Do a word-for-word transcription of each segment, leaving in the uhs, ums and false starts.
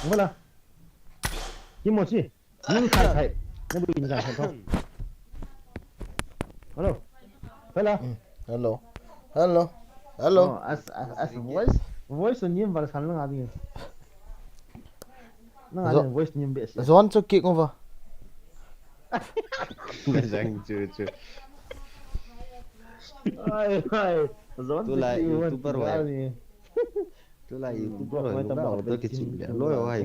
Wala. Kimo si. Ni khai khai. Na bu ni khai khai. Hello. Hello. Hello. Hello. Oh, as as as voice voice ni val san lang adi. Na adi voice ni be si. Zon chu kick over. Jang chu chu. Ai ai. Zon chu kick over. Tulai YouTuber wai. Tulai YouTuber wai. Nunga order kichim le. Loi wai.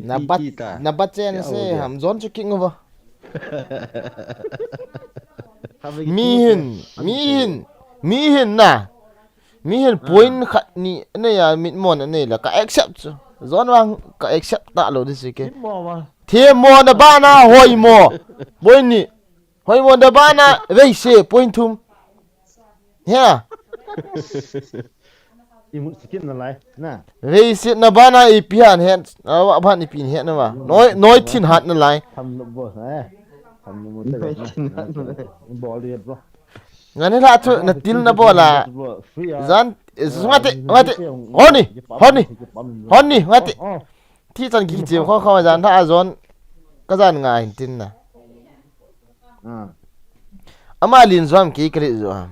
Nabat nabat chen se ham zon chu kick over. Mihin, mihin, mihin na. Mihin point khat ni nei a mitmo na nei la ka accept chu. Zon vang ka accept ta lo disi ke. Themmo na bana hoimo. Point ni. Hoimo na bana veise point thum. He. Imut sikit na lai na. Vei sit na bana ipi han het, awa ban ipi het na ba. Noi noi thin hat na lai. Tham no bo eh. Tham no mo te. Bol ri bro. Ngani la chu na til na bola. Zan, ngati, ngati. Honi, honi. Honi, ngati. Thi chan ki che kho kho zan tha zon. Ka zan nga hin tin na. Ama lin zuam kei ka lin zuam.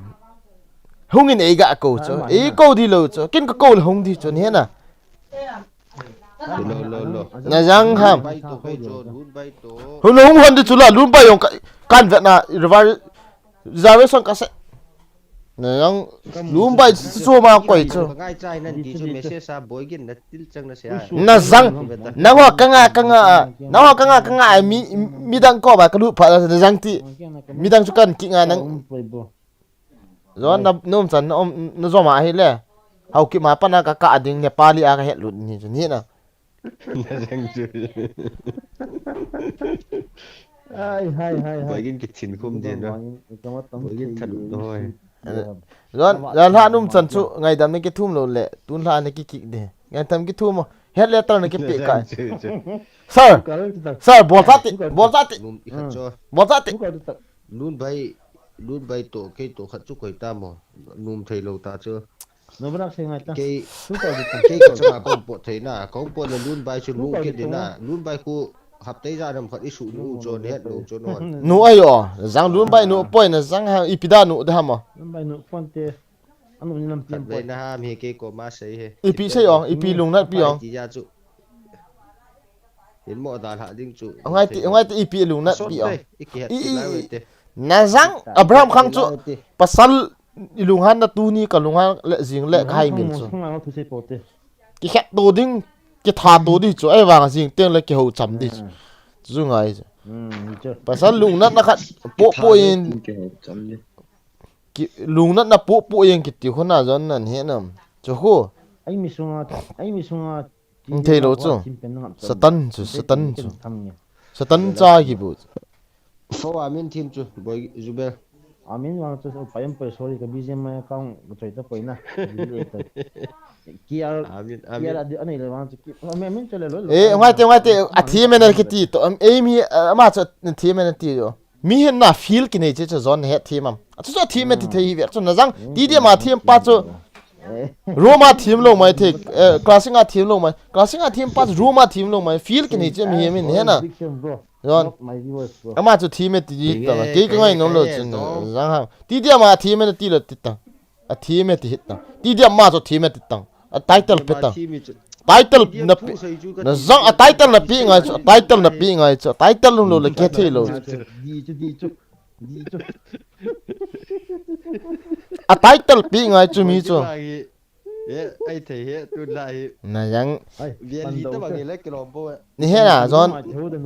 Hung in ei ga ko chu. Ei ko di lo chu. Kin ka ko le hung di chu ni na. Lo lo lo. Na jang ham. Hung hung hon di chu la lun bai yong kan vet na reservation ka se. Na jang lun bai chu ma koi chu. Ngai chai nan di chu message a boy gin na. Na zang, na ho ka nga ka nga, na ho ka nga ka nga mi mi dang ko ba ka lu pha na zang ti. Mi dang chu kan ki nga nang. Zo na num chan na om na zo ma hi le. Hau ki ma pa na ka ka ding ne pa li a ka het lut ni chu ni na. Na zang chu. Ai hai hai hai. Ba gin ki chin khum din na. Ba gin than do hai. Zan, zan hla num chan chu ngaidam na kithum lo le, tun hla na kikik de. Ngaidam kithum mo. Het le tal na kipe kai. Sir, sir, bol sa ti, bol sa ti. Bol sa ti. Nun bai, nun bai to, kei to khat chu koi ta mo. Num thei lo ta chu. Nobrak se ngai ta. Kei, kei ka chama kong po thei na, kong po le nun bai chu nu ke de na, nun bai ku hap tei ja nam khat isu nu cho ne no cho no. Nu ayo, zang nun bai nu poi na zang ha ipi da nu da ha mo. Nun bai nu pon te. Anu ni lam pian poi. Na ha mi kei ko ma sei he. Ipi sei ong, ipi lung na pi ong. Ti ja chu. Hin mo da la ding chu. Ngai ti, ngai ti ipi lung na pi ong. I i. Na zang Abraham khang chu pasal I lunghan na tuni ka lunghan le jing le ka hai min chu. Ki khet to ding, ki tha to di chu, ai vang jing teng le ki ho cham di chu. Chu ngai chu. Pasal lungnat na khat po po in. Ki lungnat na po po in ki ti khona jon nan he nam. Chu khu. Ai mi sunga, ai mi sunga. Thei lo chu. Satan chu, Satan chu. Satan cha ki bu. Fo amin thim chu boi Jubel. Amin wang chu pa em poi sorry ka B G M account ka choi ta poi na. Kial. Amin amin. Kial adi anei le wang chu ki. Amin amin chu le lo. Eh ngai te ngai te a thim na ki ti to. Am ei mi ama chu thim na ti jo. Mi hin na feel ki nei che chu jon het thim am. A chu chu thim ti thei hi ve chu na jang. Ti dia ma thim pa chu. Room a thim lo mai the, eh, class a thim lo mai. Class a thim pa room a thim lo mai. Feel ki nei che mi hi min he na. Jon. Ama chu thim e ti ta la. Kei ka ngai nom lo chin. Jang ha. Ti dia ma thim e ti lo ti ta. A thim e ti hit ta. Ti dia ma chu thim e ti ta. A title pe ta. Title na pi. Na jang a title na pi ngai chu. A title na pi ngai chu. A title lo le ke thei lo. Di chu di chu. Di chu. A title pi ngai chu mi chu. Eh, ai thei he tu la hi. Na jang. Vial hi ta bang le kilom bo. Ni he na jon.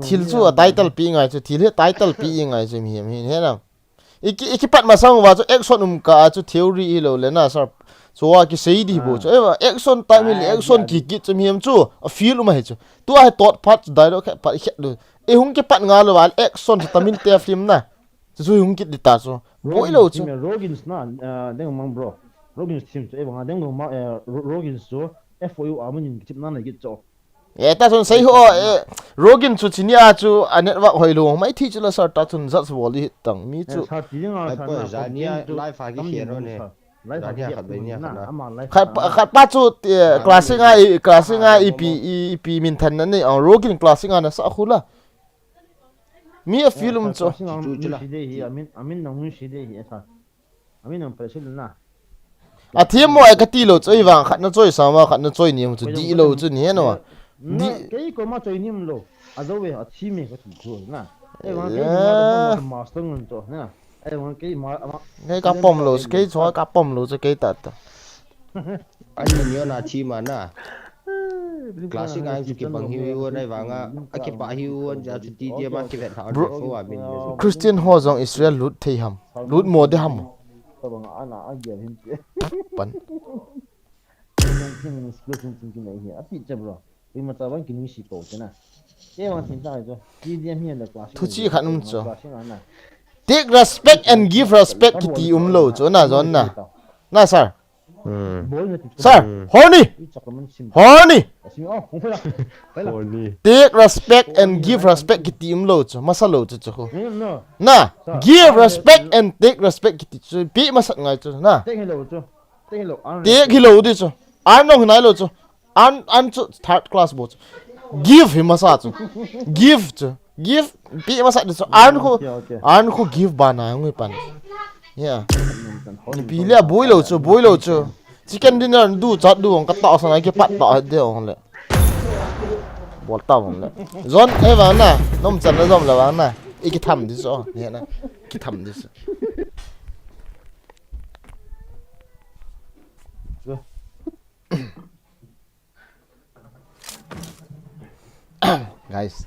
Thil chu a title pi ngai chu. Thil hi title pi ngai chu mi hi he na. Iki iki pat ma sang wa chu action um ka chu theory hi lo le na sir. Chu a ki sei di bo chu. Eh, action time hi le action ki ki chu mi hem chu. A feel um hi chu. Tu a tot pat dialogue khat pat khat lo. E hung ki pat nga lo wa action chu Tamil te film na. Chu chu hung kit di ta chu. Boi lo chu. Roggins na, deng mang bro. Roggins team chu e bang deng mang Roggins chu F O U a mun in chip na na git chu. E ta chun sei ho e Roggins chu chini a chu a network hoi lo mai thi chu la sir ta chun zat wall di tang mi chu. Sa ti nga sa na. Zania live a ki khero ne. Live khat, khat, khat pa chu, eh, classic a, i, classic a, ipi, i, ipi minthanna nei, ah, Rogin classic a nasa khu la. Mi a film chu. Amin, amin nang nun si de hi, esa. Amin nang president na. A thiam mo ai kati lou chu, ei vang khat na choi sa ma, khat na choi ni chu, di lou chu ni no. Di. Kei ko ma choi ni lou. A zo ve, a thi me ka thu khu na. Ei vang kei ma master ngun chu na. Ei vang kei ma, ma. Kei ka pom lou, kei chua ka pom lou chu kei ta ta. Ai ni yo na thi ma na. Classic a chu kibang hi u, nai vang a, a kipa hi u, ja chu ti dia ma kivet tha. Bro, fo a min. Christian ho jong Israel lut thei ham. Lut mo de ham. Tabang ana a gel hin ti. Pan. Nang kin skill kin kin kin hi. A ti che bro. Wi ma tabang kin si ko che na. Ke wan sin ta jo. Ti dia mi le classic. Thu chi khat um cho. Classic a na. Take respect and give respect kiti um lou chu na, John na. Na, sir. Hmm. Sir, hmm. Horny! Horny! Horny. Take respect and give respect kiti um lou chu, masa lou chu chu. Na, give respect and take respect kiti chu, pi masat ngai chu, na. Take hi lou chu. Take hi lou. Take hi lou di chu. An nong hi nai lou chu. An, an chu third class bo chu. Give hi masa chu. Give chu. Give, pi masa di chu. An khu, okay, okay. An khu give ba na ngui pan. Yeah. Pi le bui lou chu, bui lou chu. Chicken dinner du chat du ong ka ta sa na ki pat ta de ong le. Bol ta ong le. John, ei vang na, nom chan na jom le vang na. I ki tham di so, ne na. Ki tham di so. Guys.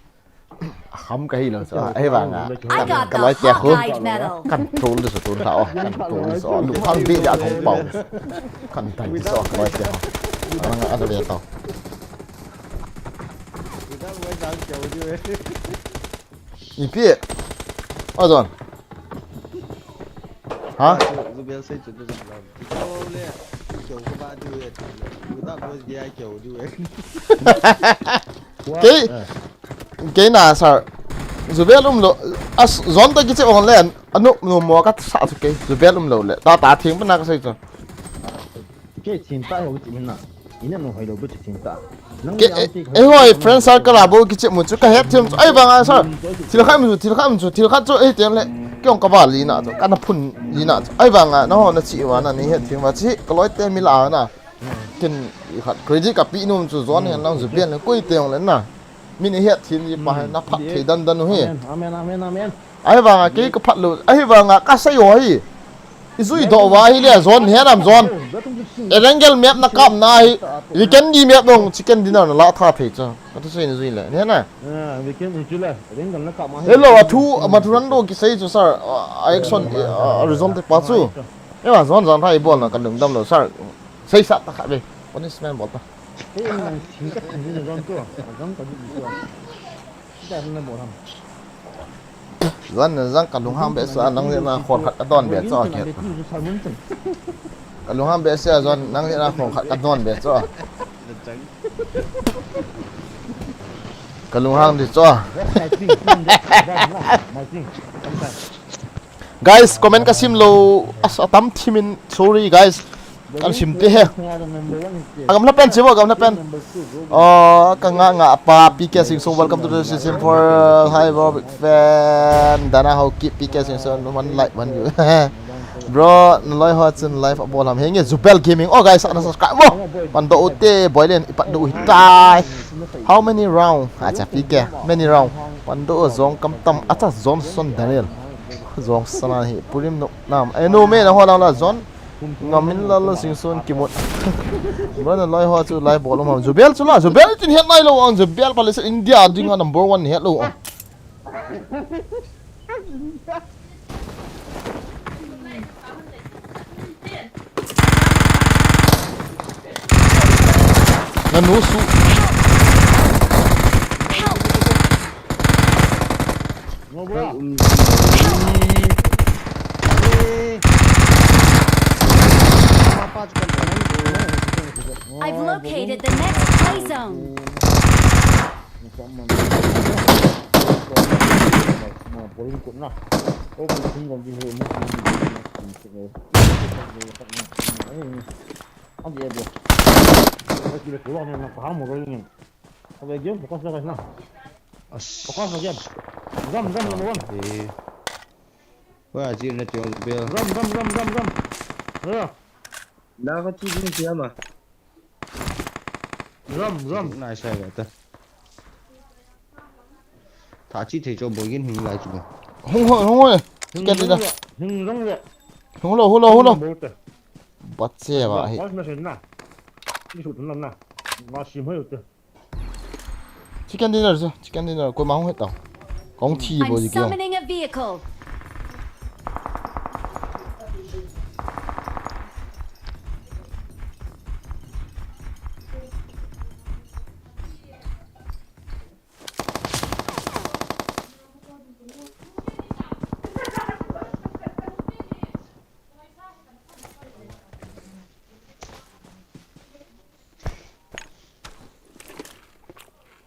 Kham ka hi lou sa. Ei vang a. I got the Hawkeye medal. Kan tul du sa tul la o. Kan tul du sa. Lu khang bi ja khong pau. Kan tan du sa ka loi te. Ang a le tau. Ipi. O John. Ha? Zubel sei chu zam lam. Keu le, keu ko ba diu e. Uda boys dia keu diu e. Kei, kei na sir. Zubel um lou. As John ta kiche on le. Anu no mo ka sa chu kei. Zubel um lou le. Ta ta thing pa na ka sei chu. Ke chin ta ho chi min na. Ina no hoi lo bu chi chin ta. Nang ke, eh, eh, hoi, friend circle a bo kiche mu chu ka het thiam chu. Ei vang a sir. Thil khat mu chu, thil khat mu chu, thil khat chu ei tiang le. Ke ong ka ba li na chu, ka na phun li na chu. Ei vang a, na ho na chi wa na ni het thiam wa chi, ka loi te mi la na. Kin i khat credit ka pi num chu John hen lang zu bian le koi te ong le na. Min i het thin i pa hai na phat thei dan dan u hi. Amen, amen, amen, amen. Ahivanga kei ka phat lou, ahivanga ka sei ho hi. I jui doh uva ahile John, he nam John. Erangel map na kap na hi. Weekend ni map dong chicken dinner na la tha thei cha. Ka thu sei ni jui le. Ni na. Ah, weekend ni chu le. Erangel na kap ma hi. Hello, a thu, a ma thu ran do ki sei chu sir. A action, a result te pa chu. Ewa John John thai bol na ka lungdam lou sir. Sei sa ta kha ve. Punishment bol ta. Kei in lang thing ka thing ni John tu. John ka du tu. Kita na mo ham. John na jang ka lunghang be sa nang le na khon khat ka don be cho ke. Ka lunghang be sa John nang le na khon khat ka don be cho. Ka lunghang di cho. Guys, comment ka sim lou, as, atam thimin, sorry guys. Kan sim te he. Agam la pen chibo, agam la pen. Oh, ka nga nga pa P K Singson, welcome to the stream for, uh, hi bro, big fan. Dana how keep P K Singson one like one view. Bro, na loi ho chun live a bol ham henge Zubel Gaming. Oh guys, ana subscribe mo. Pan do u te, boy len, ipat do u hitai. How many round? Acha P K. Many round. Pan do u jong kam tam. Acha Johnson Daniel. Jong sana hi purim no nam. Eh, no me na ho lang la John. Ngamin la la Singson kimut. Bro na loi ho chu live bol um ham. Zubel chu la. Zubel tin het nai lou ang. Zubel pale se India dinga number one het lou ang. Nanu su. I've located the next play zone. Agi agi. Agi agi. Agi agi. Agi agi. Focus na guys na. Focus na game. Jump, jump, number one. Wah, jir na tiong bel. Jump, jump, jump, jump, jump. Yeah. Na ka chi din siya ma. Jump, jump. Na sa ba ta. Tha chi thei cho boi gin hing lai chu. Hung ho, hung ho. Chicken dinner. Hung jong le. Hung lo, hung lo, hung lo. Bat se ba hi. Focus na sen na. Ni su tun na. Ma sim ho te. Chicken dinner chu, chicken dinner, koima hung het tau. Kong thi bo ji kiong. Summoning a vehicle.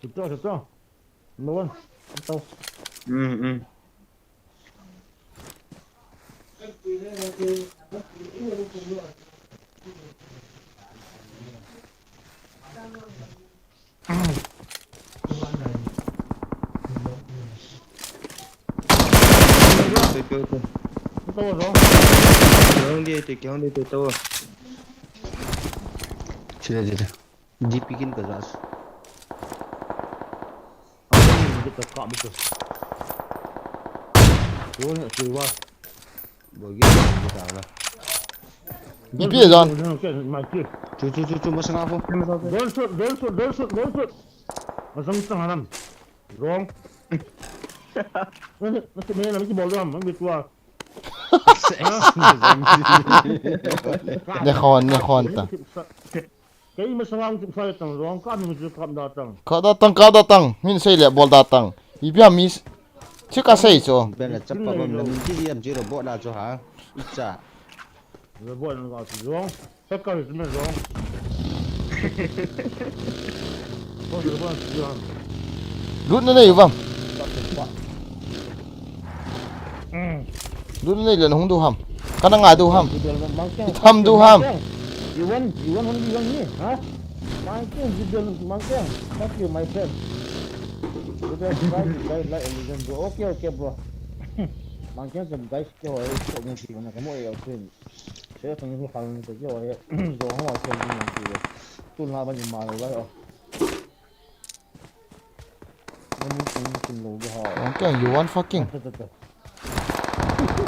Chuto, chuto. Number one. Chuto. Hmm, hmm. Chuto, chuto. Chuto, chuto. Kihong di, kihong di, chuto. Chile, chile. D P kin ka jas. Ang kita ka mo ko. Yun, siwa. Bogi kita na. D P jan. Chu chu chu chu masanga ko. Don't shoot, don't shoot, don't shoot, don't shoot. Masang sang hanam. Wrong. Nasi may na miki bol ham, ang bitwa. Ne khon, ne khon ta. Kei masanga ang tipsai tang, wrong ka mi kap da tang. Kap da tang, kap da tang. Min sei le bol da tang. Ipi ham mi. Chu ka sei chu. Ben la chapa bom na min chi diam chi robot la chu ha. Icha. Robot na ka chu wrong. Ka ka chu wrong. Ko robot chu wrong. Lut na nei vam. Lut na nei le hung du ham. Ka na ngai du ham. I tham du ham. You want, you want only one me, huh? Monkey, you don't monkey. Thank you, my friend. You don't try to die like a legend, bro. Okay, okay, bro. Monkey, some guys, kill away, so many people, like, I'm okay. Saya tengok hal ni tu, kill away. Jong ho, kill ni nanti. Tu na ba ni malu ba? Wang Kiang, you want fucking?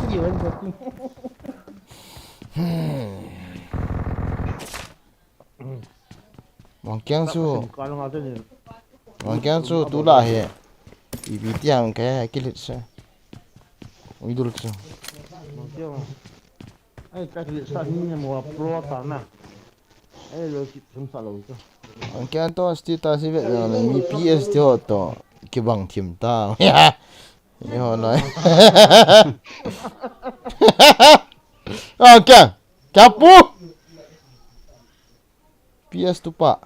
You want fucking? Wang Kiang chu. Wang Kiang chu tu la he. Ipi ti ham kei kilit se. Idol chu. Ai, ka kilit sa ni mo pro ta na. Ai, lo ki thum sa lo chu. Wang Kiang to sti ta si ve na mi P S ti ho to kibang thim ta. Ni ho noi. Wang Kiang. Kya pu? P S tu pa.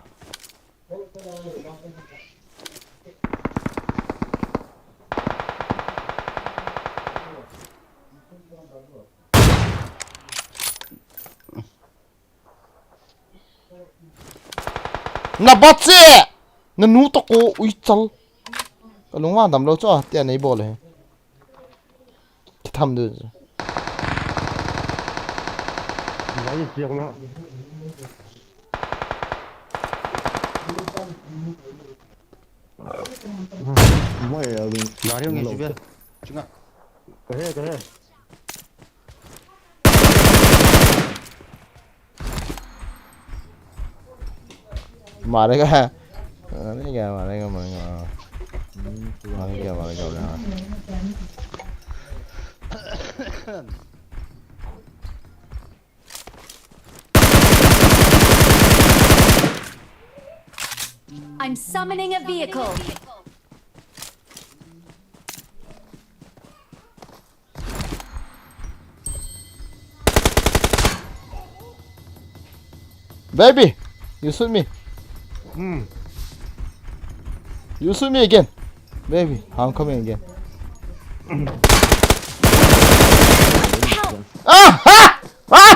Na bat se! Na nu to ko ui chal. Ka lung wa dam lo chu a, tia nei bol he. Ki tham du. Mai ya ding. Gari ngi sibe. Chunga. Kahe, kahe. Malega. Malega, malega, malega. Malega, malega, malega. I'm summoning a vehicle. Baby, you shoot me. Hmm. You shoot me again. Baby, I'm coming again. Help! Ah! Ah! Ah!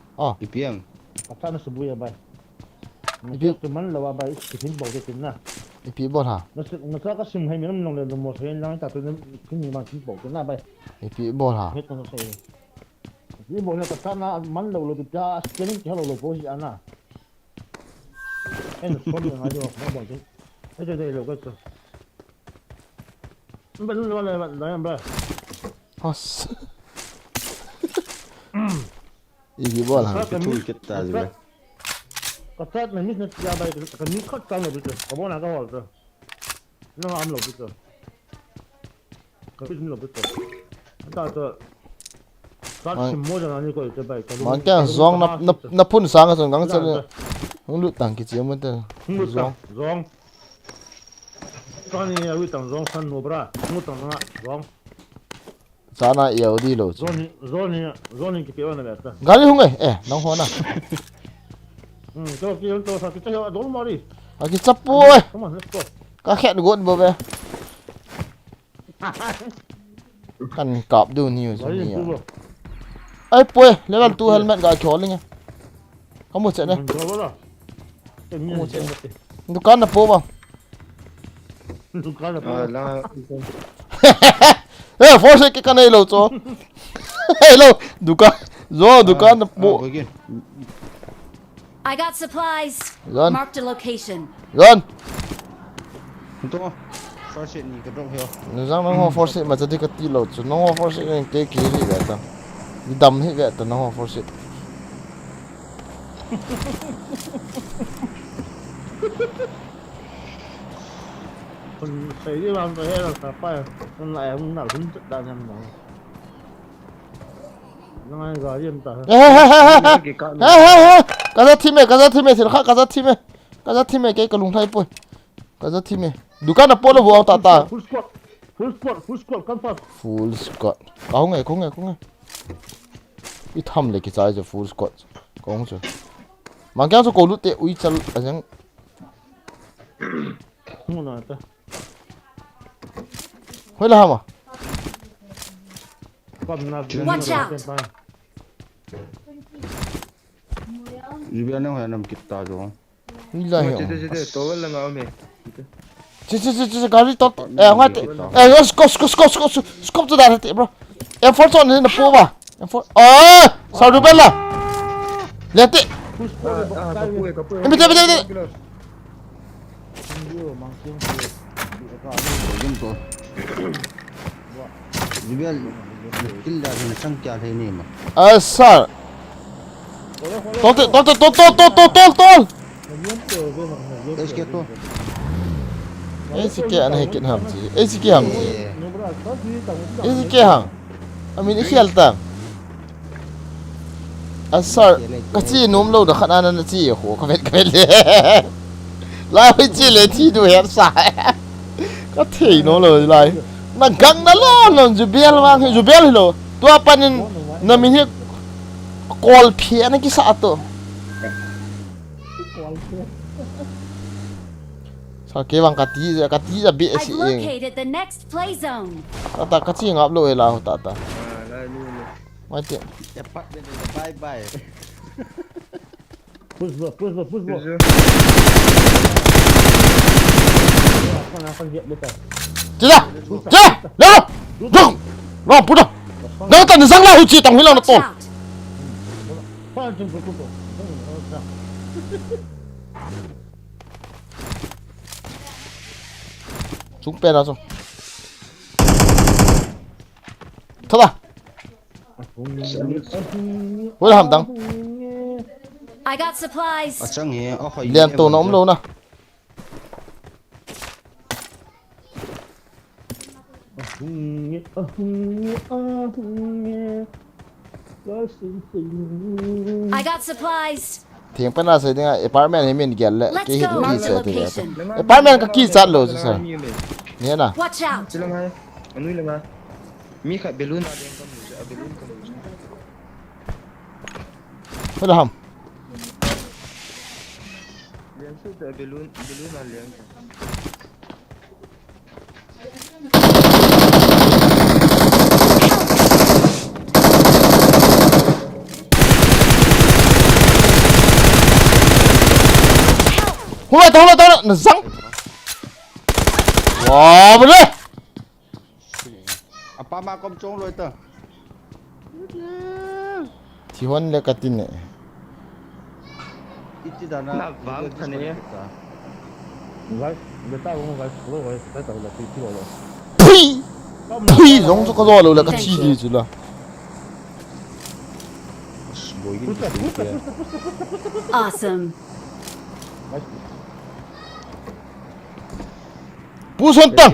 Oh. Ipi em? Ka chat na subui a bai. Ipi? Message tu man lo a bai, ipi bol ke tin na. Ipi bol ha? Message, message ka sim hai mi nam nong le mo se lang ta tu kin ni man kin bol ke na bai. Ipi bol ha? He to se. Ipi bol na ka chat na man lo lo tu ja scanning ke lo lo po si ana. Ei, na phone na jo, na bol ke. Ei, ei, ei, lo ka to. Ba lu lo le ba, ba. Hos. Ipi bol ha? Ka chat na miss na tia bai, ka miss khat chan lo bit. Ka bon na ka hol to. Na am lo bit. Ka miss lo bit. Ta to. Ka sim mo jana ni ko te bai. Mang kya zong na, na, na phun sang ka zong gang cha le. Hung lut tang ki chi mo te. Hung lut tang, zong. Zong. Ka ni ya wi tang zong san no bra. Hung lut tang na zong. Chana i au di lo chu. Zon hi, zon hi, zon hi kipe na beta. Gari hung e, eh, nang ho na. Hmm, to ki to sa ki ta ya dol mari. A ki chap poi. Come on, let's go. Ka khet got bo be. Kan kap du ni u chu ni a. Ai poi, level two helmet ga khol inge. Ka mu che ne. Ka mu che. Dukan na po ba. Dukan na po. Eh, force ke ka nei lo cho. Hello, dukan. Zo, dukan na po. I got supplies. Zon. Marked a location. Zon. Ito. First aid ni ka drop hiyo. Nuzang nang ho force ma jadi ka ti lo chu. Nang ho force ni ke ki hi ve ta. Ni dam hi ve ta nang ho force. Kun sai di bang ko he lo sa pa. Kun lai hung na hun ta na mo. Nang ai ga yem ta. Ka za thi me, ka za thi me, thil kha ka za thi me. Ka za thi me, ke ka lung thai poi. Ka za thi me. Dukan na po lo vo ta ta. Full squad. Full squad, full squad, come fast. Full squad. Ka hung e, ka hung e, ka hung e. I tham le ki chai je full squad. Ka hung che. Mang kyang so ko lut te ui chal a jeng. Hung na ta. Hoi la hama. Watch out! Jibia nang hoi nam kit ta jo. Hoi la he. Che che che che to la nga me. Che che che che gari to. Eh, ngai te. Eh, scope scope scope scope scope to da te bro. M four to ne na po ba. M four. Ah, sa du bella. Lete. Imi te, imi te, imi te. Jibel, kill da hin sang kya le ni ma. Ah, sir. Tol te, tol te, tol, tol, tol, tol, tol, tol. H K to. H K ana he kit ham ji. H K ham ji. H K ham. Amin i khial ta. A sir, ka chi nom lo da khat ana na chi ho ka vet ka vet le. Lai chi le chi du her sa. Ka thei nom lo lai. Na gang na lo lo Jubel wang hi Jubel hi lo. Tua panin na min hi kol phi ana kisa to. Sa ke bang ka ti ka ti a bi I've si eng. Located the next play zone. Ka ta ka chi ngap lo e la ho ta ta. Ah, la ni ni. Mai te. Ya pat de bye bye. Push bro, push bro, push bro. Push bro. Chila! Chila! Leo! Jong! Long puta! Nang ta ni jang la hu chi tang hi lang na to. Watch out! Chung pe na chung. Thala. Hoi ham dang. I got supplies. Achang he, a khoi. Lian to na um lo na. I got supplies. Thing pana sei dinga apartment hi min gel le. Let's ki hi go. Ki Mark the se ti location. Apartment ka ki chat lo chu sa. Ni na. Watch out. Chila ngai. Anui le ngai. Mi khat balloon a leng kam lu chu, a balloon kam lu chu. Hoi la ham. Lian su te balloon, balloon a lian. Hula ta, hula ta, na zang. Wa, bole. Apa ma kom chong loi ta. Thi hon le ka tin ne. Iti dana. Na vang thane. Guys, beta vang guys, hello guys, beta vang guys, thi lo lo. Pui! Pui, zong chu ka zo lo le ka thi di chu la. Awesome. Pu son ta.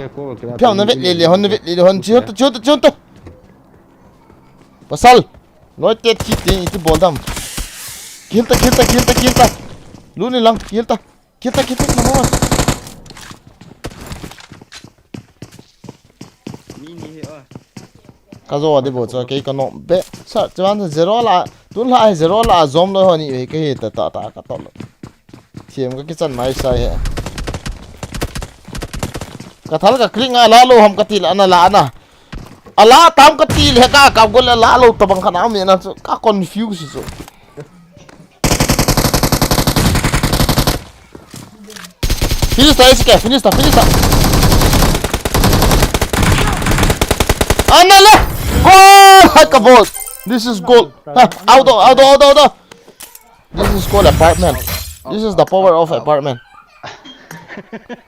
Phiam na vet le le hon, na vet le le hon, chi hon ta, chi hon ta, chi hon ta. Pasal. Noi te thi te iti bol dam. Kihil ta, kihil ta, kihil ta, kihil ta. Lu ni lang, kihil ta. Kihil ta, kihil ta, na mo. Ni ni he a. Ka zo di bo cha kei ka nom be. Sa, chuan zero la, tun la zero la zom lo ho ni ve kei ta ta ta ka to lo. Thiam ka kichan mai sai he. Ka thal ka click nga la lo ham ka ti la na la na. A la tam ka ti le ka ka gol la lo ta bang khan am na chu ka confuse chu. Finish ta, esse aqui, finish ta, finish ta. Anale! Goal! Hakabot! This is goal. Ha, auto, auto, auto, auto. This is called apartment. This is the power of apartment.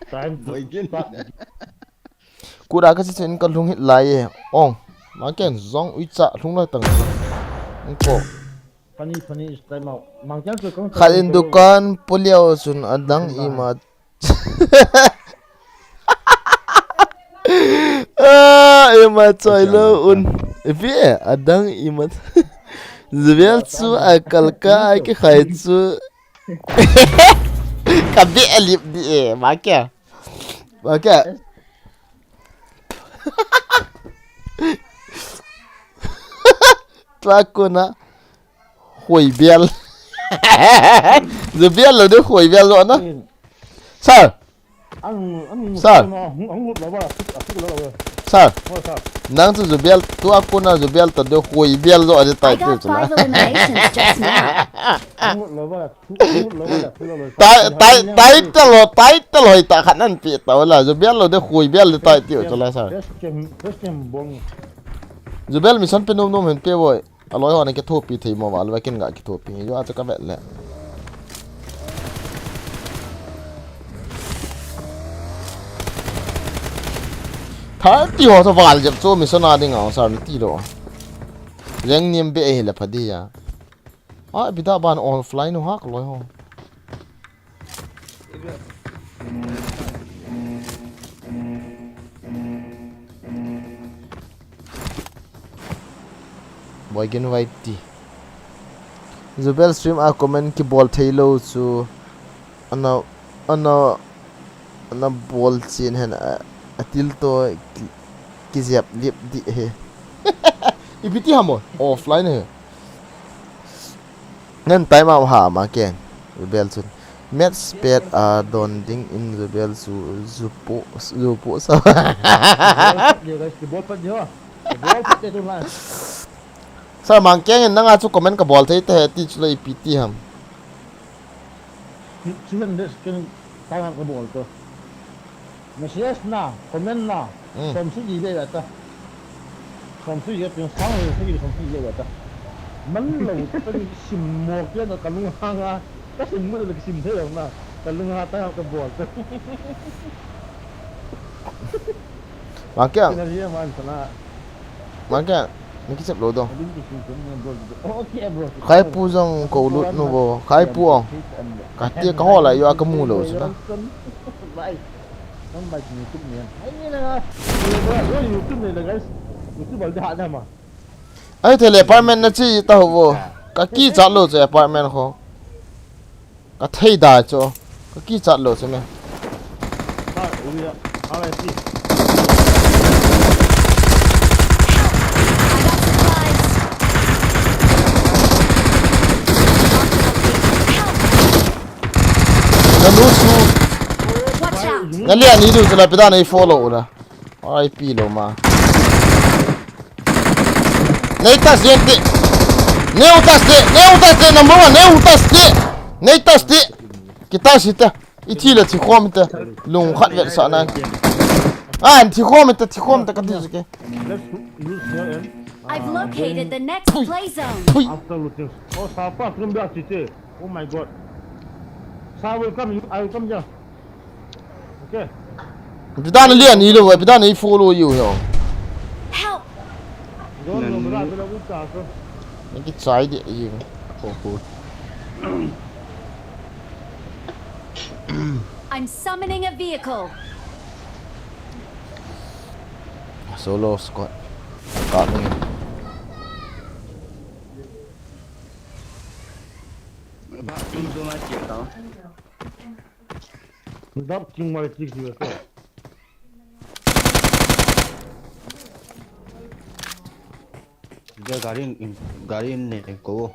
Time to stop. Kura ka si chen ka lung hit lai e. Ong. Ma ken zong ui cha lung lai tang. Ong ko. Funny, funny is time out. Mang chang chu kong. Khat in dukan puliao chun adang i ma. Ah, i ma choi lo un. Ipi e, adang i ma. Zubial chu a kalka a ki khai chu. Ka bi a lip di e, ma kya? Ma kya? Tua kona. Khoi bial. Zubial lo de khoi bial lo na. Sir. Sir. Sir. Nang chu zubial, tua kona zubial ta de khoi bial lo a de tai tu chu na. Tai, tai, tai ta lo, tai ta lo, ta khat nan pi ta la. Zubial lo de khoi bial de tai tu chu la, sir. Zubial mission pe nom nom hen pe boi. A loi ho na kithopi thei mo va, a loi ken ga kithopi. Yo a chu ka vet le. Thirty ho sa val jep chu mission a ding a sa ni ti lo. Jeng nim be hi le phadi ya. A bida ban offline ho hak loi ho. Boy gen vai ti. Zubel stream a comment kibol thei lo chu ana, ana, ana bol chin hen a, a til to ki, ki zep lip di he. Ipi ti ham o offline he. Ngan time out ha ma ken. Zubel chun. Match pet a don ding in Zubel chu zupo, zupo sa. Bol pat dia, guys, bol pat dia. Bol pat dia tu lai. Sir, Mangkeng in nanga chu comment ka bol thei te he ti chu le ipi ti ham. Chu hen de ken time out ka bol to. Message na, comment na, hmm, som sagi le ta. Som sagi, pin sang le sagi, som sagi le ta. Man lo ta, sim mo ke na ka lunghang a, ka sim mo le sim thei lo na, ka lungha ta ka bol ta. Wa kya? Kina ri man sana. Mangkya, mi kichep lou dong. Khaipu jong kou lut nu bo, Khaipu ong. Kati ka hola yo ka mu lou chu na. Ai te le apartment na chi ta ho bo. Ka kichat lou chu apartment kho. Ka thei da chu. Ka kichat lou chu me. Na lu su. Watch out! Na lia ni du chu la pida nei follow la. R I P lou ma. Nei touch de. Nei touch de. Nei touch de. Number one. Nei touch de. Nei touch de. Kita sita. Iti le thi khom ta. Lung khat vet sa na. Ah, thi khom ta, thi khom ta ka ti ke. I've located the next play zone. After looting. Oh, sapa kum da ti te. Oh my God. Sa will come. I will come here. Okay. Pida na lia ni lou, pida na follow you yo. Help! Don't know, bro, bro, we talk. Naki chai de you. Oh, cool. I'm summoning a vehicle. Solo squad. Got me. Ba, tum tum a ti ta. Dap king mai tik ti ko. Dia gari in, gari in ne ko.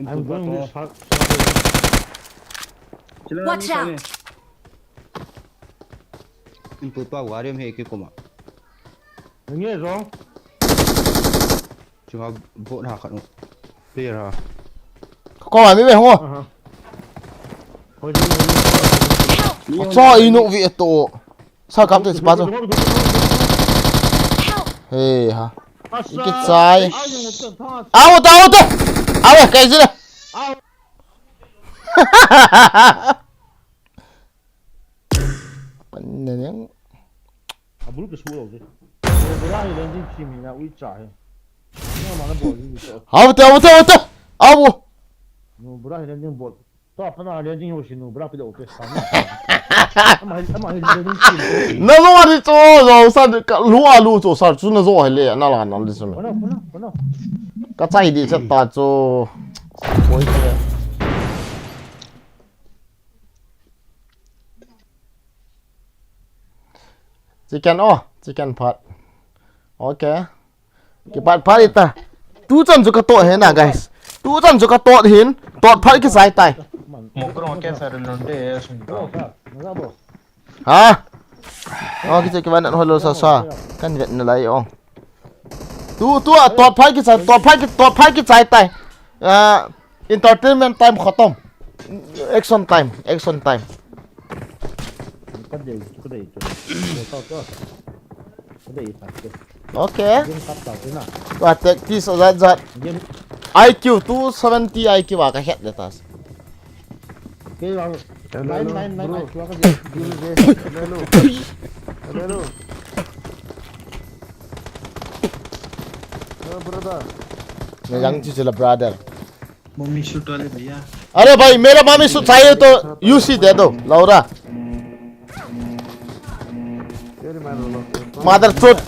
I'm going this far. Watch out. Input pa gari in he ki kuma. Nge zong. Chunga bot ha khat u. Player ha. Ko ma mi be ho. Aha. Hoi, hoi, hoi. Cho inu vi to. Sa kap te pa cho. Help! He ha. Asa. Iki chai. Ai, yung ito, tama. Out, out. Out, kai jina. Out. Paneneng. Abul ke sulo de. Bura hi landing team ni na ui cha he. Ni ma na bol ni to. Au te, au te, au te. Au. No, bura hi landing bol. To apa na landing ho si no, bura pe do ke sa. Ama hi, ama hi landing team. Na zo ni cho, zo sa ka lu a lu cho sa chu na zo he le na la na li su. Kono, kono, kono. Ka chai di sa ta cho. Oi. Chicken o, chicken phat. Okay. Kipat phat ita. Tu chan chu ka tot hin na, guys. Tu chan chu ka tot hin. Tot phat kichai tai. Mo ko ro ke sa ro de sun ta. Ha? Oh, kichai kiban na holo sa sa. Kan vet na lai ong. Tu, tu, a tot phat kichai, tot phat ki, tot phat kichai tai. Ah, entertainment time khatam. Action time, action time. Okay. Wa tactics a jat jat. I Q two seventy I Q a ka het le tas. Hello, hello, bro. Hello, hello. Hello, brother. Mummy shoot wale bhaiya. अरे भाई, मेरा mummy shoot चाहिए तो U C दे दो, लाओ रा। Mother chode,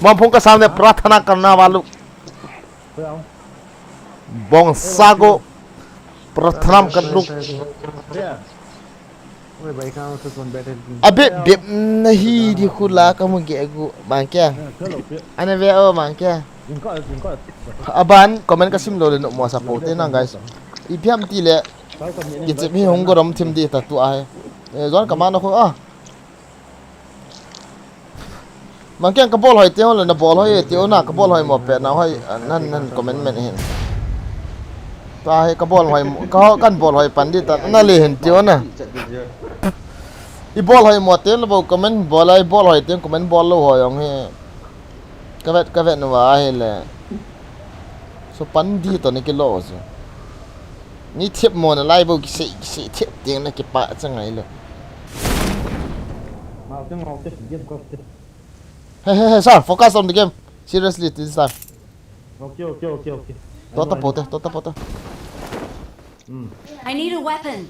ममफोंग के सामने प्रार्थना करने वालों। Bongsa go. Prathanam kaduk. Abe bep nahi di khula kamu ge gu bang kya. Ane ve o bang kya. Aban comment kasim lou le no mo support te na guys. Ipi ham ti le. Kichep hi hung gorom thim di ta tu a he. Zon kamana khu a. Mangkeng kabol hoi teo le nabol hoi teo na kabol hoi mo pe na hoi nan nan comment men hin. Tua hi kabol hoi, ka, kan bol hoi pan di ta, na le hen tiu na. I bol hoi mo te lo bo comment bol, i bol hoi te comment bol lo hoi ong hi. Ka vet, ka vet nu va hi le. So pan di to ni kilo so. Ni thep mo na lai bo kisi, kisi thep tiang na kipa changai lo. Mau te, mau te, game ko te. Hey, hey, hey, sir, focus on the game. Seriously, this time. Okay, okay, okay, okay. Tota pote, tota pote. Hmm. I need a weapon.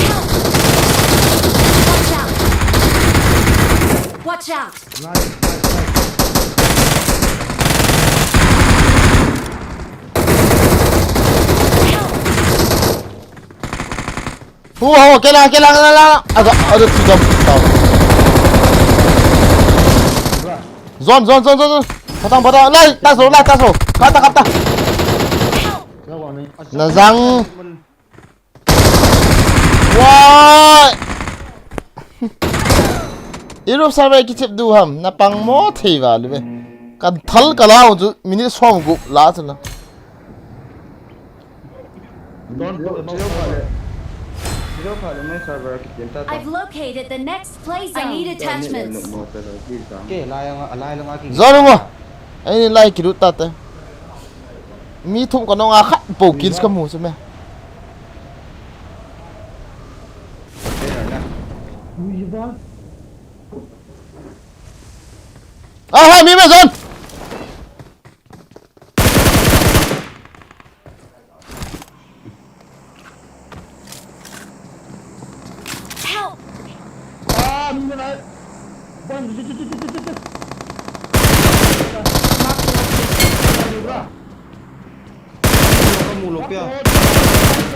Help! Watch out! Watch out! Nice, nice, nice. Help! Hu, hu, kelang, kelang, kelang, kelang. Ada, ada tiga. Tahu. Zone, zone, zone, zone, zone. Patang, patang. Lai, tas lo, lai, tas lo. Kata, kata. Nazang. Wah. Irup server kichep du ham. Napang mo thei va lu be. Kan thal ka lau chu minute som gup la chu na. Don to, Zero pha le. Zero pha le, my server kitin ta ta. I've located the next play zone. I need attachments. Ke, lai ang, lai lang aki. Zone mo. Ai ni lai kilut ta te. Mi thum ka nong a khat po kills ka mu chu me. Ui ba. Ah, ha, mi me zone. Help! Ah, mi nai. Bang, tu, tu, tu. Kamu lo pia.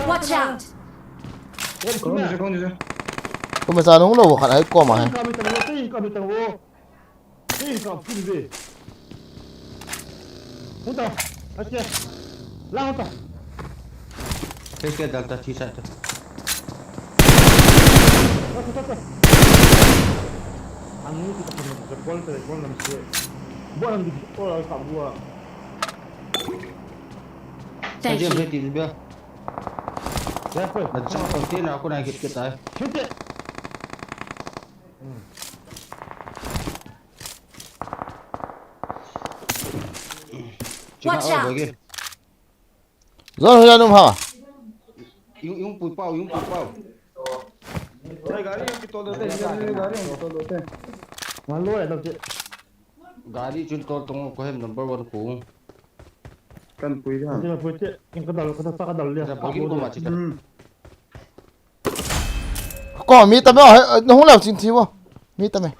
Watch out! Kom, kom, kom. Kom sa nung lo, khat ai kom ah. Kom, kom, kom. Ei, ka kill ve. Hunta. Ache. La hunta. Ke, ke, dal ta, thi sa ta. Ta, ta, ta, ta. Anu kita kena recall, recall nam se. Buat nam di, oh, ka buat. Thank you. Aje, beri dia. Ya, apa? Nanti container aku nak hit kita. Hit it. Hmm. Watch out! Zone hoiya um ham? Yung, yung pui pau, yung pui pau. Hey, gari yung kitol dote, gari yung kitol dote. Malo eh, dote. Gari chun tol tong ko hem number one ko. Kan pui da. Kan pui te, kan kadal, kadal, kadal le. Sa pagin ko ma chika. Hmm. Ko mi ta me, eh, na hung leo chin thi wo. Mi ta me.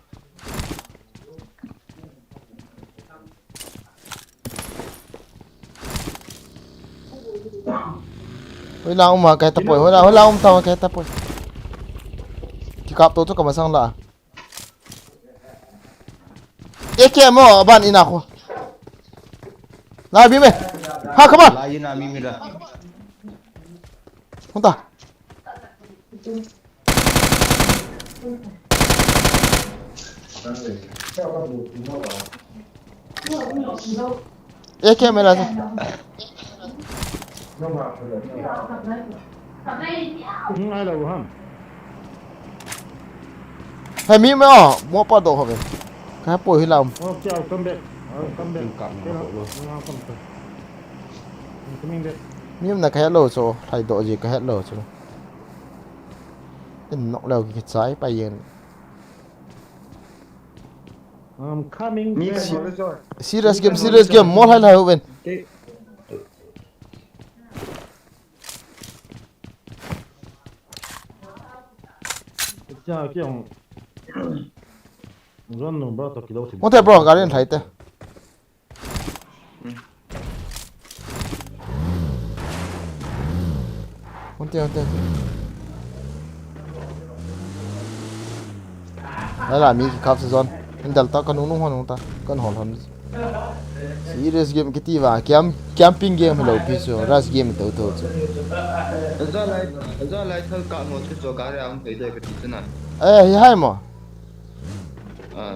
Hoilang um a kai ta poi, hoilang, hoilang um ta kai ta poi. Kikap to chu ka masang la. Eke mo, aban ina ko. La bi me. Ha, come on. La ina mi mi la. Hunta. Eke me la sa. Hmm, ai lo ham. He mi me o, mo pa do ho ve. Ka po hi lam. Okay, I'll come back. I'll come back. Kin kam na ko lo. I'll come back. I'm coming back. Mi na ka hello so, thai do ji ka hello so. In nok leo ki chai pa yen. I'm coming back. Serious game, serious game. Mo hai lai ho ven. Cha kiang. Zone number to kilo. Mo te bro, gari an thai te. Hunte, hunte, hunte. Ala mi ki kap season. Handle ta ka nung nung hon ta. Kan hon hon. Serious game kiti va. Camp, camping game lo pi chu. Rush game to to chu. Aza lai, aza lai thal ka mo chu chu gari am thei de kati chu na. Eh, hi hai mo. Ah.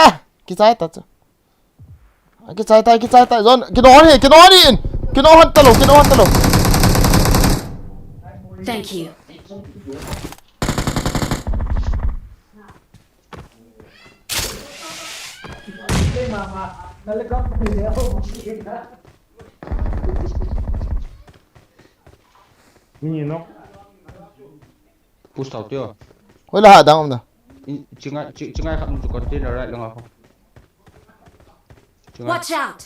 Kichai ta chu. Kichai ta, kichai ta. Zon, kino hon hi, kino hon hi in. Kino hon ta lo, kino hon ta lo. Thank you. Ni no. Push tau tio. Hoila ha dang um da. Chingai, chi- chingai khat chu container right langa ko. Chingai. Watch out!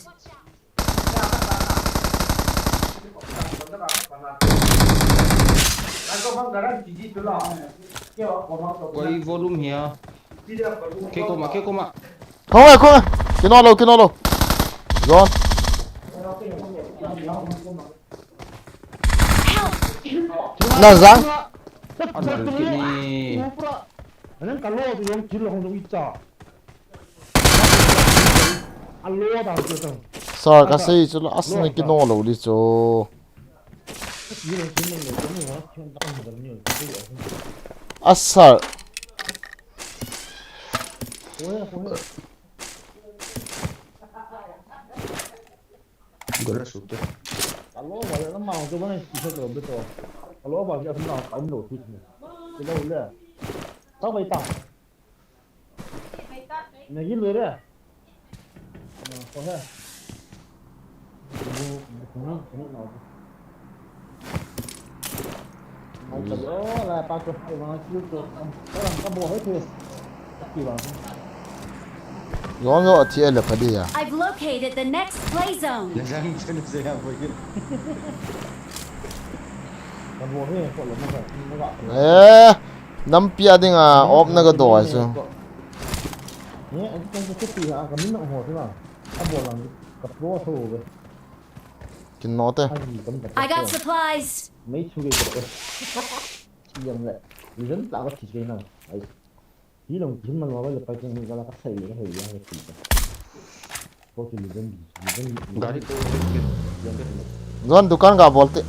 Koi volume hia. Ke koma, ke koma. Khong e, khong e. Kino lo, kino lo. Zone. Na zang. Adal kini. Anang kalo tu yong kilo hong tu icha. Alo da tu tang. Sir, kasei chu la asna kino lo li chu. Asar. Gola sute. Alo ba ya ma tu ba ni sa to be to. Alo ba ya ma ka lo tu. Kilo le. Ta bai ta. Nagi lui re. Ko he. Yon lo athi ele phadi ya. I've located the next play zone. Eh, nampi a dinga op na ka do ai chu. Kin no te. I got supplies. Zon dukan ga bol te.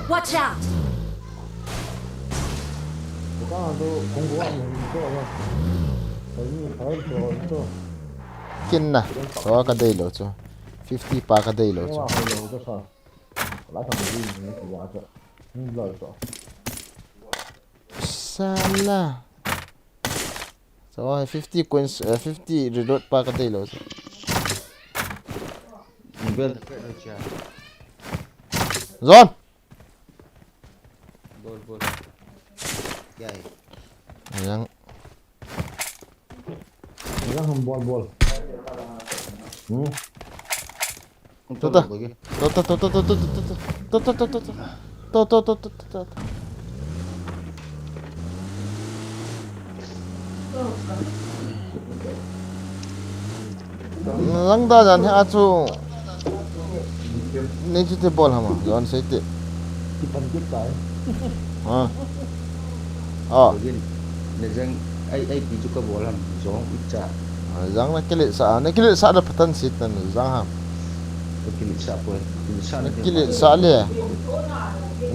Watch out! Kin na. Ko ka dei lo chu. Fifty pa ka dei lo chu. Sala. So, fifty coins, uh, fifty reload pa ka dei lo. Bel ta pe cha. Zon. Bol bol. Yai. Yang. Yang ham bol bol. Hmm. Tota. Tota, tota, tota, tota. Tota, tota, tota. Tota, tota, tota. Langda jan hi achu. Ni chu te bol hama, jon sei te. Kipan kit tai. Ha. Ah. Again, ne jang ai ai pi chu ka bol ham, jong icha. Jang na kilet sa, na kilet sa da patan sit na jang ham. Kilet sa po, kilet sa na kilet sa le.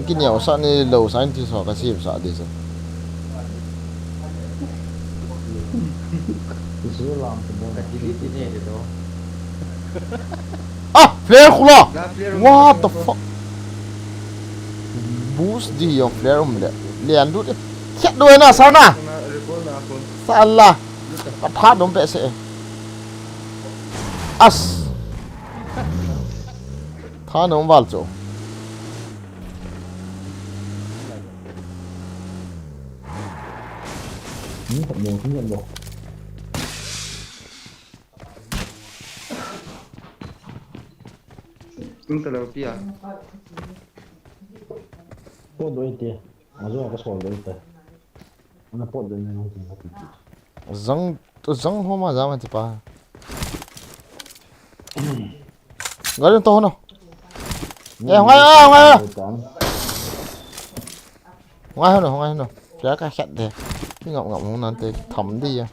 Kin ya sa ni lo sa ni so ka sip sa de sa. Ka delete ni de do. Ah, flare khula. What the fuck? Boost di yong flare um le. Lian du de. Khat do na sa na. Sala. Patha dom pe se. As. Tha nom val cho. Ni tak mo ni lo. Tum ta lo pia. Pot do ite. Ajo ka sol do ite. Ana pot do ni. Zang, to zang ho ma zama ti pa. Gari to hono. Eh, ngai, ah, ngai. Ngai hono, ngai hono. Pia ka khat de. Ti ngap ngap hung nan te tham di ya.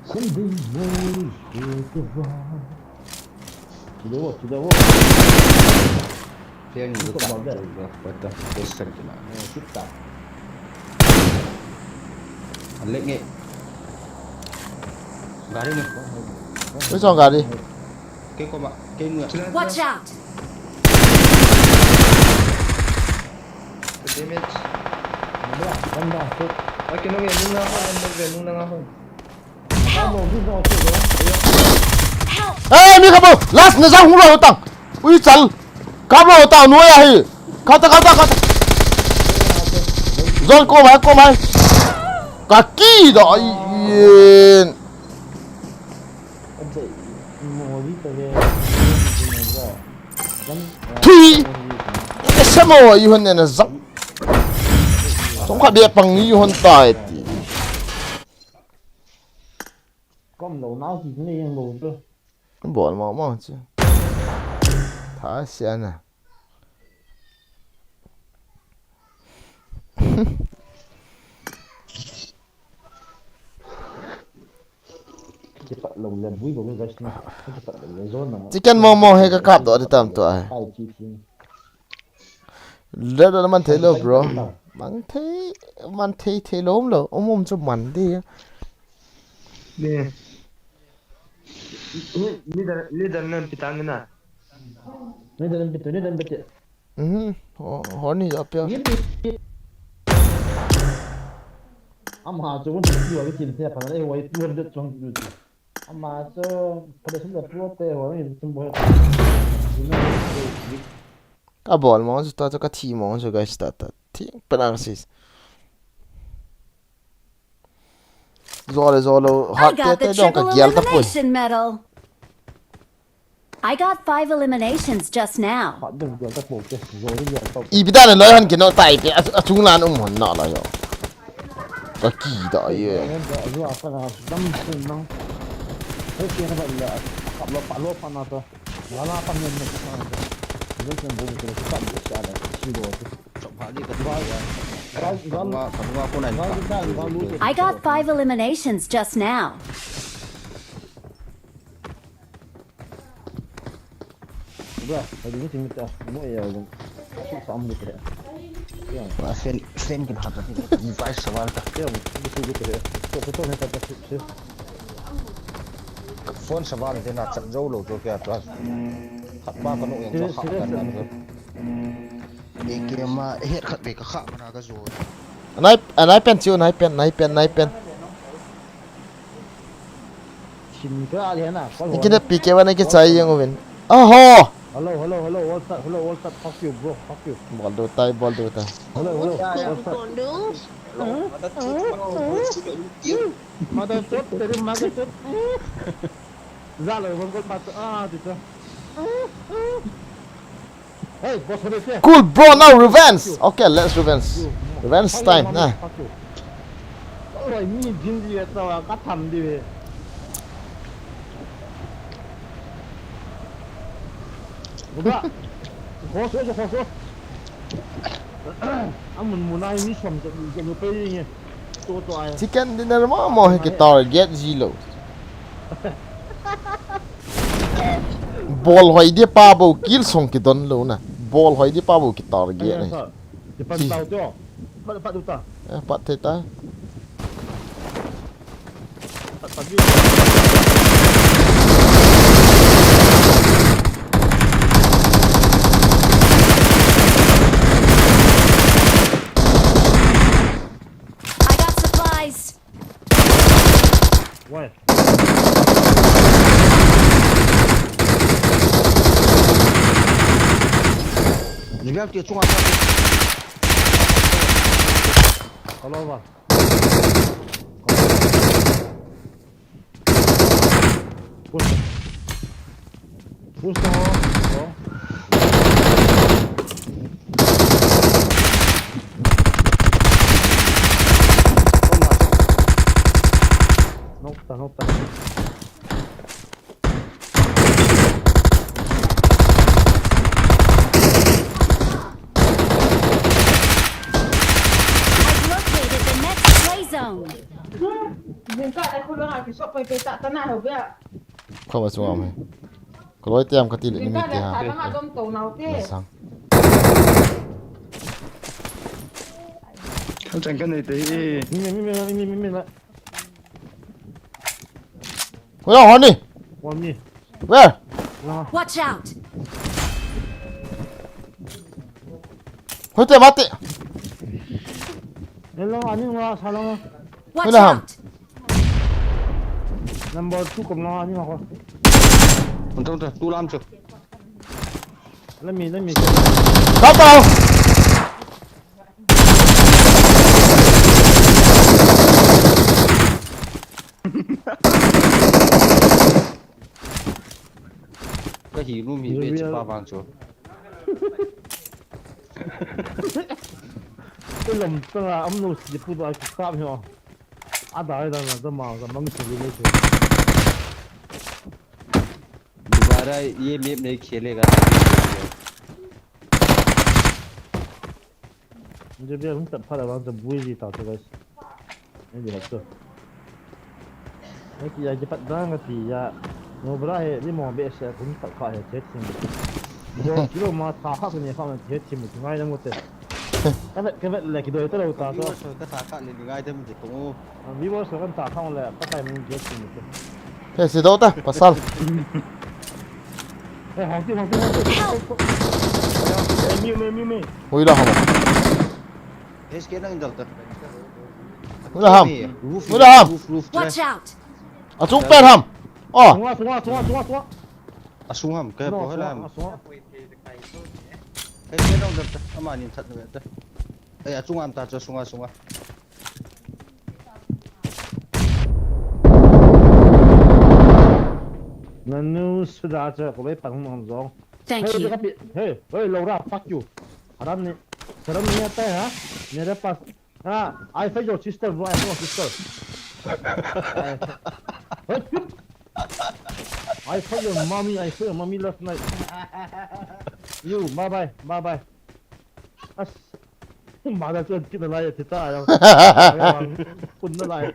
Something more is worth the while. Chude wo, chude wo. Peng ni ka. What the fuck is that? Alek nge. Gari ni. Which one gari? Ke ko ma, ke ngu. Watch out! Damage. Banda, banda. Okay, no, no, no, no, no, no, no, no. Help! Help! Hey, mi kabo! Last na jang hung lo tang. Ui chal. Kabo tang nu ya hi. Kata, kata, kata. Zon ko mai, ko mai. Ka ki da ai yen. Thui. Ese mo i hun ne na zam. Song kha be pang ni hun tai ti. Kom lo nau ti ne yang lo tu. Bol mo mo chu. Tha sia na. Kipat lo le bui bol guys na. Kipat lo le zone na. Chicken mo mo he ka kap do ti tam to ai. Ai chi chi. Red red man thei lo, bro. Man thei, man thei thei lom lo. Um um chu man di. Ni. Ni, ni dan, ni dan nan pitang na. Ni dan pitu, ni dan pitu. Mhm. Ho, ho ni ja pia. Ni pi. Ama chu won chu wa kin te pa na e wa two hundred chong chu. Ama chu pa da sun da pro te wa ni sun bo. Ka bol mo chu ta chu ka thi mo chu guys ta ta. Thi pa na sis. Zolo, zolo, I hat got te the te dong ka triple gial ta poi. Elimination medal. I got five eliminations just now. Hat dong gial ta poi te, zolo gial ta poi. Ipi dan loi han kino tai te, a, achung lan um hon na la yo. Ka ki da ye. Zua pa na dam sun nang. Ho ke na ba la, kap lo pa lo pa na to. Wala pa ngen na pa na to. Zua ke bo ke ka ni sa la, si lo to. I got five eliminations just now. Bra, hadi ni timita, mo ya lo. Su sam ni tere. Ya. Wa sen, sen kin hata ni. Ni bai sawal ta. Ya, ni su ni tere. To, to, to, ni ta, ta, su, su. Phone sawal te na chat jo lo to kya to. Khat pa ka no yang to khat ka na to. Ni ke ma het khat be ka kha mana ka jo. Anai, anai pen chiu, anai pen, anai pen, anai pen. Sim ka ali na, call. Ni kina P K one ni ke chai yang uvin. Oho! Hello, hello, hello, what's up, hello, what's up, fuck you, bro, fuck you. Bol do tai, bol do tai. Hello, hello, what's up? Mother shot, तेरी माँ का shot. Zalo, one goal, ah, tita. Hey, boss, what is it? Cool, bro, now revenge. Okay, let's revenge. Revenge time, nah. Fuck you. Oi, mi jin di ya sa wa ka tham di ve. Buda. Khoso, khoso. Amun munai ni som je, je mu pe ni. Chicken dinner mo mo he ki target ji lo. Bol hoi dia pa bou kill song kidon lou na. Bol hoi dia pa bou ki target na. Kipan tau to. Pat, pat tu ta. Eh, pat thei ta. Pat, pat tu. I got supplies. Why? Ni biak ti chunga. Hello, ba. Push. Push the hole. Go. Knock ta, knock ta. I've located the next play zone. Bungka ai khulanga kisop pai pai ta ta na ho bia. Khoma chunga um e. Kaloi tiam kati le ni mi ti ha. Sang. Kan chang kan nei te hi. Mi, mi, mi, mi, mi, mi, mi, mi. Where are you? One me. Where? Watch out! Hoite mate. Hello, ani nga sa lang. Watch out! Number two kom lang ani nga ko. Untung tu lam chu. Let me, let me. Kap tau. Ka hi room hi be chi pa vang chu. Te lam ta am no si pu da ki kap hi. A da da na da ma da mang si le chu. Dobara ye map nahi khelega. Mujhe bhi hum tat phara vang sa bui ji ta to guys. Nahi bhi hakto. Nahi kiya kipat dang kati ya. No bra he, ni mo be se hum tat kha he, chet sim. Bo kilo ma tha kha ne kha na chet sim ngai na mo te. Ka vet, ka vet le kido ta lo ta to. Ka tha kha le ngai dem ji to. Viewers kan ta thang le, pakai min get ni te. He si do ta, pasal. Eh, hong ti, hong ti, hong ti. Eh, mi, mi, mi, mi. Hui la ham. He si ke nang dal ta. Hui la ham. Roof, hui la ham. Roof, roof, watch out. Achung pen ham. Oh. Sunga, sunga, sunga, sunga, sunga. Asung ham, ke no, po sunga, hui la ham. Sunga. He si ke nang dal ta. Ama nin that na ta. Eh, achung am ta, cha sunga, sunga. Nanu suda cha ko lei pang hung jong. Thank you. Hey, hey, hey, Laura, fuck you. Haram ni, haram ni ata hai, ha? Mere paas. Ha, I fuck your sister, bro, I fuck your sister. I, I fuck your mommy, I fuck your mommy last night. You, bye bye, bye bye. As, mother chuan kit nalai a thi ta a. Kun nalai.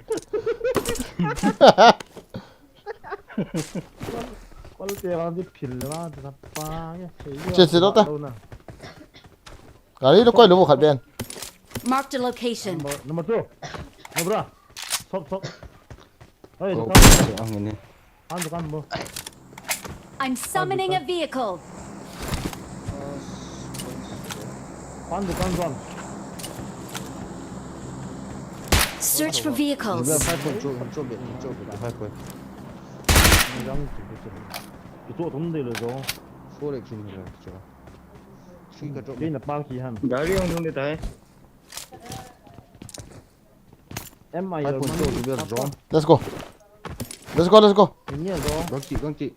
Kol te vang di phil na, na pa nge. Che, che, lo ta. Gari lo koi lo khat ben. Mark the location. Number, number two. Number. Stop, stop. Hey, go, stop. Ang ini. Pan dukan, bro. I'm summoning a vehicle. Pan dukan, John. Search for vehicles. Five point, cho, cho, cho, five point. Yang, cho, cho, cho. Cho, cho, cho. Four action hai, cho. Three ka drop. Three na pa ki han. Gari ang thung de tai. M I L. Five point two, you better drone. Let's go. Let's go, let's go. Ni ya do. Gangchi, gangchi.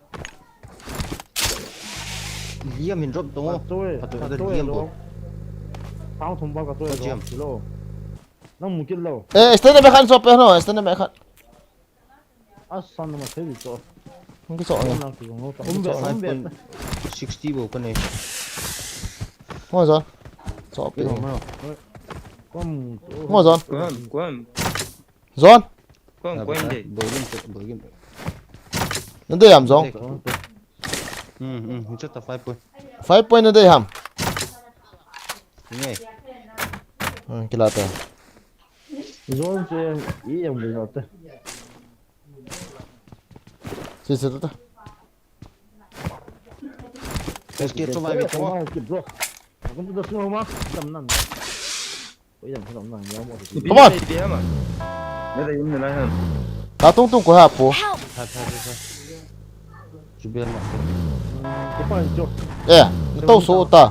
Liam in drop to. Ka to e. Ka to e, ka to e liam do. Pang thum ba ka to e do. Kilo. Nang mu kit lo. Eh, stand by khan so pe no, stand by khan. A san ma thei di to. Hung kiso nge. Nang ki gong lo ta. Um be, um be. Five point sixty bo ka nei. Hung zon. So pe. Kom. Hung zon. Kom, kom. Zon. Kom, kom de. Bo gin, bo gin. Nang de yam zon. Hmm, hmm, hung chat ta five point. Five point nang de yam. Nge. Hmm, kila ta. Zone chu i em ve lo te. Si, si, ta, ta. Let's get to my vehicle. Come on. Keep, bro. Welcome to the snow, ma. Dam nan. Oi, dam, dam nan. Ya, mo. Come on. Ni dei um na lai ham. Ta tung tung ko ha po. Help! Tha, tha, tha, tha. Chu bel ma. Ke pa chu. Eh, na to so ta.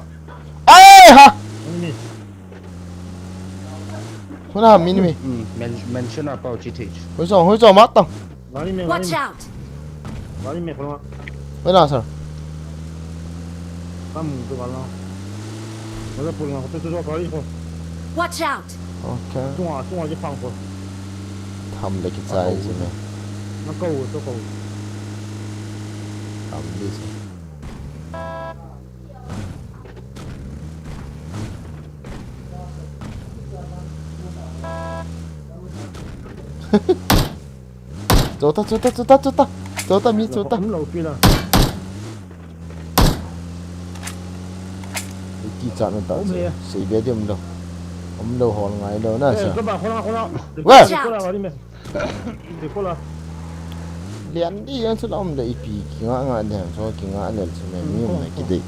Ai ha. Enemy. Huna ham enemy. Hmm, men-, mention a pau chi thei. Hoi so, hoi so ma tang. Gari me, gari me. Watch out. Gari me, kola. Hoi na sir. Kam tu kala. Wala pul na, tu tu gari ko. Watch out. Okay. Tunga, tunga je pang ko. Tham le kichai si me. Na ko, to ko. Tham le si. Chota, chota, chota, chota. Chota, mi chota. Lo, lo, pila. Kichat na ta. Um he. Sei be di um lou. Um lou hol ngai lou na. Eh, sa. Ka ba, khola, khola. Weh! Watch out! Khola, khola, khola. Lian di yang chu la um da ipi kinga nga di ham chu kinga lel chu me mi um na kidei.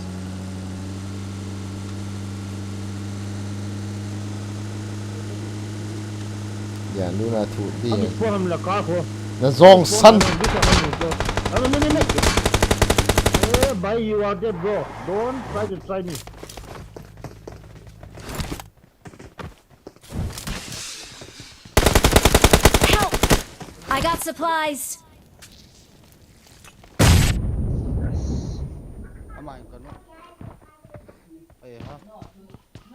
Lian lu na thu di. Abi pon ham la ka ko. Na jong san. Abi pon ham la ka ko. Ano, no, no, no. Eh, bhai, you are dead, bro. Don't try to try me. Help! I got supplies. Amai kanu. Ai ha.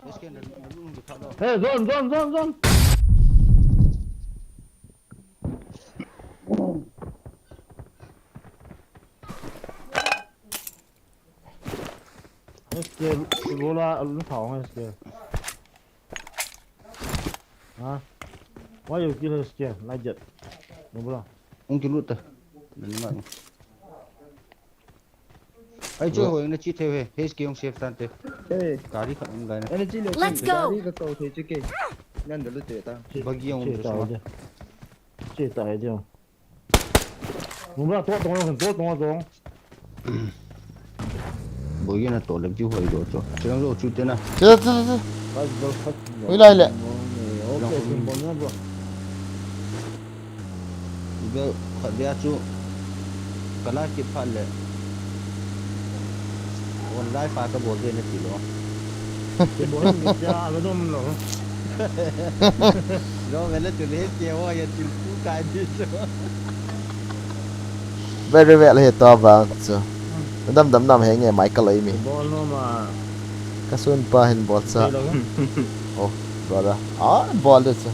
Escape na, na lung di kha do. Hey, zone, zone, zone, zone. Escape, rola, lu thao, escape. Ha? Why you kill escape like that? No, bro. Hung kilut ta. Nani ma. Ai, chu hoi na chi thei he. He ski hung save tan te. Hey. Gari khat hung gai na. Energy le. Let's go. Gari ka to thei chi ke. Nan da lu te ta. Bagi hung che ta. Che ta he jo. Nung la to tong, to tong, to. Bagi na to le ju hoi do cho. Che lang lo chu te na. Che, che, che. Ui lai le. Okay, bol na, bro. Ibe khat dia chu kala kit phat le. Online pa ka bol de na ti lo. Ke bol ni cha ga dom lo. Lo vele tu le ke wa ya til ku kai di chu. Very well he to ba chu. Dam dam dam he nge Michael ai mi. Bol no ma. Ka sun pa hin bol sa. Oh, brother. Ah, bol de chu.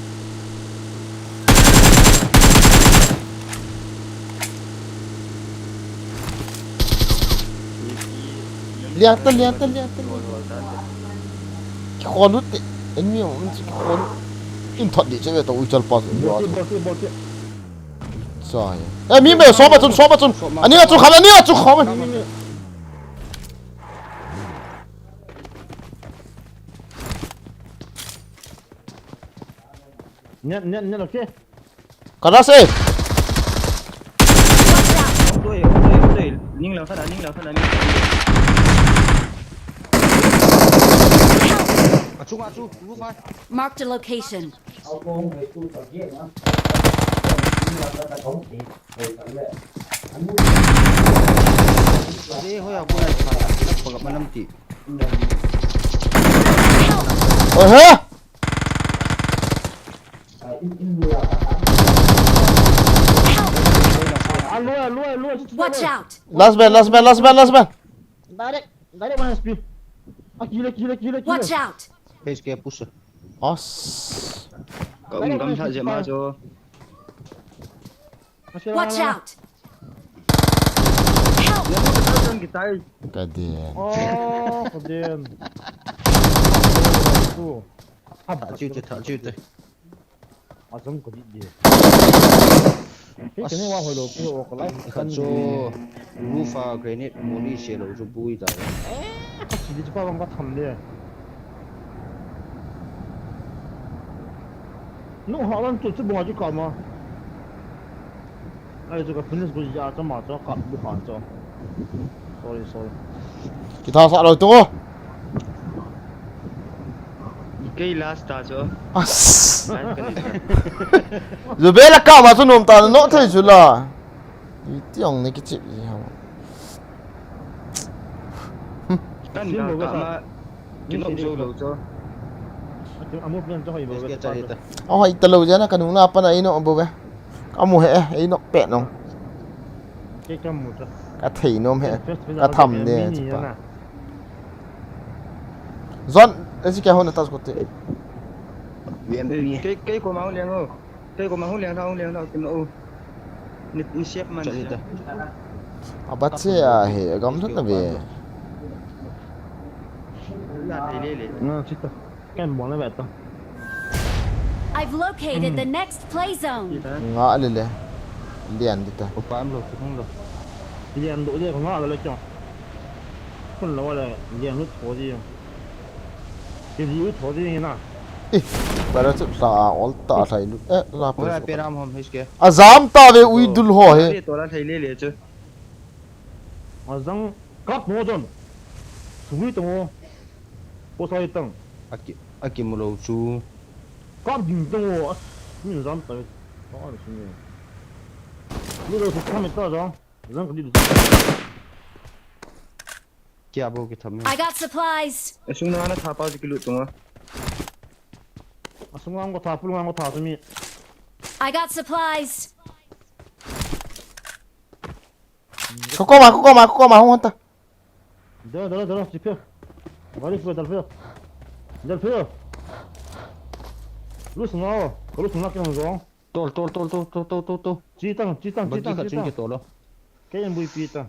Liang ta, liang ta, liang ta, liang ta. Kikhol lut te. Enemy um chu kikhol lut. In thot di che ve to ui chal pa. Bol te, bol te, bol te. Sai. Eh, mi me so ba chun, so ba chun. Ani a chu kham, ani a chu kham. Mi, mi, mi. Net, net, net, okay. Kada se. Watch out! Hung doi, hung doi, hung doi. Ning lang sana, ning lang sana, ning lang sana. Achu, achu, roof hai. Marked a location. Ade, hoi, abu lai, pagap manam ti. Ohe! Help! Alua, alua, alua, chuchu. Watch out! Last man, last man, last man, last man. Direct, direct one H P. Ah, kile, kile, kile, kile. Watch out! Face ke push. As. Ka um gam sa je ma jo. Watch out! Help! Ka den. Oh, ka den. Tha chiu te, tha chiu te. Asam ko di di. Hei, kani wa hoi lo, ko ko lai. Kha chu roof a grenade moli se lo chu bui ta. Eh, ka si di chu pa bang ka tham de. Nu ha lan chu chu bang chu ka ma. Ai chu ka finish ko ya cha ma cha ka bu khan cha. Sorry, sorry. Kitha sa lo tu. Kei last ta chu. As. Last ka ni. Zubela ka ma chu nom ta no thei chu la. Itiang ni kichip ji ha. Kan da ka ma. Kino zo lo cho. Amu plan cho hoi bo. Yes, ke chari ta. Oh, hoi ta lo jana ka nung na pa na ino bo be. Ka mu he, ino pe no. Ke ka mu ta. Ka thei nom he. Ka tham de pa. Zon, esi ke ho na tas ko te. Ke, ke ko ma liang o. Kei ko ma hung liang tha, hung liang tha, kim lo. Ni, ni siap man. Chali ta. Aba che a he, gam thut na ve. La thei le le. Na, chita. Ken bon na ve ta. I've located the next play zone. Nga le le. Lian di ta. Ko pam lo, ko hung lo. Lian do le, nga le le kya. Kun lo le, lian lut ko di. Kiliu tho ding hina. Para chu ta ol ta thai lu. Eh, la Ora pe. peram hom hiske. A jam ta ve ui dul ho he. Tola thai le le chu. Azang kap mo don. Sugui tong o. Ko sai tang. Aki aki mulo chu. Kap ding tong o. As min jam ta ve. Ba ni sini. Lu lo su kami ta jang. Zang kali du. Kia bo ki tham ni. I got supplies. Asung na na tha pa ji kilu tunga. Asung ang ko tha pul ang ko tha sumi. I got supplies. Ko ko ma ko ko ma ko ko ma hon ta. Dala dala dala sipia. Gari sipia dal pia. Dal pia. Lu sung ao. Ko lu sung na kya mo. Tol tol tol tol tol tol tol tol. Chi tang chi tang chi Bagi tang ka chi chun tang. Ke tolo. Kaya mo ipi ta.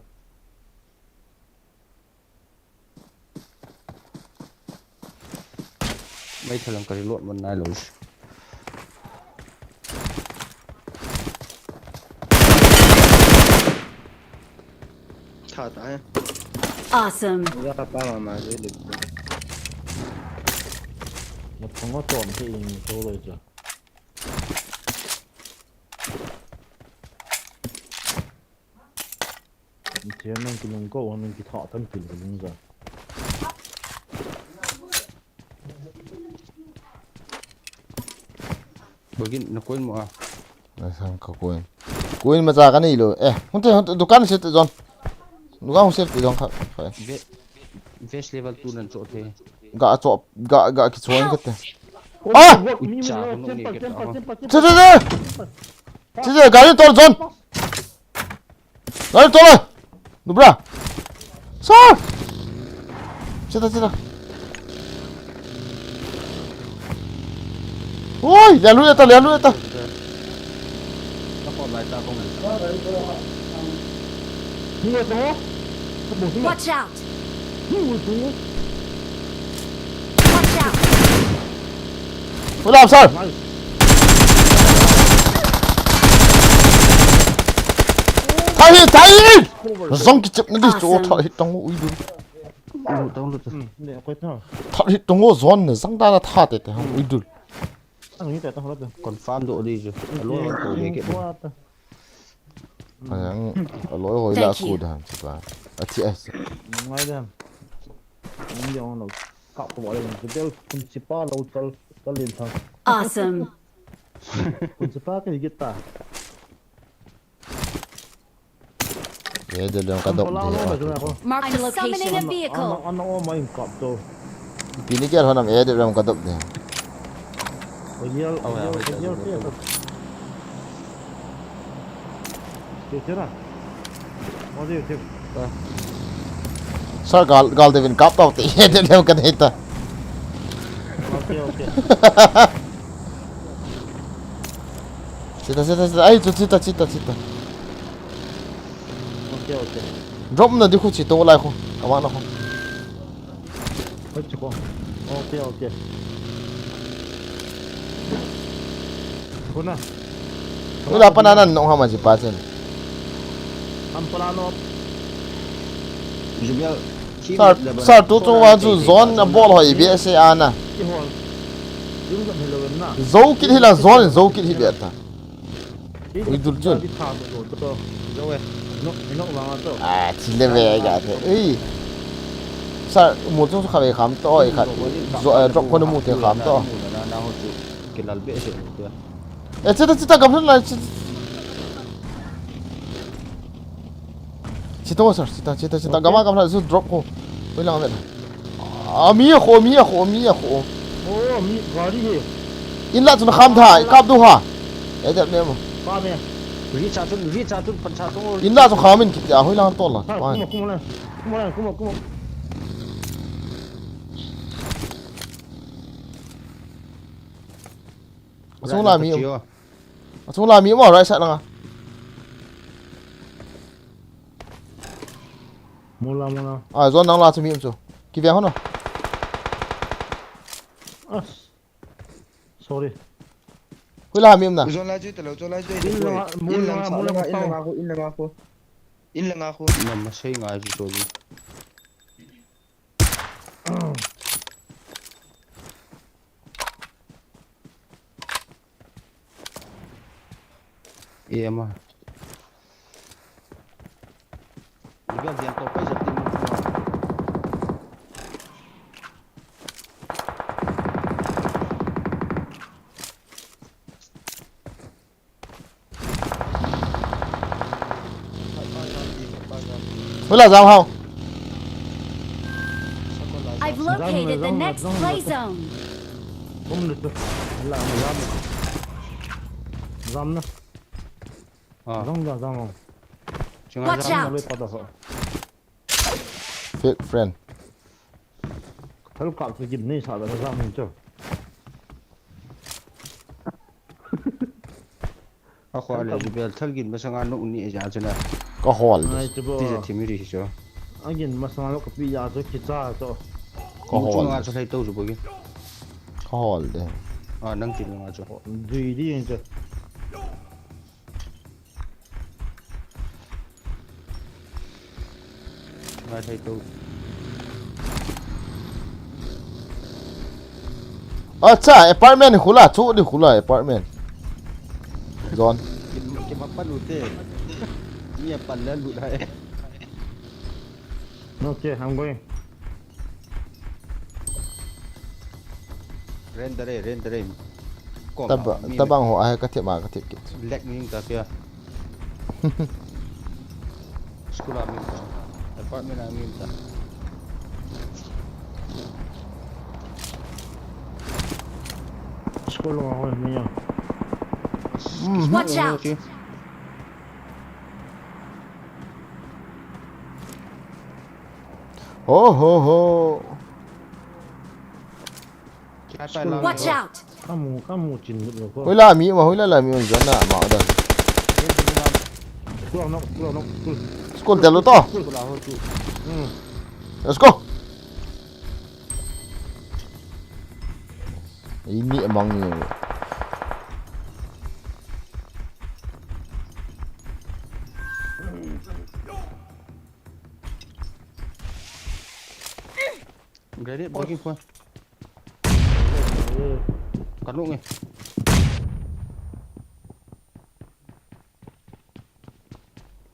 Mai thalang ka reload man nai lo. Tha ta he. Awesome. Ga ta pa ma ma je le. Mo thong o ton te in to lo cha. Che nang ki nung ko nang ki tha tan ki nung za. Bagin na koin mo a. Na sang ka koin. Koin ma cha ka nei lo. Eh, hun te hun te dukan se te jon. Dukan hun se te jon kha. Ve Vest level two nan cho the. Ga cho ga ga ki choin ka te. Ah! Ucha ko no ni ke ta. Che che che. Che che gari tol jon. Gari tol. Nubra. Sir. Che ta che ta. Oi, le lu ta le lu ta. Ka ko lai ta ko. Ni ya to. Ka bo sini. Watch out! Ni wo to. Watch out! Ula sir. Nice. Thai thai. Zong ki chep na di cho thai tong ui du. Lu tong lu. Hmm, ne ko ta. Thai tong o zon ne zang da na tha te te hong ui du. Ang ni ta ta ho la ta. Confirm do di ju. Lo ko ye ke. Ko ta. Ayang, aloi hoi la ku dan chuta. Athi ai. Ngai da. Ni yong lo. Ka ko le ni bel kun chi pa lo tal tal lin thang. Awesome. Kun chi pa ke git ta. Ye de long ka dok de. Marked a location. Ana ana o mai kap to. Pini ke honam ye de long ka dok de. Oyal oyal oyal te. Te te na. O de te. Sir gal gal de vin kap to te ye de long ka de ta. Okay okay. Chita chita chita ai chu chita chita chita. Okay okay. Drop na di khu chi to lai khu. Ka ma na khu. Hoi chu ko. Okay okay. Ko na. Ula pa na nan nong ha ma chi pa chen. Am pala no. Jubel. Sir sir tu chu wa chu zone na bol hoi be se ana. Ki hol. Yung ka hello na. Zo kit hi la zone zo kit hi be ta. Ui dul chun. Di tha to to. Zo e. No no wa to. Ah, chi le ve ga te. Ei. Sir, mu chung kha ve kham to, ei kha. Zo, eh, drop ko mu te kham to. Na na ho chu. Ke lal be se. Eh, chita chita gam lai chi. Chita sir, chita chita chita gam gam lai su drop ko. Oi lang ve. A mi a kho, mi a kho, mi a kho. Oh, mi gari he. In la chun kham tha, kap du ha. Eh, dep ne mo. Pa me. Ri cha chun, ri cha chun, pan cha chun. In la chun kham in kiti a hoi lang to la. Ha, Pa. Kuma kuma la. Kuma la, kuma kuma. Asung la mi. Asung la mi mo right side langa. Mola mola. Ah, zone nang la chu mi um chu. Ki ve ho no. As. Sorry. Hui la mi um na. Zone la chu talo, zone la chu In la, talo. mola, In lang sa mola, la, in mola. lang ko, in lang ko. In lang ko. Na ma sei ngai chu chu. Ema. Iga dian to pa jat ti mo. Hula jam hao. I've located the next play zone. Bom le tu. La jam. Jam na. Ah. Jam da jam. Watch out. Fake friend. Thal kap se gin nei sa da jam chu. A khwa le, Jubel thal gin masanga nu ni ja chu na. Ka hol de. Ai, chu bo. Ti ja thimi ri chu. A gin masanga lo ka pi ja chu ki cha chu. Ka hol. Chu nga chu lai to chu bo gin. Ka hol de. A nang ti nga chu. Dui di chu. Ngai thei tu. Acha, apartment khula, chu di khula apartment. Zone. Kim, kim apan ute. Ni apan le lu dai. Okay, I'm going. Render e, render e. Ko Taba-, ma, mi tabang ho ahe ka thep ma ka thep kit. Lag mi ta pia. School a mi ta. Apartment a mi ta. School a ho mi ya. Mm. Watch out. Ho, ho, ho. Watch out! Kamu, kamu chin lut lo ko. Hoila mi ma, hoila la mi ma, jana ma da. School nok, school nok, school. School telu to. School la ho tu. Hmm. Let's go. Ini amang ni. Grenade, breaking point. Kanu nge.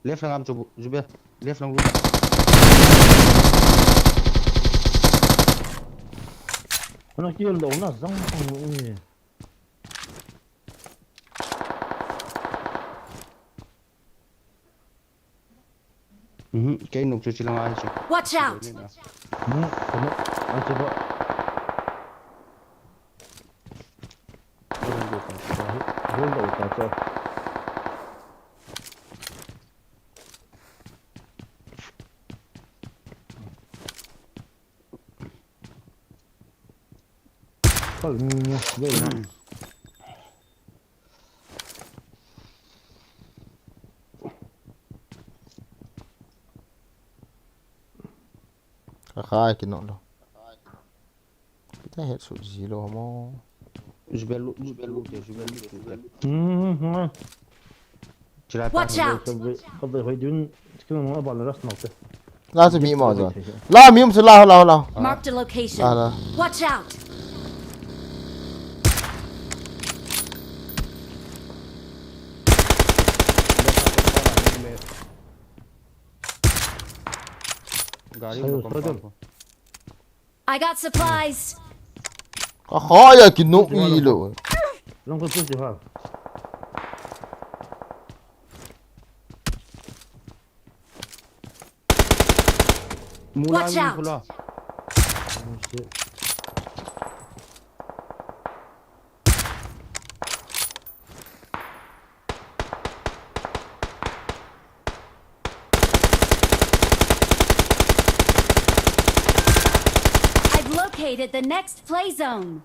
Left lang am chu, Jubel. Left lang lu. Kanu kill lo na, jang sang lo nge. Mhm, kei nok chu chilang ai chu. Watch out! Hmm, kanu, ai chu ba. Hold on, hold on, hold on. Kal ni ni, ve na. Ka khai ki no lo. Kita head shoot ji lo mo. Jubel lu, Jubel lu te, Jubel lu te. Hmm, hmm, hmm. Watch out! Ka ve, ka ve hoi dun, skill mo ba la ras nok te. La chu mi mo jo. La mi um chu la, la, la. Marked a location. La, la. Watch out! Gari lo compound ko. I got supplies. Ka khaya ki nok i lo. Long ko push di ha. Watch out. Mula ni pula. Oh, shit. I've located the next play zone.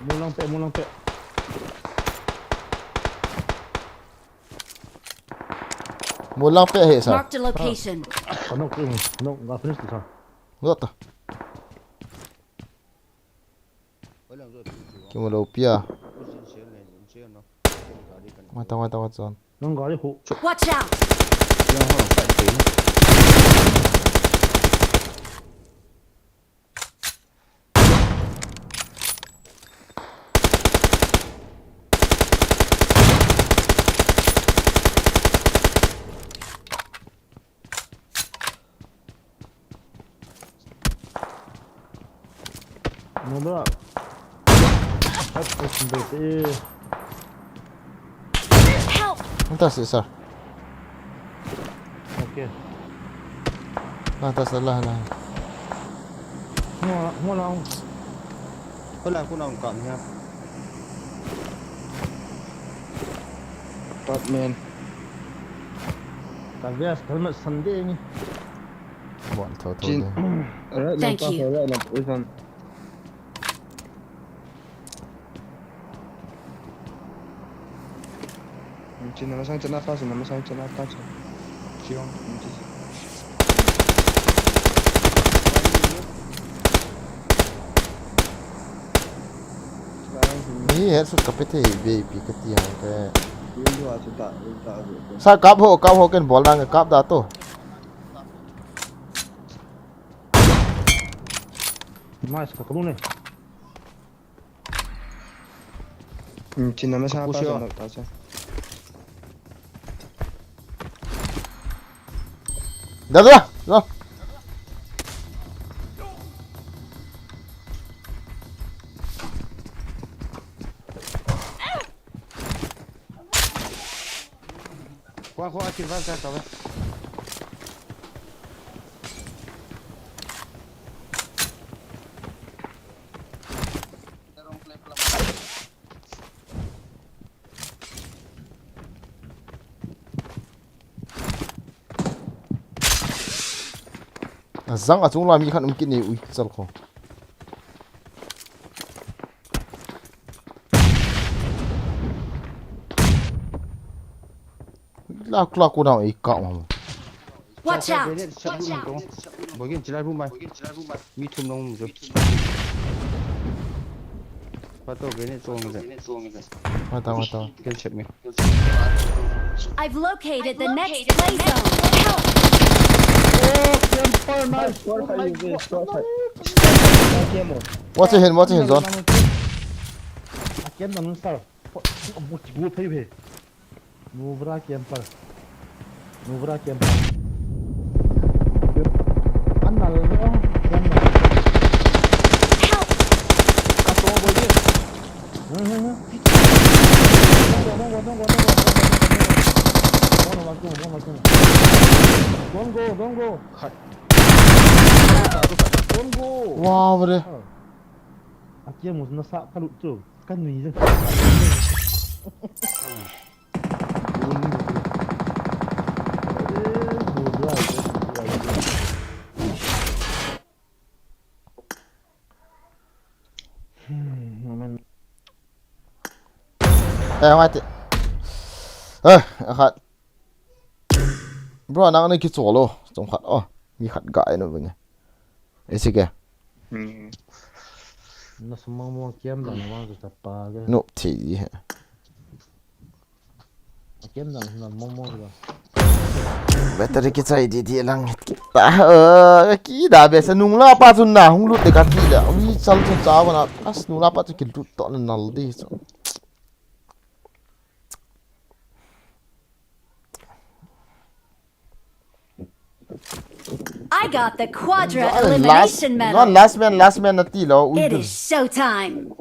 Mulang pe, mulang pe. Mulang pe he sa. Marked a location. Ka nok, nok, nga finish sa. Nga ta. Kimu lo pia. Mata, mata, mata, son. Nang gari ho. Watch out! Yang ho, fight team. Hold up. That's the bit. Help! Fantastic, sir. Okay. Fantastic, lah, lah. Hold on, hold on. Hold on, hold on, come here. Top man. Ka vest helmet Sunday ni. Bon, thou, thou. Chin. Ding. Right Thank now, you. Right now, this one. Chin, nama sang chana pass, nama sang chana pass. Chiong, Ni headshot kape thei, V I P kati ha ke. Window a chuta, window a chuta. Sa kap ho, kap ho ken bol nang kap da to. Nice, ka kamu ni. Chin, nama sang Push pass, on. Nama pass. Da, da, da. Kwa kwa, akin van sa ka ba. Azang achung la mi khat um kit ni ui chal kho. La kla ko dang ei ka ma. Watch out! Bogin chilai bu mai. Mi thum nong mu. Pato grenade chong je. Ma ta ma ta. Kel check me. I've located the next play zone. Help! Oh, camper nice. Four five, four five. Watch ahin, watch ahin zone. Akem na nung star. Mo ki bu phei phei. Nubra camper. Nubra camper. An nal lo. An nal. Help! Ka to bo ye. Hmm, hmm, hmm. Don't go, don't go, don't go, don't go. Don't go, don't go, don't go. Don't go, don't go. Don't go. Wow, bre. Akia mo na sa ka lut tu. Ka nui je. Eh, mati. Eh, khat. Bro, nang ni kichol o. Chom khat. Oh, mi khat ga eno benge. Esi ke. Hmm. Na sumang mo kiam da na wang sa pa ke. No, thi he. Kiam da na mo mo da. Battery kichai di di lang. Ta, eh, ki da be sa nung la pa chun na hung lut de ka ti da. Ui, chal chal cha na. As nung la pa chu kilut to na nal di so. I got the Quadra Elimination No, Medal. Last Man, Last Man na ti lo. Ui, It du. Is showtime.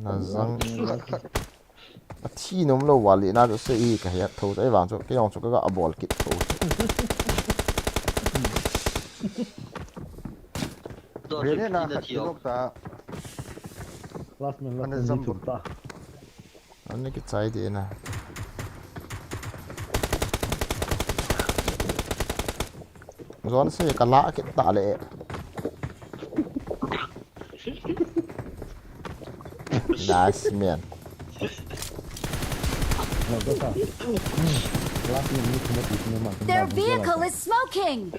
Na zang. A thi nom lo wali na se i ka hiat tho. Ai vang chu, ke yong chu ka ga a bol kit tho. Grenade na khat ki nok ta. Last man, last Ana man, jump YouTube ta. Ani kichai di na. Zone se ka la kit ta le. Last man. No, go sa. Last man, ni kuma ti kuma ma. Their vehicle is smoking.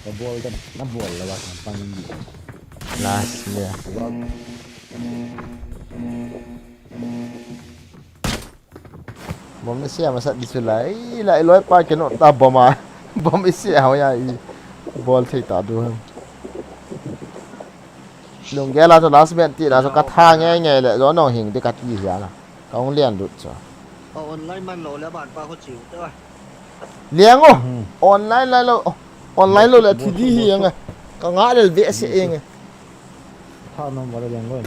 Na bol ka, na bol la wa kan pang di. Last man. Bom ni sia masa di sulai. Ila iloi pa ke no ta bom a. Bom ni sia ho ya i. Bol thei ta du ham. Lunggel a chu last man ti la chu ka tha nge nge le, zone nong hing di ka ti hia na. Ka hung lian lut chu. Online man lo le ban pa ko chiu te. Liang o. Online lai lo. Online lo le thi di hi ang. Ka nga lel ve se eng. Tha nom wala leng loi.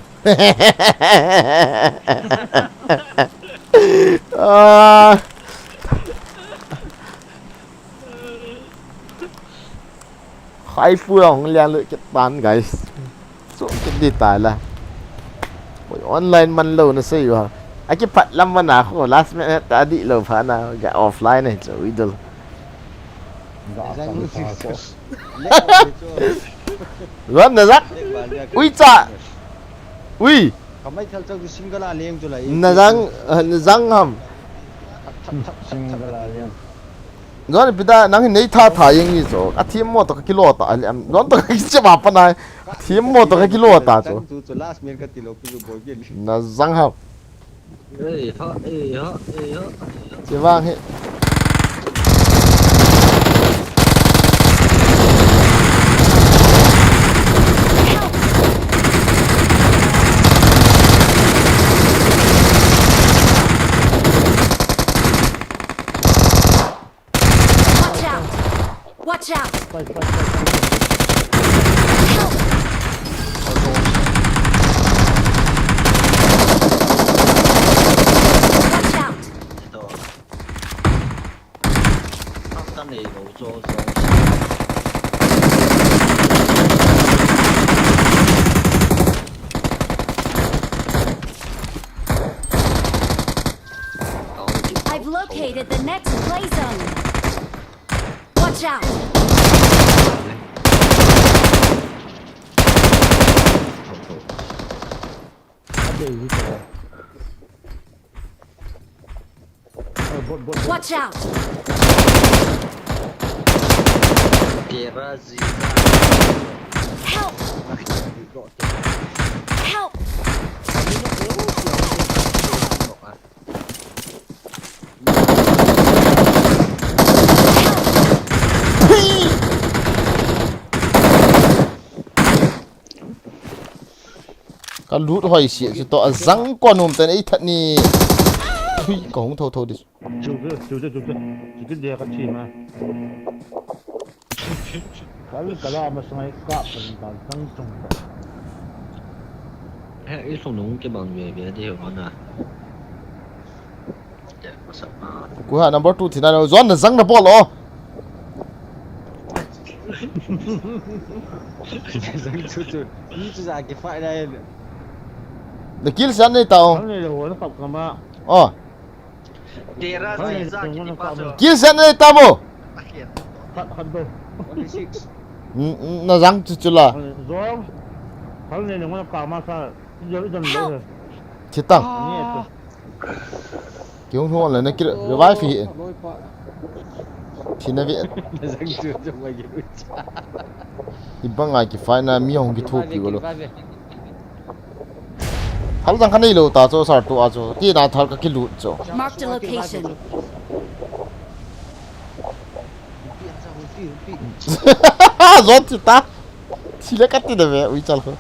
Ah. Khai pu hong lian lu kit tan, guys. Chu kit di ta la. Oi, online man lo na sei wa. Aki phat lam man a kho last minute ta di lo pha na ga offline ne chu idol. Wan na zak. Ui cha. Ui. Kamai thal chau single a leng chu lai. Na zang, eh, na zang ham. Single a leng. Zon pida nang nei tha tha yeng ni so. A thim mo to ka kilo ta ali am. Zon to ka kiche ma pa nai. A thim mo to ka kilo ta so. Chu chu last man ka tilo ku boi ke. Na zang ham. Ei ha, ei ha, ei ha. Che vang he. Watch out! Watch out! Fight, fight, fight, fight. Help! Watch out! I've located the next play zone. Watch out! Watch out! Help! Help! Ka lut hoi sia chu to a zang ko nom ten ei that ni. Hui, ka hung tho tho dis. Chu chu chu chu chu chu chu dia ka chi ma. Kal kala ma sangai ka pan ba zang chung. He, i sung nung ke bang ve ve de ho na. Ku ha number two thina lo. Zon na zang na bol o. Zang chu chu. Ni chu za ke fa na. Na kill san nei ta o. Ni lo na kap kama. O. Tera zai za ki ni pa so. Kill san nei ta mo. Khat khat do. Only six. N-, n-, na zang chu chu la. Zong. Kal nei lo na kama sa. Help! Thitang. Kiung hon le na ki revive hi. Thina ve. Ibang ai ki fai na mi hong ki thu pi lo. Hal dang ka nei lo ta cho sar tu a cho. Ti na thal ka ki lut cho. Mark the location. Zot ta. Thile ka ti da ve, ui chal ko.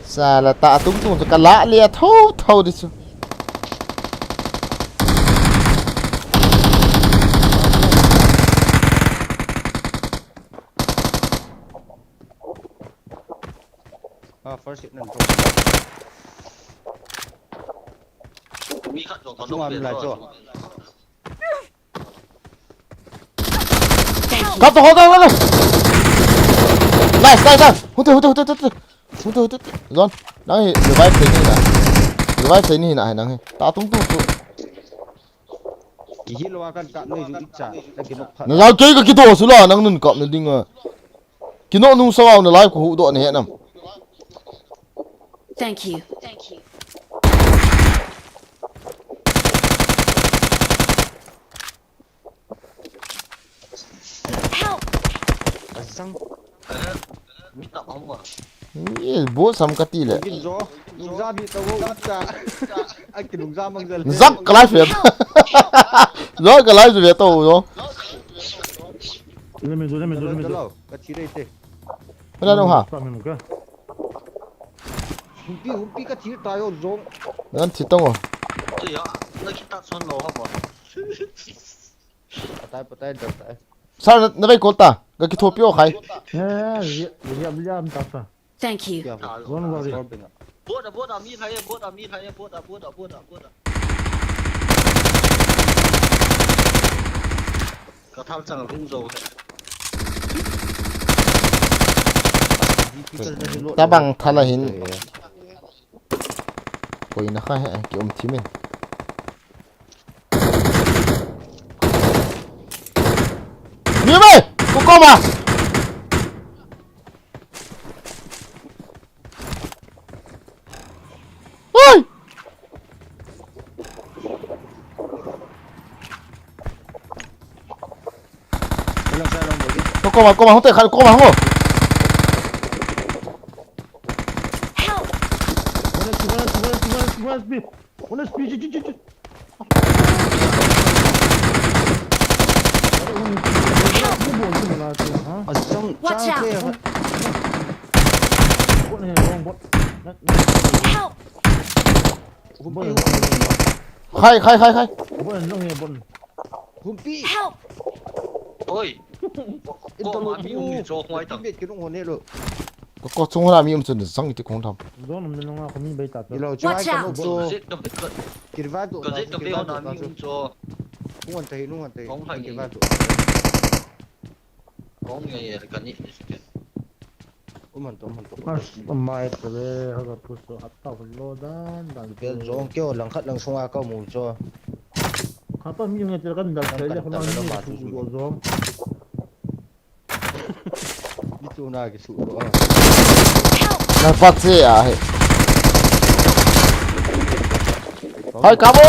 Sala ta tung tung chu ka la le a tho tho di chu. Ah, first hit nan. Mi khat jong kan. Chu am lai chu. Help! Kap to, kap to, kap to. Nice, nice, nice. Hute, hute, hute, hute. Hute, hute, hute. Zon. Nang hi revive thei ni na. Revive thei ni na, nang hi. Ta tung tung tu. Ki hi lo a kan kap nei ju icha. Na ki nok phat. Na zau kei ka ki do su la, nang nun kap na ding a. Ki nok nung sa na live ko hu do na he nam. Thank you. Thank you. Help! Azang. Mi ta om wa. Ni bo sam ka ti le. Kin jo. Nungza bi ta wo ta. A ki nungza mang jal. Zak ka live ve. Zak ka live ve to yo. Le me jo, le me jo, le me jo. Ka thi rei te. Mana no ha. Ka me ka. Humpi, humpi ka thi ta yo zong. Nan thi tong o. Tu ya, na ki ta son lo ha ba. Patai, patai, dal tai. Sir, na, na vei call ta. Ka kithopi o khai. Eh, liam, liam ta ta. Thank you. Don't worry. Bot a bot a mi khai bot a mi khai bot a bot a bot a bot a. Ka thal chang rung zo. Tabang thala hin. Koi na kha he ki um thimin. Ni be! Ku koma! Oi! Ko koma, koma, hote, koma, ho. One H P, one H P, one H P, one H P, one H P. One H P, G, G, G, G. Watch out! Bot ne, wrong bot. Not, not. Help! Khai, khai, khai, khai. Bot ne, long here, bot ne. Humpi. Help! Oi. Ko ma mi um ni cho khoi tang. Bit ki nung hone lo. Ko ko chung la mi um chun sang iti kong tham. Zone um ni nunga ko mi bai ta. Ilo chai ka lo cho. Zit ka bit ka. Kirva do. Ka zit ka be na mi um cho. Nung an tai nung an tai. Kong khai ni. Kirva do. Kong ye ye ka ni. Uman to uman to. Mas mai to le ha ka puso hatta lo dan dan. Bel zong keo lang khat lang sunga ka mu cho. Khapa mi nge tel kan dal thei le khona mi su do zong. Ni chu na ki su do a. Na pa che a he. Hai ka bo.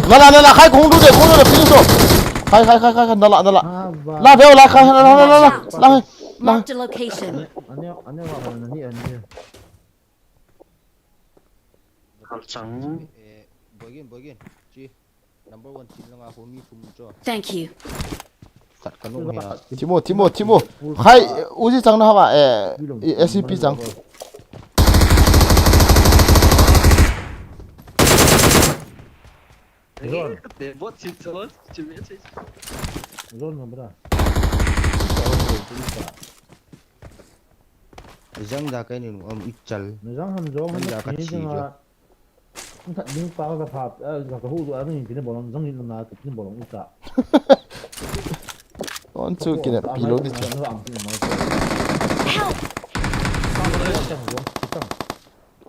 Nala nala khai kong du de kong du de finish o. Khai khai khai khai nala nala. La veo la khai nala nala nala. La khai. Marked a location. Ane ane wa na ni ane. Hal chang. Eh, bogin bogin. Chi. Number one team langa ho mi thum cho. Thank you. Khat ka nung hia. Timo Timo Timo. Khai Uzi chang na hava eh S C P chang. Bot si cho. Chimi si. Zone na bra. Zang da kai ni um ichal. Zang ham zong da ka chi jo. Nta ding pa ka pha ka ka hu a ni pin bolong zang ni na ka pin bolong uta. On chu kina pilo di cha. Help!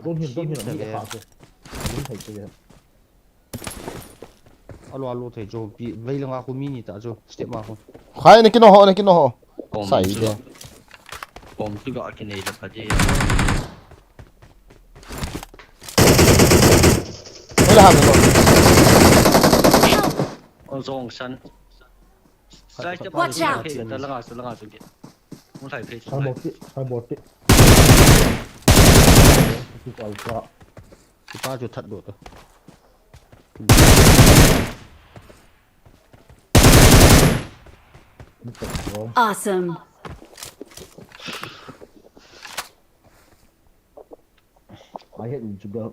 Don't hit, don't hit, don't hit. Don't hit, don't hit. Alo alo thei jo pi vei langa khu mi ni ta jo step ma khu. Khai na kino ho na kino ho. Sai de. Bom tu ga kinei la pha de. Wala ha no. O zong san. Sai step. Watch out. Langa su langa su ke. Mun sai phei. Sai bot ti, sai bot ti. Ti kal ka. Kipa chu that do to. Awesome. I hate when you go.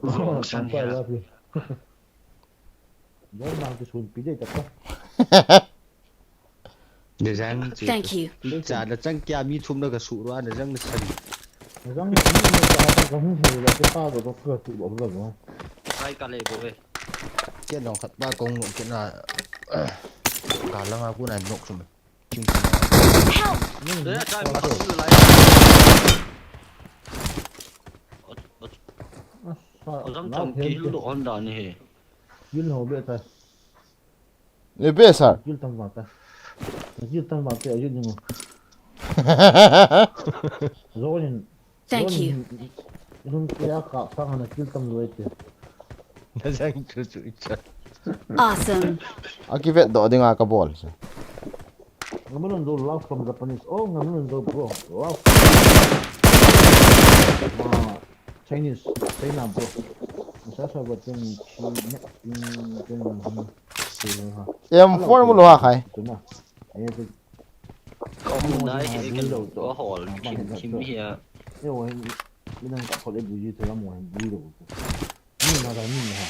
Don't mind this one, P J. Dezang. Thank you. Cha da chang kya mi thum da ka su ra dezang na san. Dezang ni ta ta ka hu hu la ka ta ka ka tu lo la. Sai ka le bo ve. Kya nong khat ba kong nong kya na. Ka la nga ku na nok sum. King. Help! Dezang ma su lai. Ozam chang ki lu do Honda ni he. Yun ho be ta. Le be sir. Yun tam ba ta. Yun tam ba ta yun ni. Zonin. Thank you. Nung kaya ka pang na kill tam lo ite. Dezang chu chu icha. Awesome. Akivet do dinga ka bol. Ngamun do love from Japanese. Oh, ngamun do bro. Love. Chinese, China bro. Masa sa ba tin chi ne tin tin ha. M four mo lo ha khai. Tuna. Aye. Ko mun nai he kan lo to hol kim kim hi a. Ye wo. Ni nang ka ko le bu ji te la mo bu lo. Ni na da ni ha.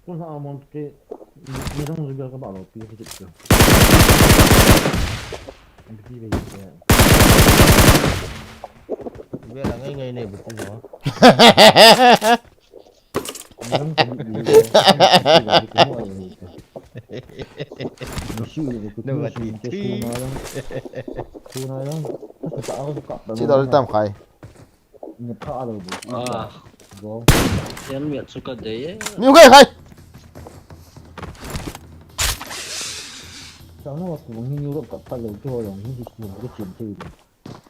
Kung sa amon ke, ni dong juga ka ba lo pi ki ke. Ang pi bai ke. Bela ngai ngai ne bu tu ho. Ni dong ka ni ke. Ni si ni ke. Ni si ni ke. Tuna dong. Tuna dong. Ka ta ka ta. Chi dal tam khai. Ni pha lo bu. Ah. Go. Yan miat chu ka dei e. Ni u khai khai. Sa no ku ni ni ro ka pha lo chu ho yang ni ku ku chin thei.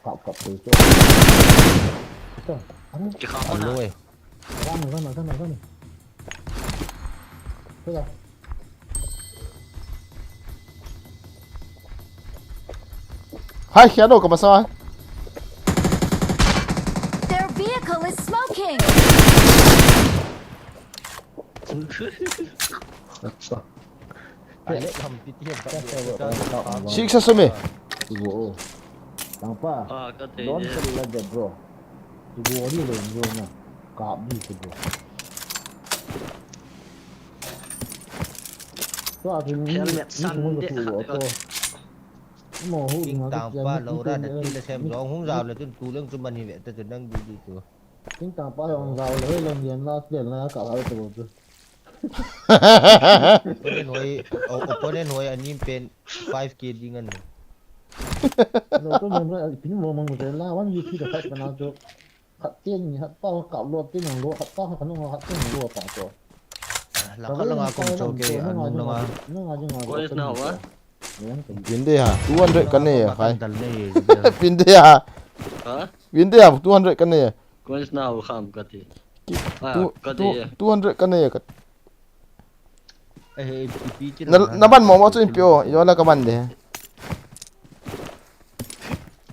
Kap kap thei chu. Ka. Alo e. Ram ram ram ram. Ka. Hai, hian o ka masa. Their vehicle is smoking. Six a sumi. Wo. Tangpa. Ah, ka te. Don sel la de bro. Wo ni le bro na. Ka bi bro. Helmet san de. King tangpa lo ra da ti la sem jong hung jao le tun tu leng chu man hi ve ta chu nang di di chu. King tangpa jong jao le leng lian la lian la ka la tu chu. Opponent hoi, o-, opponent hoi anim pen five K ding an. Lo tu man ra pin mo mang mo la wan yi ti da fight na chu. Khat tiang ni khat pa kap lo tiang lo khat pa khat nung khat tiang lo pa to. La khat la nga kom cho ke anu na nga. Nung nga jing nga. Ko is na wa? Pin de ha, two hundred ka nei khai. Pin de ha. Ha? Pin de ha, two hundred ka nei. Ko is na wa kham ka ti. Ah, two, ka ti. Two, two hundred ka nei ka. Na, na ban mo mo chu in pio, yo la ka ban de.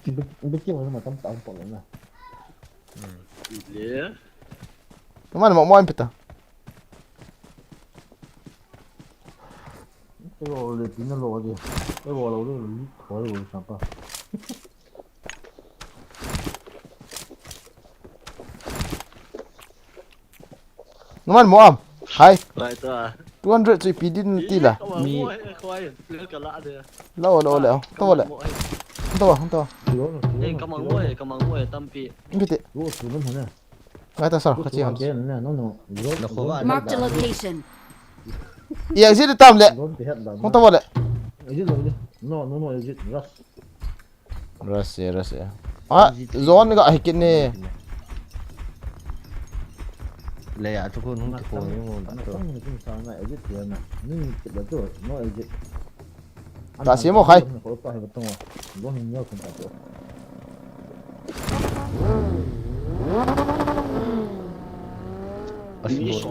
Bi, bi ki mo ma tam tam po na. Le. Na ban mo mo in pita. Te wo le pin lo de. Te wo lo le ko lo sa pa. Numan mo am. Hai. Right, ah. Two hundred chu ipi din ti la. Ka mang mo, eh, khoi, player ka la de. Lo, lo, lo. To le. To, to. Eh, ka mang mo, eh, ka mang mo, eh, tampi. Ipi ti. Ngai ta sar, ka chi han. Mark the location. I exit tam le. Hung to le. No, no, no, exit, rush. Rush e, rush e. Ah, zone ga hi kit ne. Le ya, tu ko nung tu ko ni mo na to. Ta si mo khai. Ko pa he to. Zone ni ko pa to. Asbol.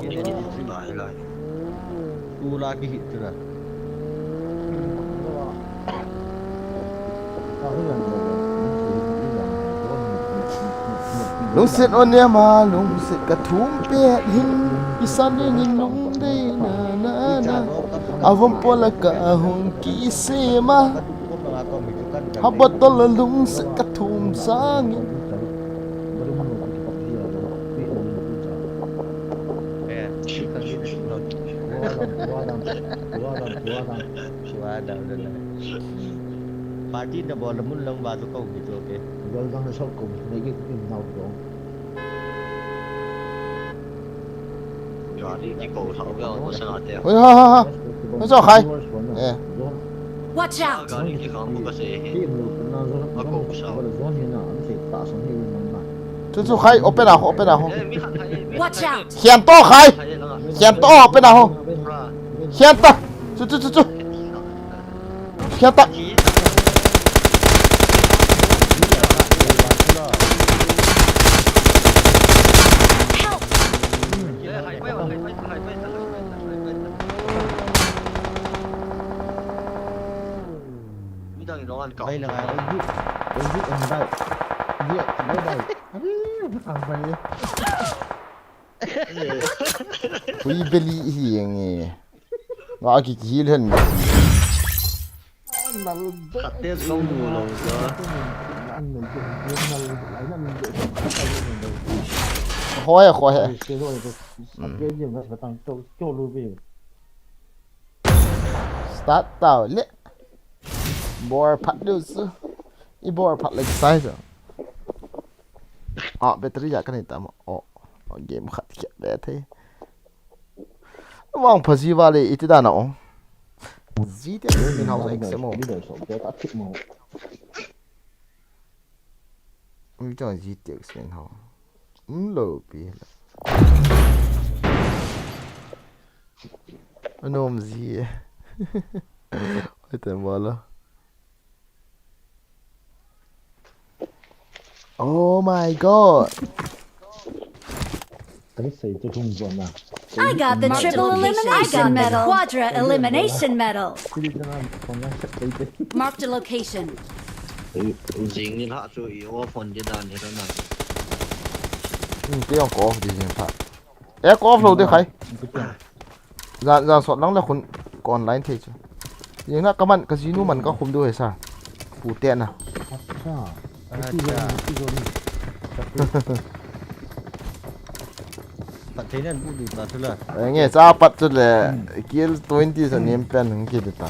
Tula kihih tula. Lungset o nema, lungset ka thum pet hin, kisan ding in nung dei na na na. Avom pola ka hung kisema. Habot tol lungset ka thum sangin. Party na bol mun lang ba tu kau gitu ke. Bol dang na sok ko, na ye kin nau do. Oi, ha, ha, ha. Oi, so khai. Eh. Watch out! Chu, chu, khai, open a ho, open a ho. Watch out! Hian to khai. Hian to, open a ho. Hian ta. Chu, chu, chu, chu. Hian ta. Help! Midang in ong an kau. Bai lang ai, exit. Exit and die. Exit, bye bye. Ang bai. Hui beli hi ang e. Nga ki ki hil hen. Khatte kong mu lo sa. An nei ke, an nei ke, an nei ke. Hoi, hoi. Start tau le. Bor phat diu chu. I bor phat le sai chu. Ah, battery ja ka nei tam. Oh, game khat khat be thei. Vang pha ji va le iti da na o. Ji te min hau sa exam o. Mi chang ji te exam hau. Um lo pi. Anom ji. Oi te mo lo. Oh my god. I got the triple elimination medal. I got the quadra elimination medal. Marked a location. Jing ni la chu i off on de dan he na. Ti ong ko off di jing pha. E ko off lo de khai. Jan jan sot lang le khun ko online thei chu. Jing na ka man ka jinu man ka khum du he sa. Pu te na. Acha. Acha. Pat thei nan bu du ta chu la. Nge cha pat chu le kill twenty sa nem pen ngi ki ta.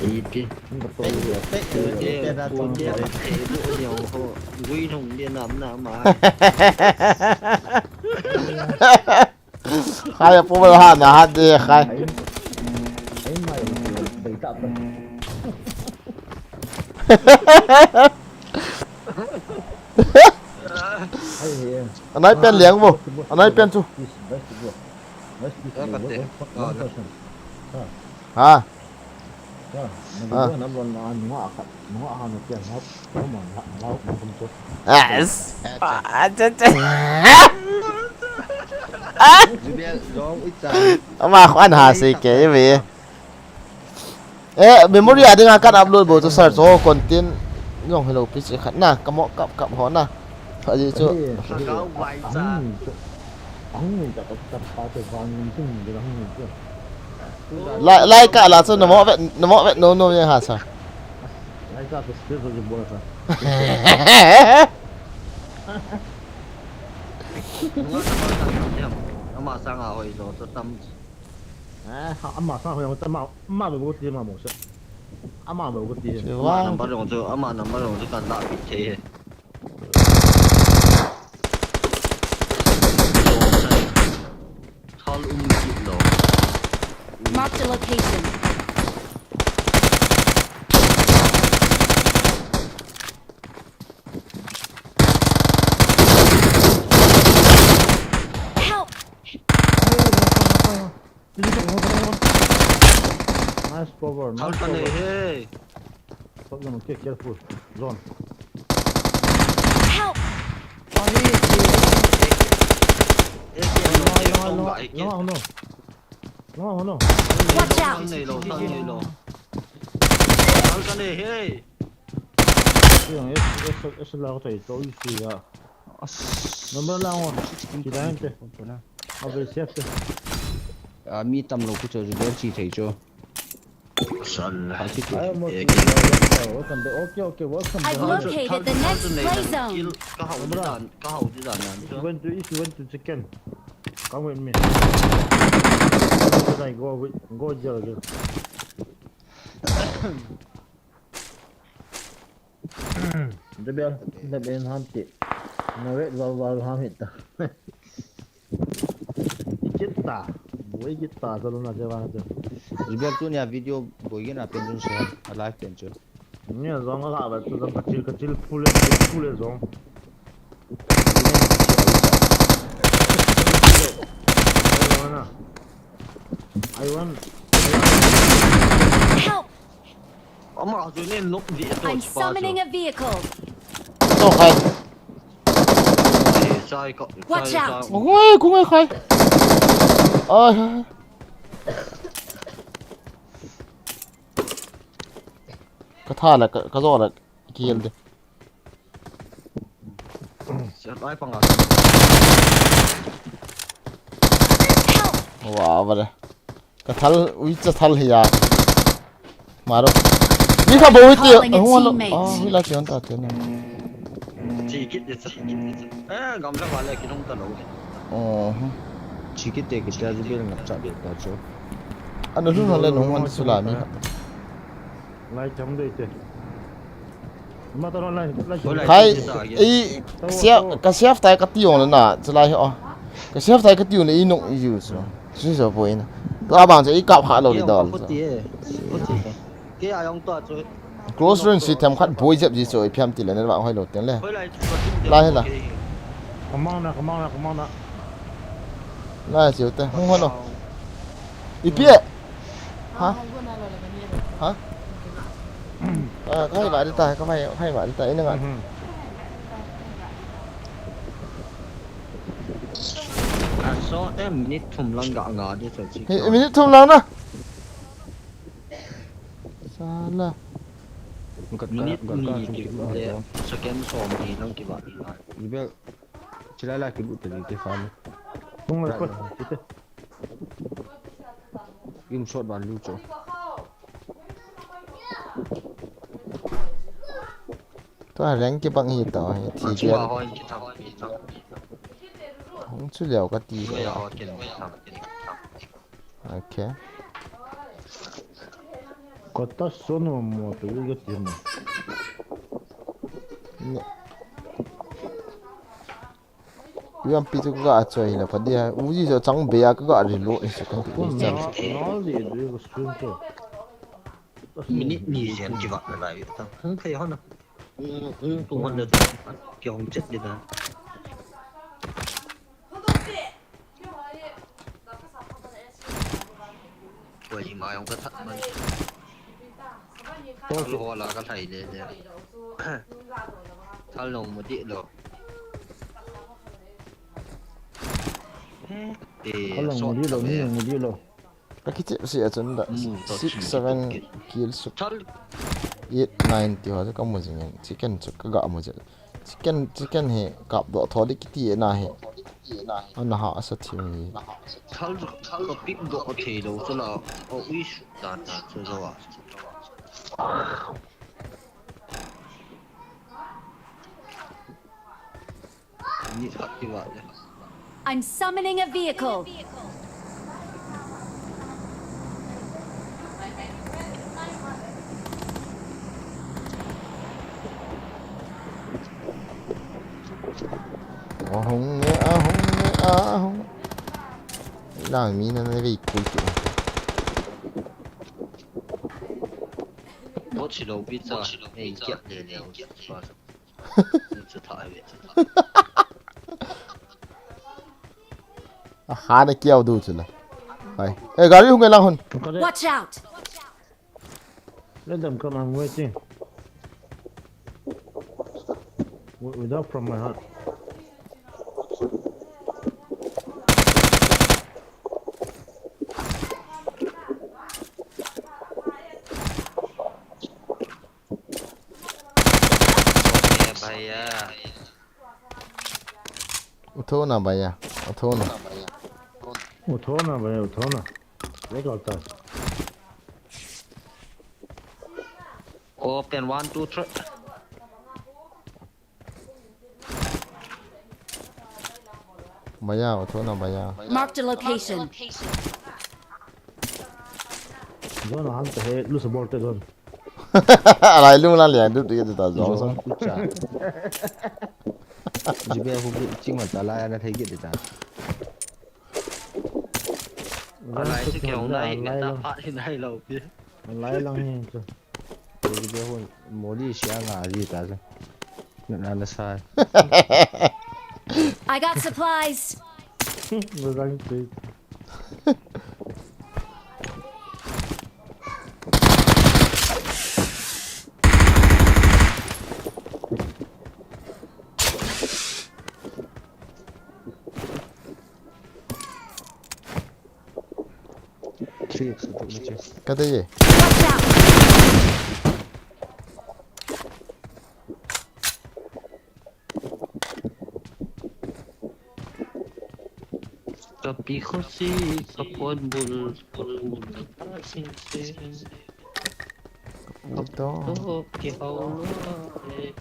Iti. Te te te da tu te. Te bu ni ho. Gui thong ni nam na ma. Khai a puma ha na ha de khai. Anai pen liang bo. Anai pen chu. Ha. Yes. Ama kwan ha se ke ve. Eh, memory a dinga kan upload bo chu sir, so content jong hello pi che khat na, kamo kap kap ho na. Aji chu. Lai lai ka la chu namo vet namo vet no no ye ha sa. Lai ka chu skill chu bol sa. Ama sanga hoi lo to tam. Eh, ama sanga hoi lo tam ama bo ti ma mo sa. Ama bo ti. Ama number lo chu ama number lo chu kan la pi che. Thal um kit lo. Marked a location. Nice cover, nice cover. Hey. Problem, okay, careful. Zone. Help! No, no, no. Watch out! Hey. Number lang o. Kita yan te. Number safe te. Ah, mi tam lo ku cho ju chi thei cho. Sal. Okay, okay, welcome. I've located the next play zone. Ka hau di dan, ka hau di dan yan. If you want to, if you want to chicken, come with me. Then I go with, go jail again. Debel, debel ham ti. Na wet wal wal ham hita. Kita, boi kita, selalu na jawa tu. Debel tu ni a video boi na pen jun so, a live pen jun. Ni a zong a la ba tu zong kachil kachil pule pule zong. I want. Help! Ama chu nen nok di to. I'm summoning a vehicle. To khai. Watch out. Oi, ku ngai khai. Ai. Ka tha la ka zo la kiel de. Siat ai panga. Wa vale. Ka thal ui cha thal hi ya. Maro. Ni ka bo ti. Hung lo. Ah, ui la ti an ta ti na. Chi kit de cha. Eh, gamla vale kilhung talou. Oh. Chi kit te kit te ju bel ngap cha bel ta chu. Ana lhun hale nung hon sula mi. Lai chang de te. Ma ta lai, lai chang. Khai, ei, sia, ka save tai kati jong le na, chulai ho. Ka save tai kati jong le i nung i ju chu. Sui so poi na. Tua bang chu i kap kha lou le dol chu. Khuti e. Khuti e. Ke a jong tua chu. Close range si themkhat boi jep ji chu i phiam ti le na ba hoi lou teng le. Lai he la. Kamang na, kamang na, kamang na. Lai siu te. Hung hon o. Ipi e? Ha? Ha? Ah, ka hai ba di ta, ka hai, ka hai ba di ta, ina nga. Mhm. A so te minute thum lang ga nga di so chi. He, minute thum lang na. Sala. Minute ni ki le second som ni lang ki ba ni. Ibe. Chilai la ki bu te ni te fa ni. Tung le ko. Im shot ban lu cho. Tua rank kibang hi tau hi, thi gel. Hung chu leo kati hi. Okay. Kota sono mo tu ga ti mo. U M P chu ka ga choi la pha dia. U ji chu chang be a ka ga reload ni chu ka pi chang. Minute ni jen ki va la lai ta. Hung thei hon. Hung, hung tu hon da. Ki hung chet di da. Koi hi ma jong ka that man. Thal ho la ka lhai le le. Thal long mu di lo. Eh, thal long mu di lo, mi long mu di lo. Ka kichep si a chun da. Six, seven kill su. Eight, nine ti ho chu ka mu jing in. Chicken chu ka ga mu jing. Chicken, chicken hi kap doh tho di kiti na hi. Ana ha asa thim hi. Thal, thal ka pick doh thei lo chu la. O ui su dan dan chu zo a. Ni khat ti va le. I'm summoning a vehicle. Ahung e, ahung e, ahung. Lang mi na na vei kul ki. Bot si lo pi cha. Ei, kiat le le. Chu tha ve. A ha na kiau du chu la. Hai. Eh, gari hung e lang hon. Watch out! Let them come, I'm waiting. Wi-, without from my heart. Bhaiya. Utho na bhaiya, utho na. Utho na bhaiya, utho na. Ye karta hai? Open, one, two, three. Bhaiya, utho na bhaiya. Marked a location. Zone a hung ta he, lu support te zone. Alai lung la lian du ti ta zone. Zone tu cha. Jibe hu bi chi ma ta la ya na thei ki ta. Alai chu keu nai, alai ta lang. Phat hi nai lo pi. Alai lang hi chu. Jibe hu moli sia nga ji ta chu. Na na sa. I got supplies. Lo lang ti. Three X tu na che. Ka dei e. Watch out! Ka pi khosi, ka pon bul, pon bul, ka ta sing sing. Ka to. To ki hau lo e.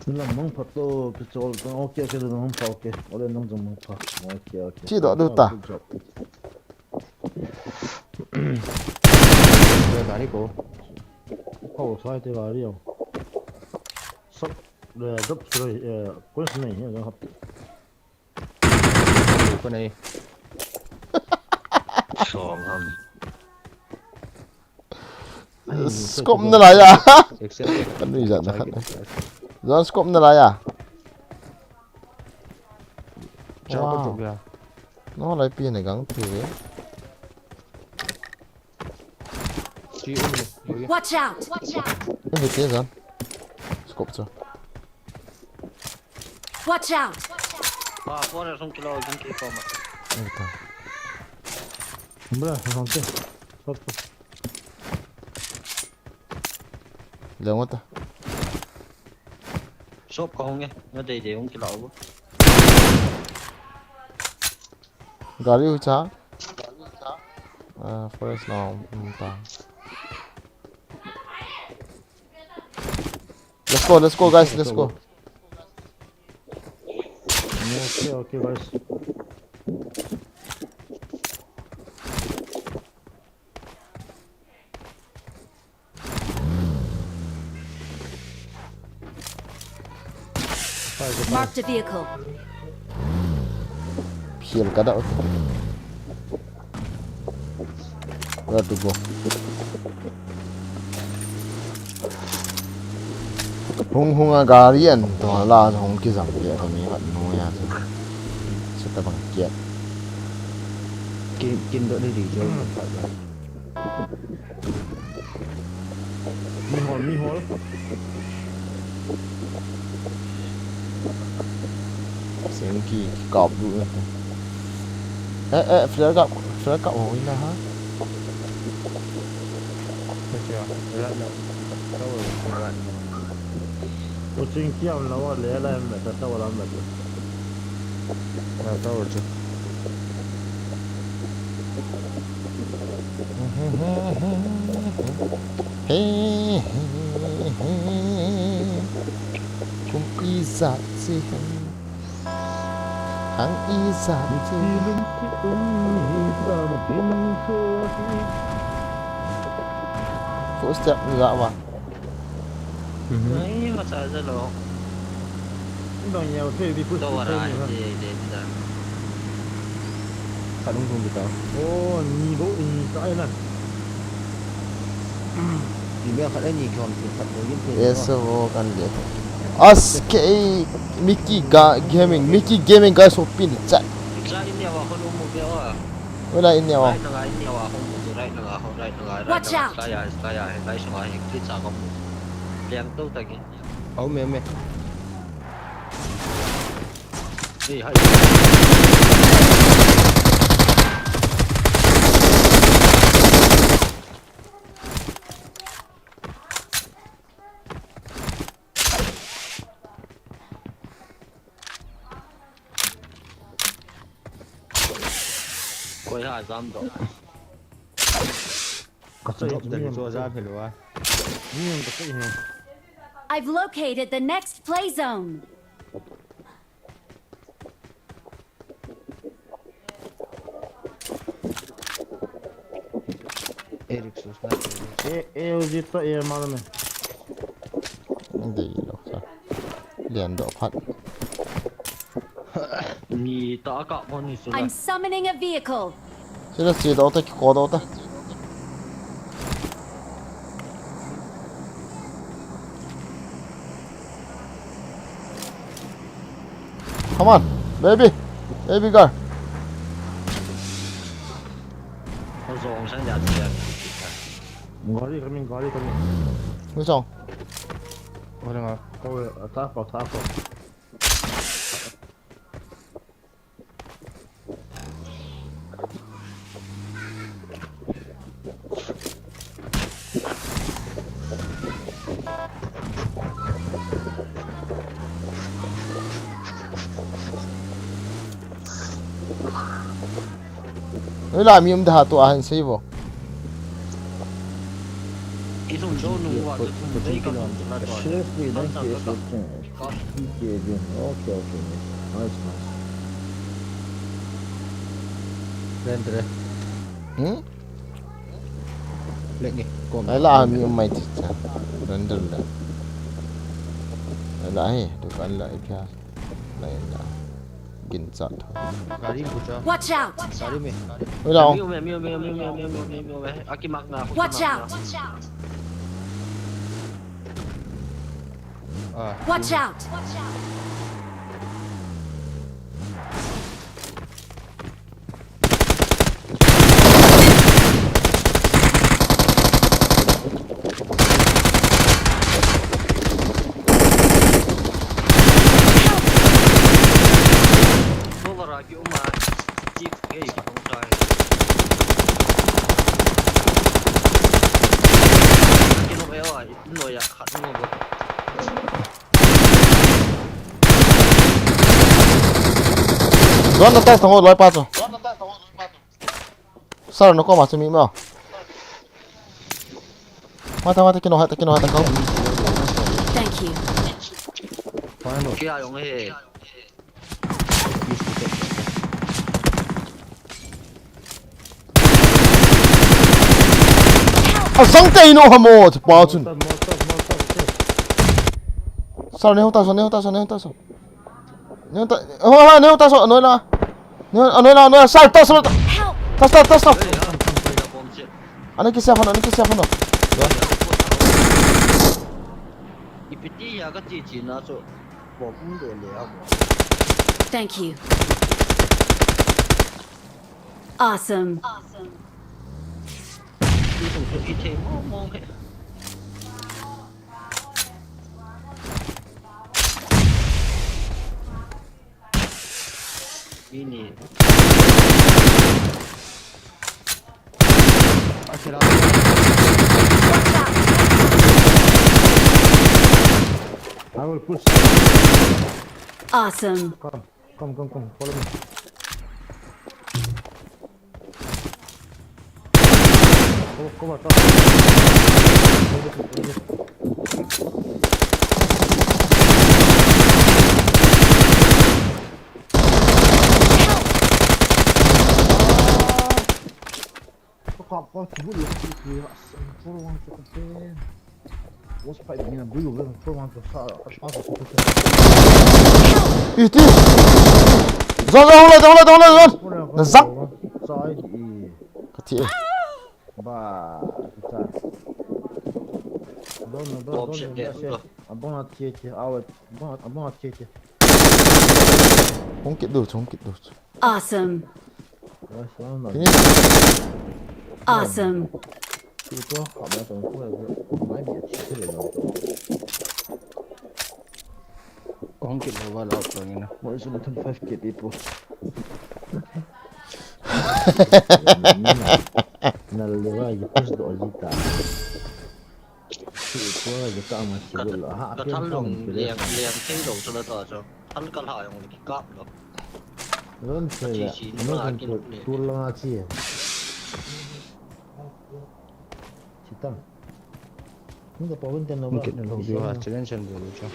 Lam mang phat to, kichol to, okay, okay, lam mang phat, okay. Ole nang jong mang phat. Okay, okay. Chi do du ta. Good job. Gari ko. Ko sai te gari yo. Sab, eh, drop sura, eh, kon se nahi hai, jang hap. Ko nahi. Song ham. Scope na la ya. Excel. Kan ni ja na khat. Jan scope na la ya. Jump Wow. to ya. No, lai pi ne gang tu ve. Chi um ne. Watch out! Ni ve te jan. Scope chu. Watch out! Ah, four song kilo jin ki form. Ni ta. Bra, song te. Stop. Leng ta. Shop ka hung e, na dei dei hung kila u. Gari u cha. Ah, forest na um ta. Let's go, let's go, guys, let's go. Okay, okay, guys. Marked a vehicle. Phial ka da. Where to go? Hung hung a gari an to la hung kijam le ka mi khat nu ya. Sa ta bang kiat. Kin, kin do ni di jo. Mi hol, mi hol. Seng ki, ki kap du na. Eh, eh, flare kap, flare kap ho ina ha. Kya? Right now. Tower, right now. Pushing kiam na wa le la me ta tower la me ta. Na tower chu. He, he, he, he. Kum ijat si hang. Hang ijat si. Footstep ni la wa. Mhm. Ai, masa jalo. Dong yau thei di pus. Tower a, thei ni ha. Dei, dei, dei. Khat lung thum di ta. Oh, ni bo, ni ta ai na. Ni be khat ai ni khom ti khat bo yin thei. Yes, bo kan de. As K Mickey Ga-, Gaming, Mickey Gaming guys, so pin chat. Sa in ya wa ko lu mo be wa. Wala in ya wa. Right na ga in ya wa ko mo, right na ga ko, right na ga, right na ga. Watch out. Sa ya, sa ya, he, guys, wa he, clip sa ko mo. Liang to ta ki. Au me, me. Hey, hi. Koi ha jam do. Ka drop da ni so jam hello a. Ni ka sei he. I've located the next play zone. Eric Susna. E, e, uji to e, mano me. Dei lo sa. Lian do phat. Ni ta ka mo ni su la. I'm summoning a vehicle. Sila si do ta ki ko do ta. Come on, baby. Baby girl. Gari coming, gari coming. Which one? Gari nga. Ko, ta ko, ta ko. Ela mi um da tu ahan sei vo. Ki thum do nu wa, ki thum dei ka thum la to. Seriously, don't be a good thing. Okay, okay. Nice, nice. Render. Hmm? Lek ni, kom. Ai la mi mai ti cha. Render la. Ai la he, dukan la ipia. La la. Gin cha tho. Gari bu cha. Watch out! Gari me. Oi la. Mi me, mi me, mi me, mi me, mi me, mi me. Aki mak na. Watch out! Ah. Watch out! Solar a ki um a, chip gei ki tong tai. Ki no e wa, no ya, khat no bo. Don na test ngo loi pa chu. Sir, no koma chu mi mo. Mata, mata, kino hata, kino hata kau. Thank you. Final. Kia yong he. Asang te ino hamo, pa chun. Molotov, molotov, molotov, okay. Sir, ne hota so, ne hota so, ne hota so. Ne hota, oh, ha, ne hota so, noi la. Ne, noi la, noi la, sir, ta so. Help! Ta so, ta so. Ana kisia phano, ana kisia phano. Ipiti ya ka ti ti na so. Bom um de le amo. Thank you. Awesome. Awesome. Pi tung so i thei mo mo he. Ini. I will push. Awesome. Come, come, come, come. Follow me. Come, come, come. Hold it, hold it. Help! Kap, kap, kibut lou, kibut lou, asam, koro wang, kibut lou. What's fight ni na, bui lou, koro wang, kibut lou. Iti. Zon, zon, hold on, hold on, hold on, zon. Na zak. Sa ai di. Kati. Ba, kita. Zon, zon, zon, zon. Abang na tie, tie, awet. Abang, abang na tie, tie. Hung kit du, hung kit du. Awesome. Finish. Awesome. Kong kit lou va la tong ina. Mo isu na twenty-five K tipo. Nal le va ye push do jita. Ka thal long liang, liang thei lou chu la ta chu. Thal ka la jong le ki kap lou. Ron thei la. Chi chi ni ma la kin le. Tu la nga chi. Chi tam. Ni ka pawin ten lo ba. Ki lo ha challenge an lo chu.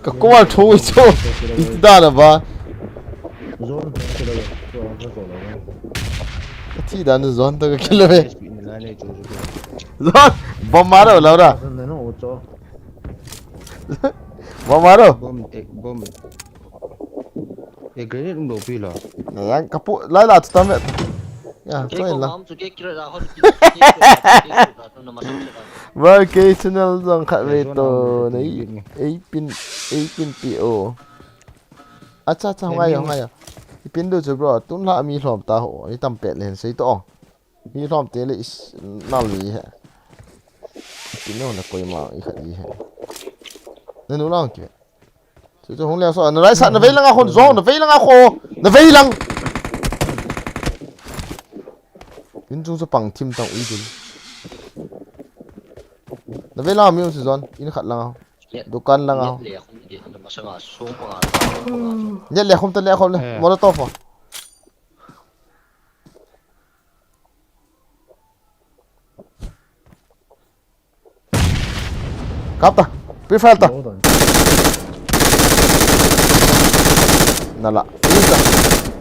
Ka kual thu i chu. Iti dan a ba. Ka thi dan zon to ka kilo e. Zon. Bom maro, Laura. Bom maro. Bom, eh, bom. Eh, grenade um lou pi la. Na yang ka pu, lai la tu tam. Ya, to la. Ba ke channel jong khat ve to nei. Ei pin, ei pin pi o. Acha, acha, ngai yo, ngai yo. I pin du chu bro, tun la mi lhom ta ho, i tam pet len sei to. Mi lhom te le is nal li he. Pin no na koi ma i khat i he. Na nu lang ki. Chu chu hung le so, na rai sa, na vei lang a khon zo, na vei lang a kho, na vei lang. In chung chu pang thim tang ui dun. Na vei lang a mi chu zon, in khat lang a. Dukan lang a. Net le khum ta le khum le. Eh. Molotov a. Kap ta. Pre fire ta. Nala.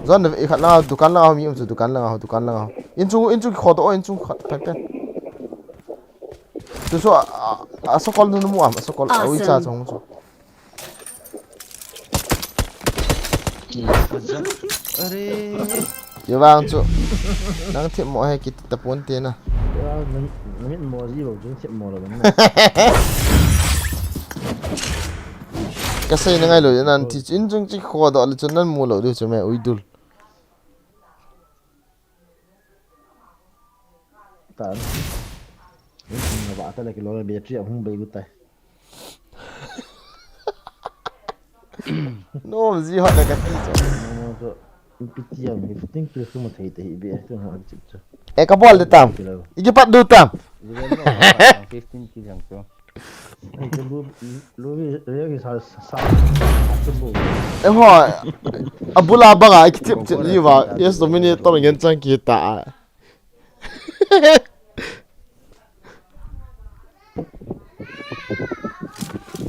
Zon ne i khat lang a, dukan lang a mi um chu, dukan lang a, dukan lang a. In chung, in chung kho to, in chung khat, khat, khat. Chu chu a, a, a sokol nu mu am, a sokol, a ui cha chong chu. Are. Ye vang chu. Nang thim mo he kiti ta pon te na. Ya, nang, nang mo ji lo, jing thim mo lo na. Ka sei na ngai lo, nan ti chin jung chi kho do le chun nan mu lo du chu me ui dul. Tan. Ni na ba ta le ki lo le battery a hung bai gu tai. No, ji hot le ka ti cho. No, no, to. Ipi ti am, fifteen kills ko ma thei te hi be, tu ha chip cho. E ka bol de tam. Kilo. I ki pat du tam. Fifteen kills jang cho. Lu, lu, lu, lu, sa, sa, sa, sa, sa, sa. E ho, a bula banga, i ki tip tip ni va, yes, Dominator ngen chang kita.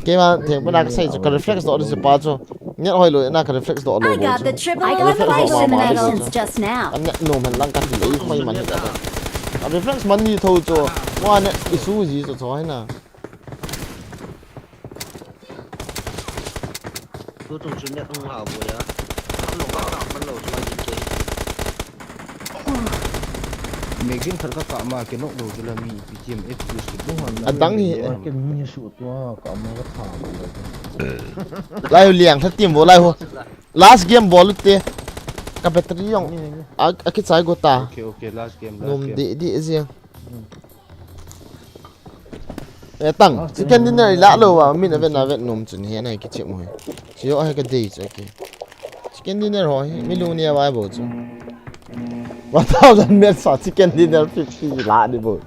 Keima theng pana ka sei chu ka reflex doh ding chu pa chu. Nget hoi lo na ka reflex doh lo. I got the triple elimination medals just now. An nget nom hen lang ka ti lei hoi man hi ka. A reflex man ni tho chu. Wa ne isu ji chu chu hai na. Tu tung chu net hung ha bo ya. Kam lo ka kam man lo chu a jin ke. Magazine khat ka kap ma ke nok lo chu la mi P T M F P S ki bu han. A dang hi. Ke mi su tu a ka ma ka tha. Lai liang tha tim bo lai ho. Last game bol te. Ka battery jong. Ni, ni, ni. A, a ki chai go ta. Okay, okay, last game, last game. Nom di di jeng. Hmm. E tang, chicken dinner i la lo va, min a vet na vet nom chun hi na ki chim hoi. Chi yo he ka dei cha ki. Chicken dinner ho hi, mi lu ni a vai bo chu. One thousand met sa chicken dinner fifty la ni bo.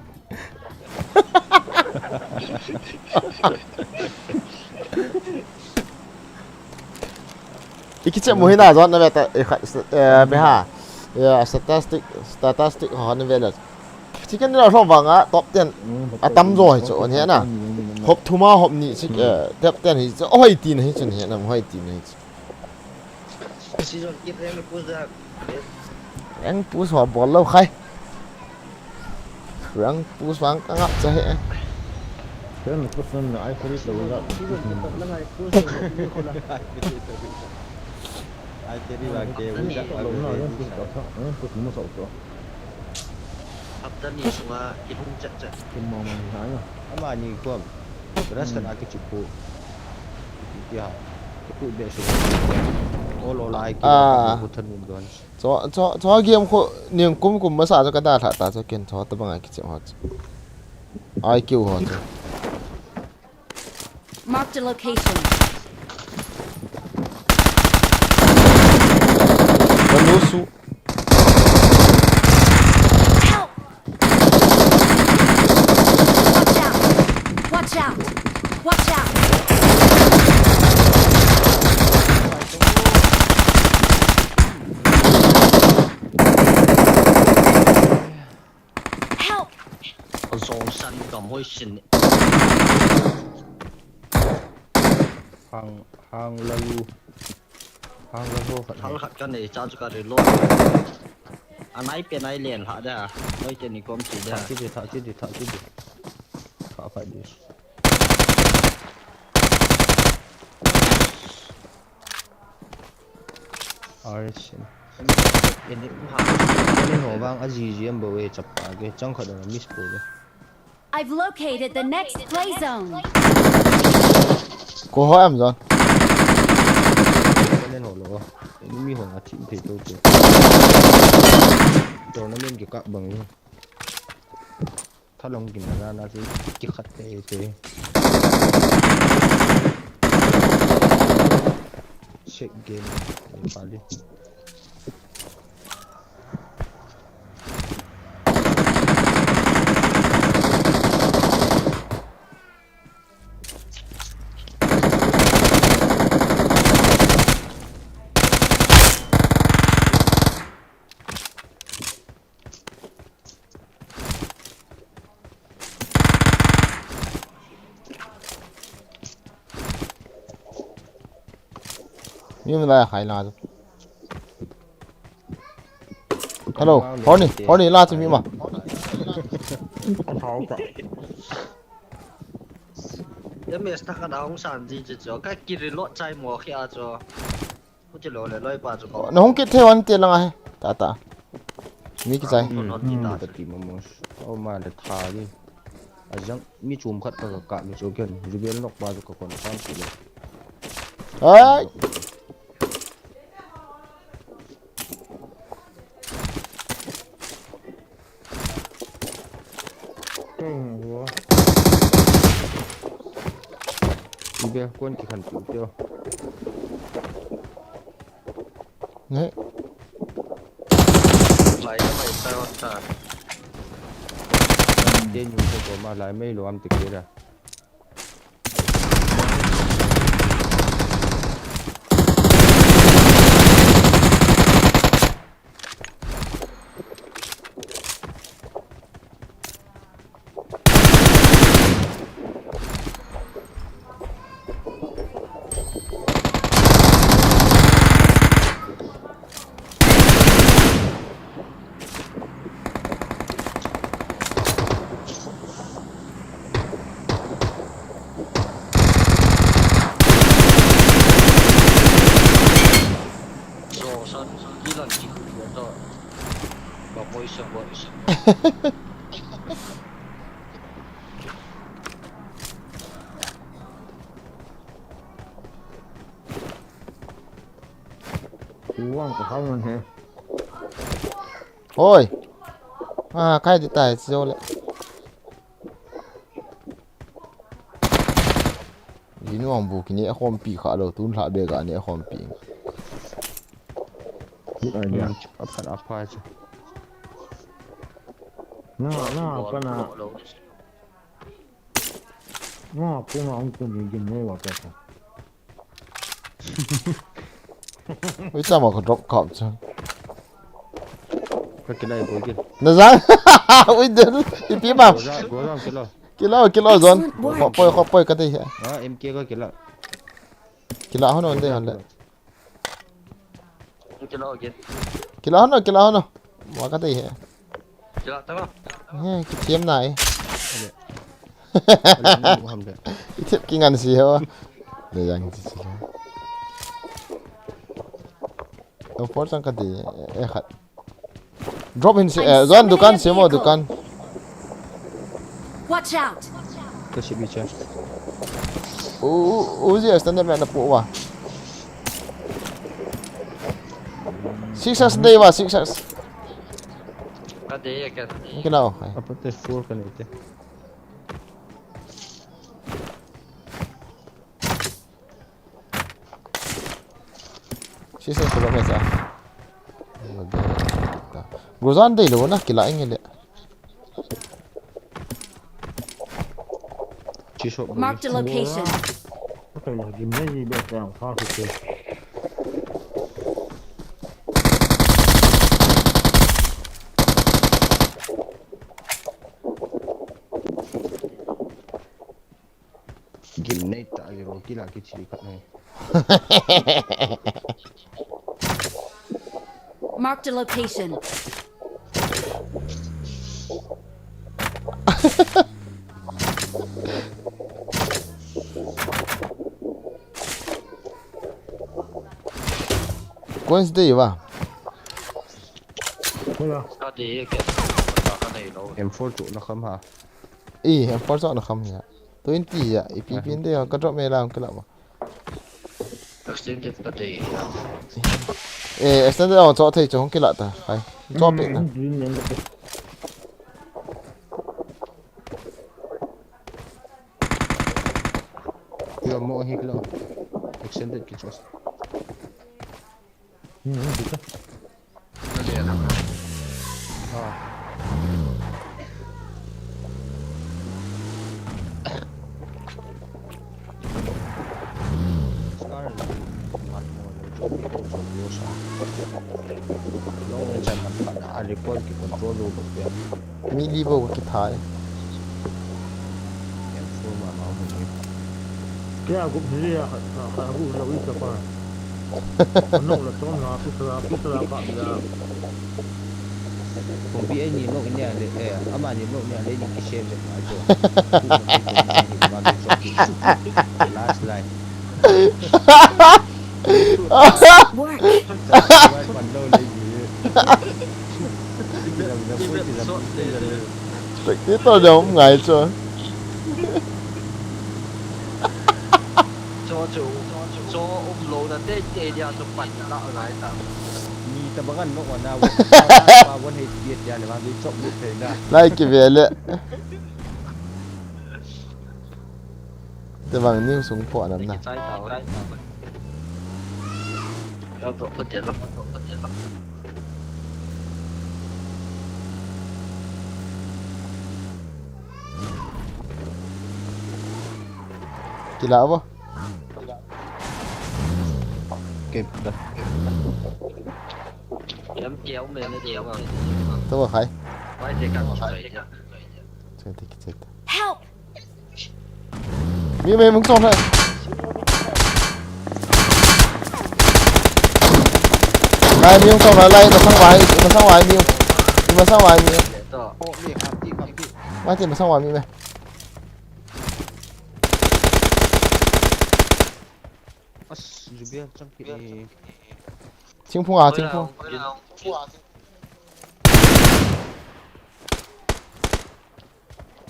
I ki chem mo hi na jong na ve ta, e kha, e, be ha. Ya, statistic, statistic ho na ve na. Chicken dinner ho vang a top ten. Mm, a tam jo hi chu, ni na. Mm, mm, mm. Hop thum a, hop ni chi, mm, e, top ten hi chu. Hoi ti na hi chu ni na, hoi ti na hi chu. Season kit rank push da. Rank push ho bol lo khai. Rank push vang ka ngap cha he. Rank push nan ai kari to la. Ai kari vang ke u ja. Rank push ka sa, rank push mo sa to. Hapta ni sunga i hung chat chat. Kin mo mo ni ha ya. Ama ni ko. Ras ka na ki chu ko. Ki ha. Ki ku be su. Ol ol ai ki. Ah. Ku than nun don. Cho, cho, cho game khu niang kum kum masa cho ka da tha ta cho ken cho ta bang ai ki chem ho. I Q ho cho. Marked a location. Ka nu su. Help! Watch out! Watch out! Watch out! Help! Zong san gam hoi sin. Hang, hang lalu. Hang lalu khat. Hang khat ka nei cha chu ka reload. Anai pe nai len ha da. Noi te ni kom chi da. Tha chi di, tha chi di, tha chi di. Tha khat di. Arsin. Ini ha. Ini ho bang a G G M bo we chapa ke chang khat na miss ko le. I've located the next play zone. Ko ho am zone. Ini ho lo. Ini mi ho a team te to to. Tournament ke ka bang ni. Thalong kin na na ki khat te te. Check game. Pali. Mi um lai khai la. Hello, Horny, Horny la chu mi ma. Em es ta ka dong san ji ji cho ka ki ri lo chai mo khi a cho. Ku ti lo le loi pa chu ko. Na hung kit thei wan te langa he. Ta ta. Mi kichai. Ko no ti ta. Ka ti mo mo. O ma le tha ji. A jang mi chum khat ka ka mi chu ken. Ju bel nok pa chu ka kon san ti le. Ai. Ibe kon ki khan tu teo. Ne. Lai ka mai sa ta. Te nyu ko ko ma lai mai lo am te ke ra. Uang ko hang he. Oi. Ah, kai di tai, si jo le. Inu ang bu kini a khompi kha lo, tun lha be ga ni a khompi. Ni ai ya. A phat a pha chu. Na, na, pa na. Na, ko na ang ko ni gin ne wa ka. Ui, sama ko drop kap chan. Ka kila i boy kil. Na jang. Ui, den. Ipi ma. Go jang, go jang kilo. Kilo, kilo zon. Excellent work. Khop poi, khop poi ka dei he. Ah, M K ka kila. Kila hono dei hon le. Kilo again. Kila hono, kila hono. Wa ka dei he. Kila ta ma. He, ki thiam nai. Ham de. Ki thiam ki ngan si ho. Le yang si si. Lo por chang ka dei e khat. Drop hin se, eh, zon dukan se mo dukan. Watch out! Ka si bi cha. U, u, Uzi extended me na pu wa. Six X dei wa, six X. Ka dei ya ka. Kila o. Apa te four ka ni te. Sisa sila masa. Gozan dei lo na kila inge le. Marked a location. Gim nei ta zero kila kichi khat nei. Marked a location. Coins dei va. Hola. Ka dei ke. Ka dei lo. M four chu na kham ha. E, M four chu na kham ya. Twenty ya, ipi pi inde ya, ka drop me la, ka la ma. Extended ka dei. Eh, extended on cho thei cho hong kila ta. Hai. Cho pe na. Yo mo hi kilo. Extended ki cho. Hmm, hmm, bisa. Mi li bo ki thai. Kya group hi ya, ha, ha, ha, group la wi ka pa. Nok la chom la, pu sa, pu sa ka ya. Kong pi ai ni nok ni a le, eh, ama ni nok ni a le ni ki share je ma jo. Last line. Work. Wai pan lo le ni. Spectator jong um ngai chu. Cho chu, cho um lou na te te dia chu pan la ngai ta. Mi ta bang an nok na, pa wan hei ti dia le ma bi chok bu thei na. Lai ki ve le. Te bang ni sung pho nam na. Ki chai ta, chai ta. Lo to ko te lo, to ko te lo. Kila abo. Kep da. Em kiau me ne dia ba. To ba khai. Bai te ka ki chai ta. Chai te ki chai ta. Help! Mi mai mung song hai. Lai mi mung song hai lai, masang vai, masang vai mi. Mi masang vai mi. To. Oh, mi kam ti, kam ti. Mai ti masang vai mi mai. As, Jubia chang ki. Chingphung a, chingphung.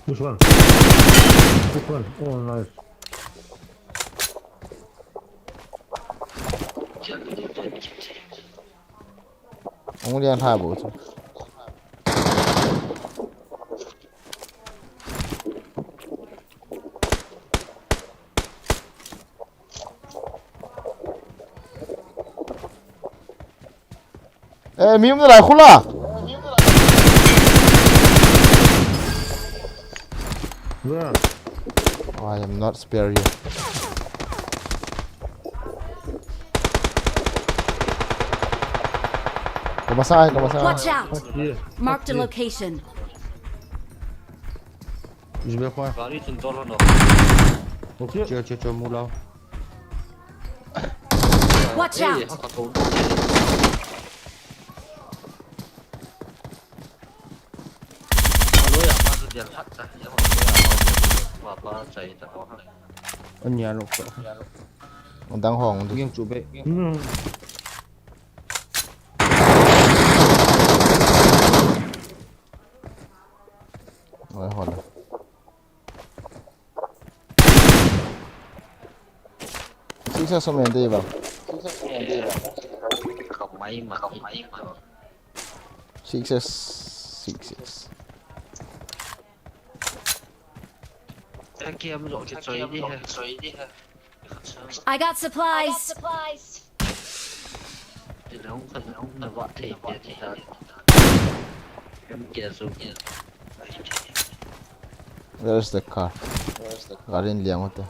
Which one? Which one? Oh, nice. Ong lian hai bo chu. Eh, mi um nalai khu la. Where? I am not spare you. Ka masa ai, ka masa ai. Watch out! What here? Marked a location. Jibe khoi. Gari chun dol no. Okay. Chill, chill, chill, mu lao. Watch out! Alo ya ma tu dia khat ta. Ya ma tu ya ma pa pa chai ta ko ha. Anya lo ko. Dang hong tu. Yang chu be. Hmm. Oi, hol. Six S som en dei bang. Kamai ma, kamai ma. Six S, six S. Thank you, I'm not sure. I got supplies. Where's the car? Gari in liang ute.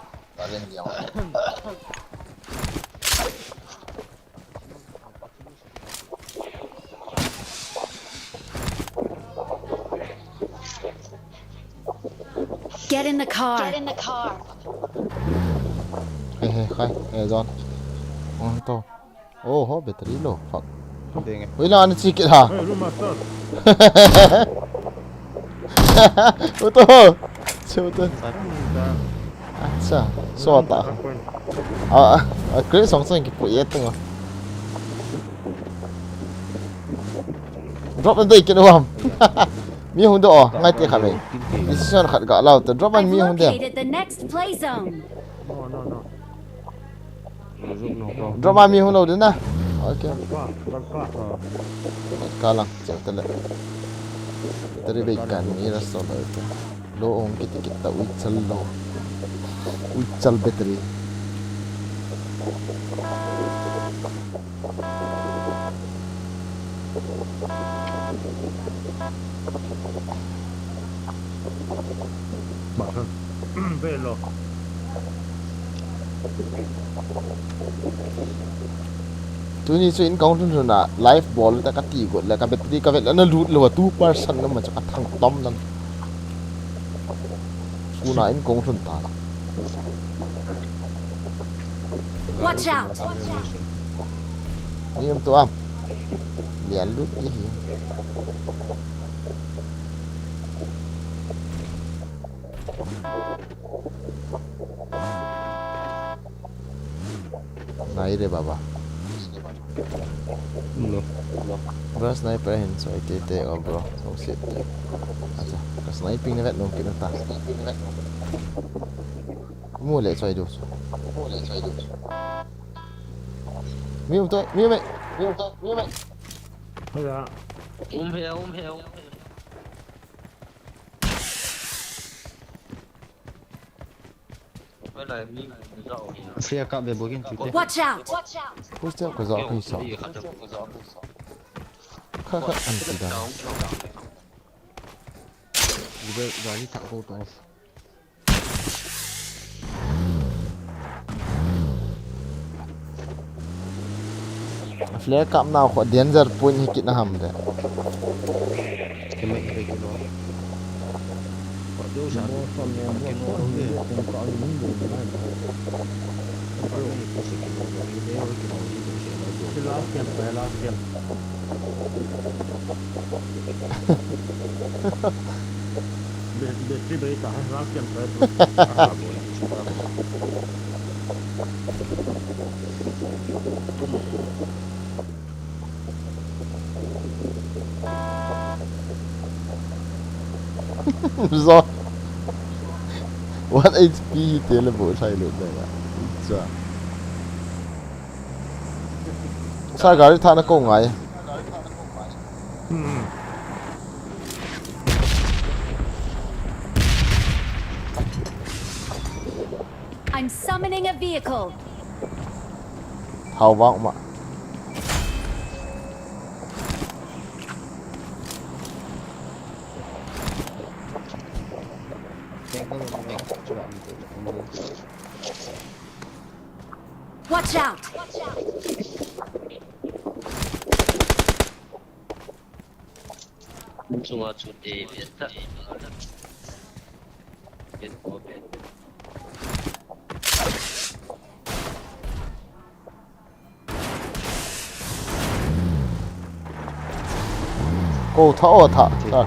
Get in the car. Get in the car. Hey, hey, khai, hey, John. Oh, to. Oh, ho, battery low. Fuck. Denge. Ui, la, ani chi kit ha. Hey, room master. Uto. Che uto. Acha, so ta. A, a, a, Chris song song ki pu ye tung. Drop and dei kit uvam. Mi hung doh, ngai te kha ve. Decision khat ga lau te. Drop and mi hung de. I've located the next play zone. No, no, no. Drop and mi hung lou de na. Okay. Ka, ka, ka. Ka lang, cheu te le. Te ri be kan mi ra so lo te. Lo ong kiti kita uichal lo. Uichal battery. Ba, ve lo. Tuni chu in kahung lhun lhun a, live bol ta kati got le ka battery ka vet le na lut lo a two percent na ma chu ka thang tom nan. Kuna in kahung lhun ta. Watch out! Ni um tu am. Lian lut di hi. Nai re baba. No. Bro, sniper hin so ite te o bro. So shit. Acha, ka sniping na vet nom kit na ta. Mu le choi du. Mi um to, mi um e. Mi um to, mi um e. Hola. Um he, um he, um he. Hola, mi, mi za um he. Fia ka be bogin tu te. Watch out! Watch out! Hostel ko za ko sa. Kha kha an ti da. Ibe gari thak ko to. Flare kap nau kho danger point hi kit na ham de. Kime kime kino. Ko jo sa. Kino de. Last game, last game. Battery bai ta, last game ta. Zo. One H P hi te le bo thai lo da ya. Cha. Sa gari thana ko ngai. I'm summoning a vehicle. Thao vang ma. Watch out! Chunga chu te bian ta. Bian ko bian. Ko tha o tha. Tha.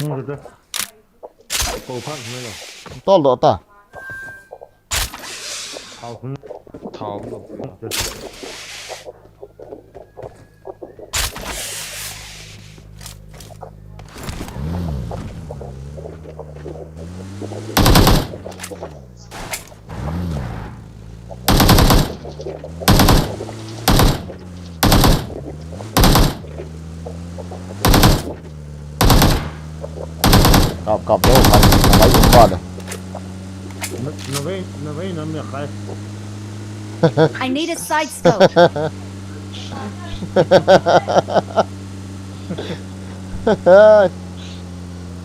Hmm, betul. Ko phat mai lo. Tol doh ta. Thao hun. Thao hun. Kap, kap, kap, kap, kap, kap, kap. Na, na vei, na vei, na mi khai. I need a side scope.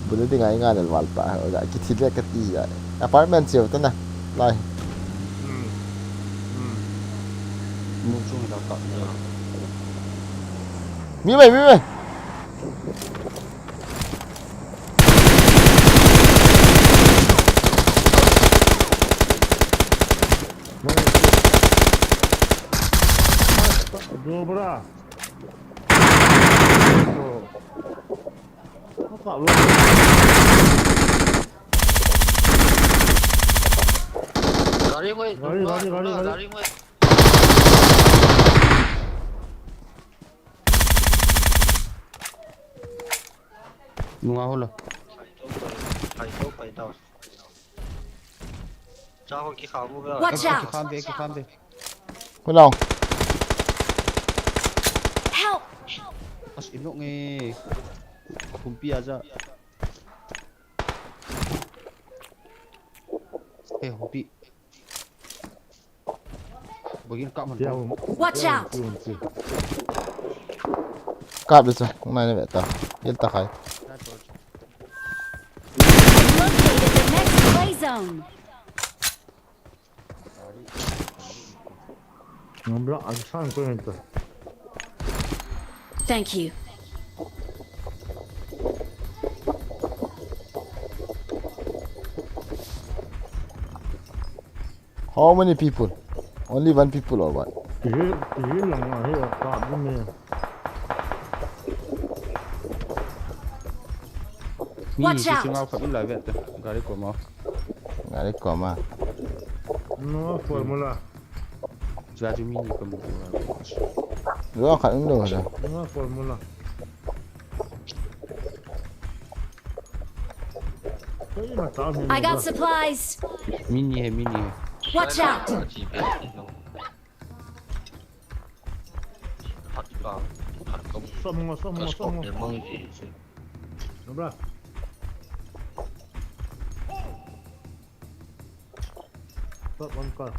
Bulu ding ai nga nel wal pa, ga kithi le kati ya. Apartment cheu ta na, lai. Hmm. Hmm. Mu chung da ka ya. Mi mai, mi mai. Dobra. Gari ngoi, gari, gari, gari, gari. Gari ngoi. Nunga hula. Hai to, hai to, hai to. Cha ho ki kha mu ba. Watch out! Ki kham de, ki kham de. Help! As ino nge. Kumpi aja. He, hupi. Bogin kap man to. Watch out! Kap le cha, nai ne ve ta. Yel ta khai. Located the next play zone. Ngam la, ang sang ko nito. Thank you. How many people? Only one people or what? Hill, hill lang a, hill a kap ding e. Mi ni Watch out! Singa khat in lai vet te. Gari koma. Gari koma. No formula. Chu chu mi ni koma. Lo khat in lo da. No formula. I got supplies. Mi ni hai, mi ni hai. Watch out! Som ngo, som ngo, som ngo. Nabra. Top one car.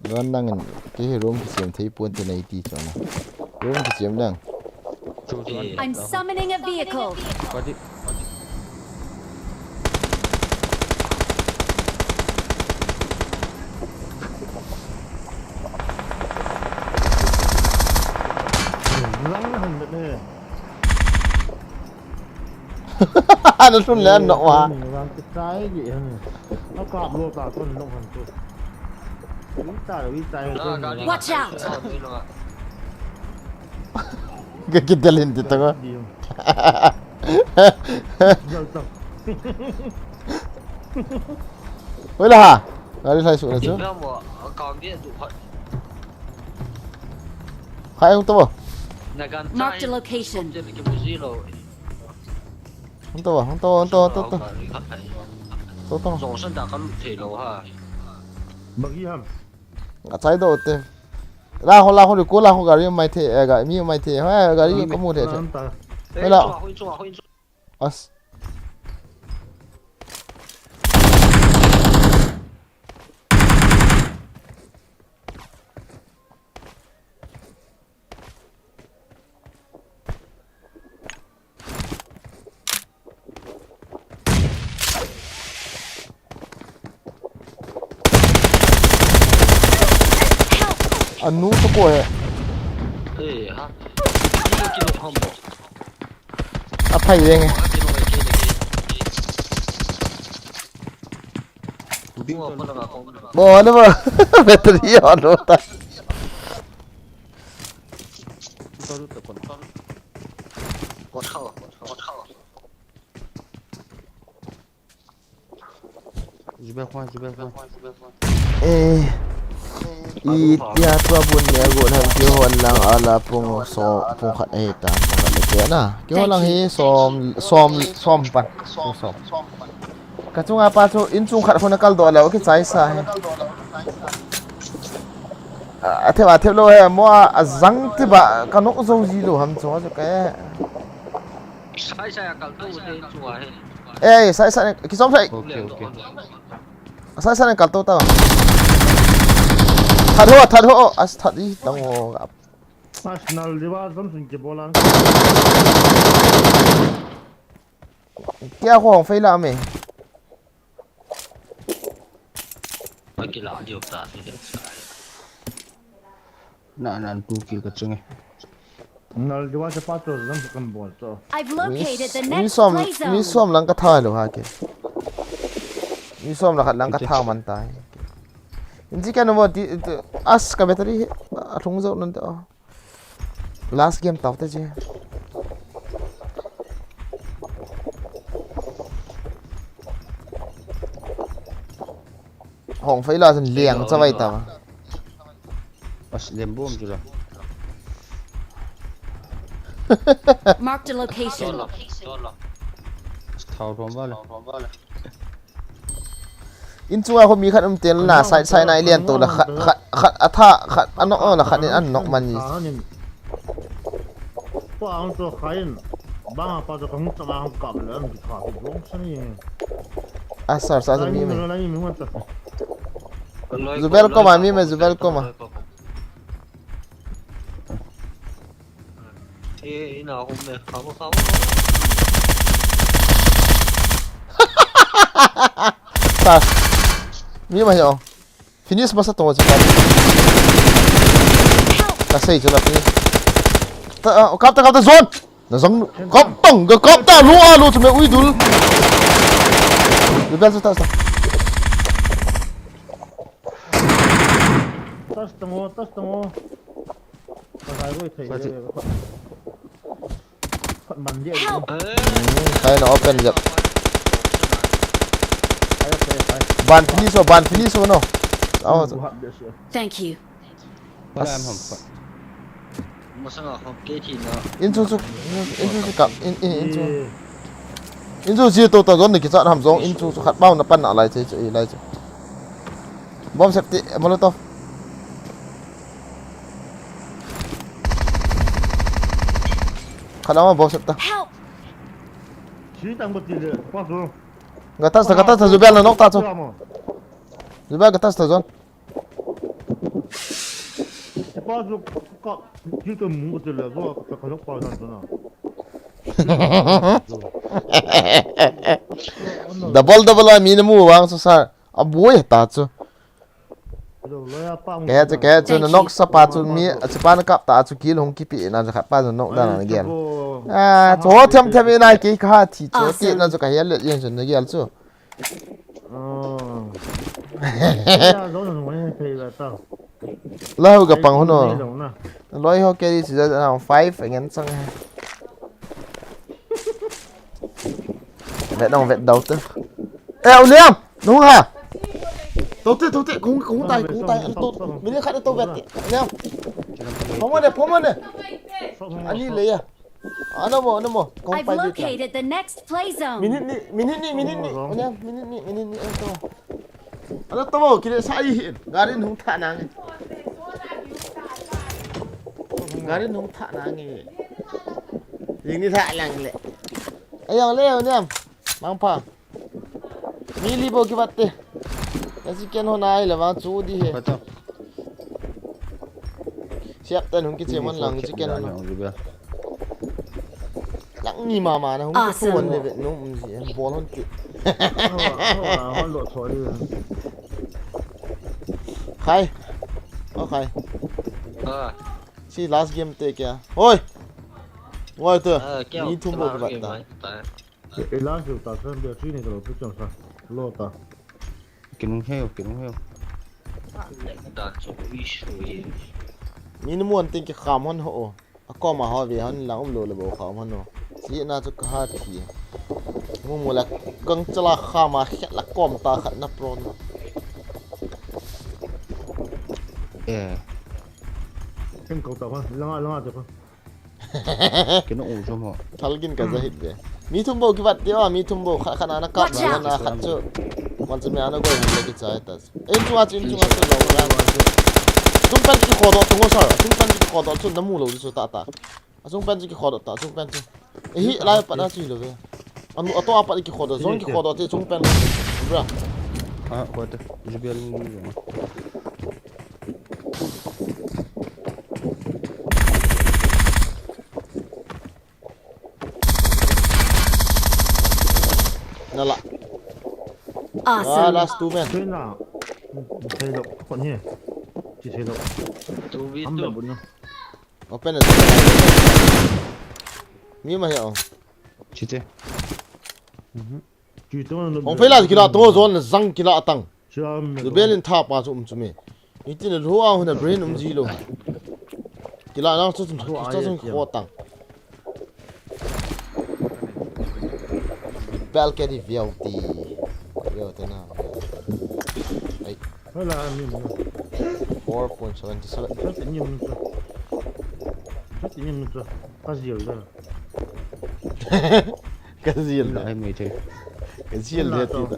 Don nang in, kei hi room kisem thei pon te nei ti chona. Room kisem nang. Chu, chu. I'm summoning a vehicle. Kati. Lang na han ne. Ana lhun le an nok ma. Ni vang ki try di han. A kap lo ta ton nok han tu. Wi ta, wi ta. Watch out! Ke ke delin ti ta ko. Di. Jal ta. Oi la ha. Gari lai su la chu. Kang dia tu khat. Khai hung to. Nagan Marked a chai. Location. Hung to, hung to, hung to, hung to, hung to. Hung to, hung to. Jong san da ka lut thei lo ha. Bagi ham. A chai do te. La ho, la ho, ko la ho gari mai the, eh, ga, mi mai the. Ha, gari ka mu the. Hoi la. Hoi chunga, hoi chunga, hoi chunga. As. Anu to ko he. Eh, ha. Ina kilo hambo. A phai jeng e. Bo, ano ba? Battery on lo ta. Jibel khwa, jibel khwa. Eh. Itia tua bun ni ago ham kihon lang ala pung so, pung khat ahi ta, pung khat le te na. Kihon lang hi som, som, som pan. Pung som. Ka chunga pa chu in chung khat khun a kal doh leh kichai sa hi. A, a thep, a thep lou hi, mo a, a jang ti ba, ka nok jo ji lou ham chu, chu ka. Sai sai a kal tou te chu a hi. Eh, sai sai, kichom sai. Okay, okay. Sai sai kal tou ta. That ho, that ho, as that i tang ho. Arsenal di ba, Samsung ki bola. Kya ho, fail a me. Akila diu ta. Na, na, two kill ka chunge. Nal diwa sa pa to zam sa kan bol to. I've located the next play zone. Mi som lang ka tha lo ha ke. Mi som lang khat lang ka tha man ta. Inji ka no mo ti, as ka battery a thung zo nan to. Last game tau te je. Hong fai la san liang cha vai ta. As lem bom chu la. Marked a location. Thau rom va le. In chunga khu mi khat um tel na, sai, sai nai lian to la, khat, khat, khat a tha, khat a nok la, khat in an nok man ni. Pa ang to khain. Bang a pa to kong chama kap le an tha bong sani. A sar sa mi me. Jubel koma mi me, Jubel koma. Eh, ina home, khamo, khamo. Ta. Mi ma yo. Finish masa to je pa. Ka sei chu la finish. Ta, ah, kap ta, kap ta, zone. Na zang, kap tang, ka kap ta, lu a, lu chu me ui dul. Lu bel chu touch ta. Touch tang o, touch tang o. Ka hai roi thei. Touch. Khat man dia. Help! Hmm, khai na open jep. Khai, khai, khai. Ban finish o, ban finish o no. Aw. Ku hap dia su. Thank you. Wala am ham khat. Masanga hom ke thi na. In chu chu, in chu chu kap, in, in, in chu. Ye. In chu ji to ta zon ni kichat ham jong, in chu chu khat bau na pan na lai che, che, lai che. Bomb safety, Molotov. Khat ama bomb safety. Help! Chi tang ba ti le, pa zo. Ga tas ta, ga tas ta, Zubel na nok ta chu. Zubel ga tas ta zon. Chi pa zo ka, chi to mu ko ti le, zo ka, ka nok pa zan na. Double, double a mi na mu vang so sa. A boi ta chu. Hello, lawyer pa. Ke chu, ke chu, na nok sa pa chu mi, a chi pa na kap ta chu kill hung kipe na chu khat pa chu nok dan na gel. Ai, chabo. Ah, chu them them ina ki kha thi chu ti na chu ka hial le yin chu na gel chu. Oh. Ya, lo na mo ne thei la ta. Lo ka pang huno. Loi ho ke di chu da five again sang. Vet nong vet dau te. Eh, u Liam, nung ha. Tau te, tau te, kung, kung tai, kung tai, an to. Mini khat to vet te. Liam. Phone mo ne, phone mo ne. Ani le ya. Ano mo, ano mo. Kung I've pai le ta. Located the next play zone. Minute ni, minute ni, minute ni. Liam, minute ni, minute ni, an to. Ano to mo, kile sa i hin. Garin hung tha nang. Garin hung tha nang e. Ling ni tha lang le. Ayang le, Liam. Mangpha. Mi li bou kivat te. Ka chicken ho nai le vang chu di he. Pato. Siap tan hung kiche man lang chicken ho. Lang ni mama na hung kiche man le vet nung um ji bol hon ti. Hon lo cho di. Khai. O khai. Ah. Si last game te kya? Hoi. Ngoi te. Ah, kya? Mi thum bou kivat ta. Elan chu ta san bia chu ni ka lo chu chang sa. Lo ta. Kinung heu, kinung heu. Ta chu wi shui. Min muan ting kikham hon ho. A koma ho ve hon lang um lo le bou kham hon ho. Li na chu ka ha thi. Mu mu la kang chala khama khet la kom ta khat na pron. Eh. Ken ko ta ba, langa, langa ta ba. Kino u jom ho. Thalgin ka jahit be. Mi thum bou kivat tia, mi thum bou kha, kha na na kap na na khat chu. Man chu mi ana goi le kichai ta. In chunga chu, in chunga chu lo ran. Chung pen kikhodoh tung o sir. Chung pen kikhodoh chu namu lo chu ta ta. A chung pen chu kikhodoh ta, chung pen chu. Ehi, lai pat na chu lo ve. Anu, ato a pat kikhodoh, zone kikhodoh te chung pen. Bra. Ah, khodoh. Jibel. Nala. Awesome. Ah, last two men. Thei na. Thei lo. Kon hi. Chi thei lo. Two v two. Open it. Mi ma hi o. Chi te. Mhm. Hong phei la kila to zone zang kila tang. Lu bel in tha pa chu um chu mi. Iti na lu a huna brain um ji lo. Kila na chu chu chu chu kho tang. Balcony V L T. V L T na. Ai. Hola, mi. Four point seven seven. Sa ti ni mun to. Sa ti ni mun to. Ka zil da. Ka zil da. Ai, mai thei. Ka zil da ti da.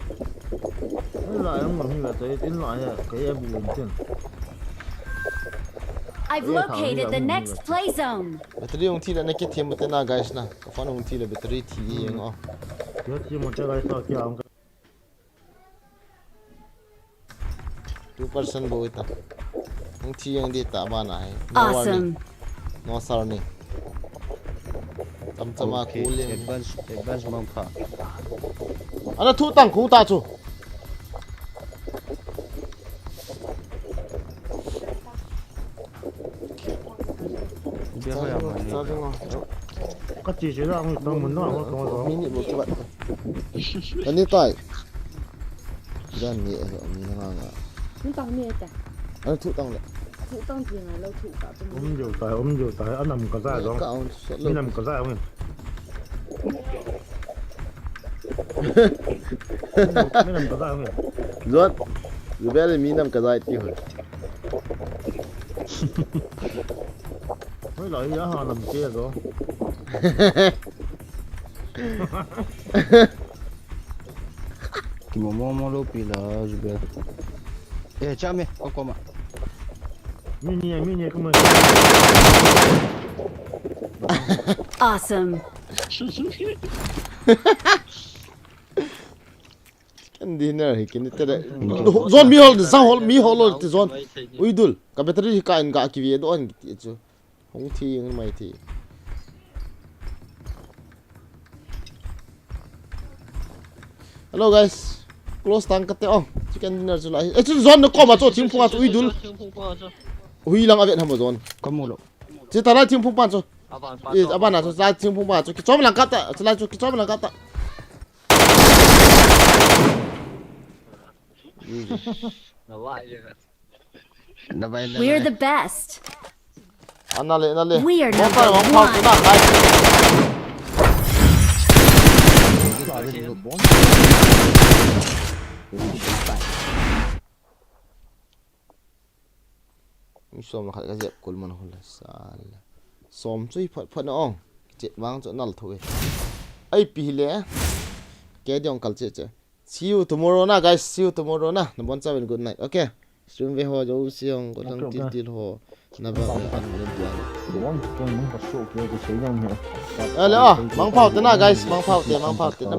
Hola, ang mang ni la to, in la ya, ka ya bu wen tin. I've located the next play zone. Battery hung thi le na kithem te na, guys na. Ka phone hung thi le battery thi e ngo. Yo ti mo cha guys ta kya ang. Two percent bou ita. Hung thi ang di ta ba na hai. No warning. Awesome. No sir ni. Tam chama. Okay, cool. Advance, advance mang pha. Ana thu tang khu ta chu. Bia hoi a mani. Ka chi chi la ang tang mun na ma tong zo. Mini mo chi ba. Ani tai. Dan ni a mi na nga nga. Hung tang mi ta. An thu tang le. Thu tang ti nga lo thu ka tu. Um jo tai, um jo tai, anam ka za jo. Ka on so lo. Mi nam ka za jo. Mi nam ka za jo. Zot. Zubel mi nam ka za ti ho. Hoi la ya ha nam ke jo. Ki mo mo mo lo pi la, Zubel. Eh, cha me, ko ko ma. Mi ni, mi ni, ko ma. Awesome. Kan dinner hi kini tere. Zone mi hol, zone hol, mi hol ti zone. Uidul, ka battery hi ka in ga ki ve do an ti chu. Hung thi, hung mai thi. Hello guys. Close tang kate ong. Chicken dinner chu lai. Eh, chu zone na ko ma chu thingphung a chu uidul. Hui lang a vet ham zone. Ka mu lo. Chi ta lai thingphung pan chu. Aban pa. Eh, aban a chu lai thingphung pan chu. Ki chom lang kate. Chu lai chu ki chom lang kate. Na vai le. We're the best. Ana le, ana le. We are number one. Mi som la khat ka jep kul man hul sal. Som chu hi phat phat na ong. Chet vang chu nal tho e. Ai pi le. Ke diong kal che che. See you tomorrow na, guys. See you tomorrow na. Na bon chauvin good night. Okay. Stream ve ho jo siong ko thang til til ho. Na ba an le dia. Ale a, mang phau te na, guys, mang phau te, mang phau te na.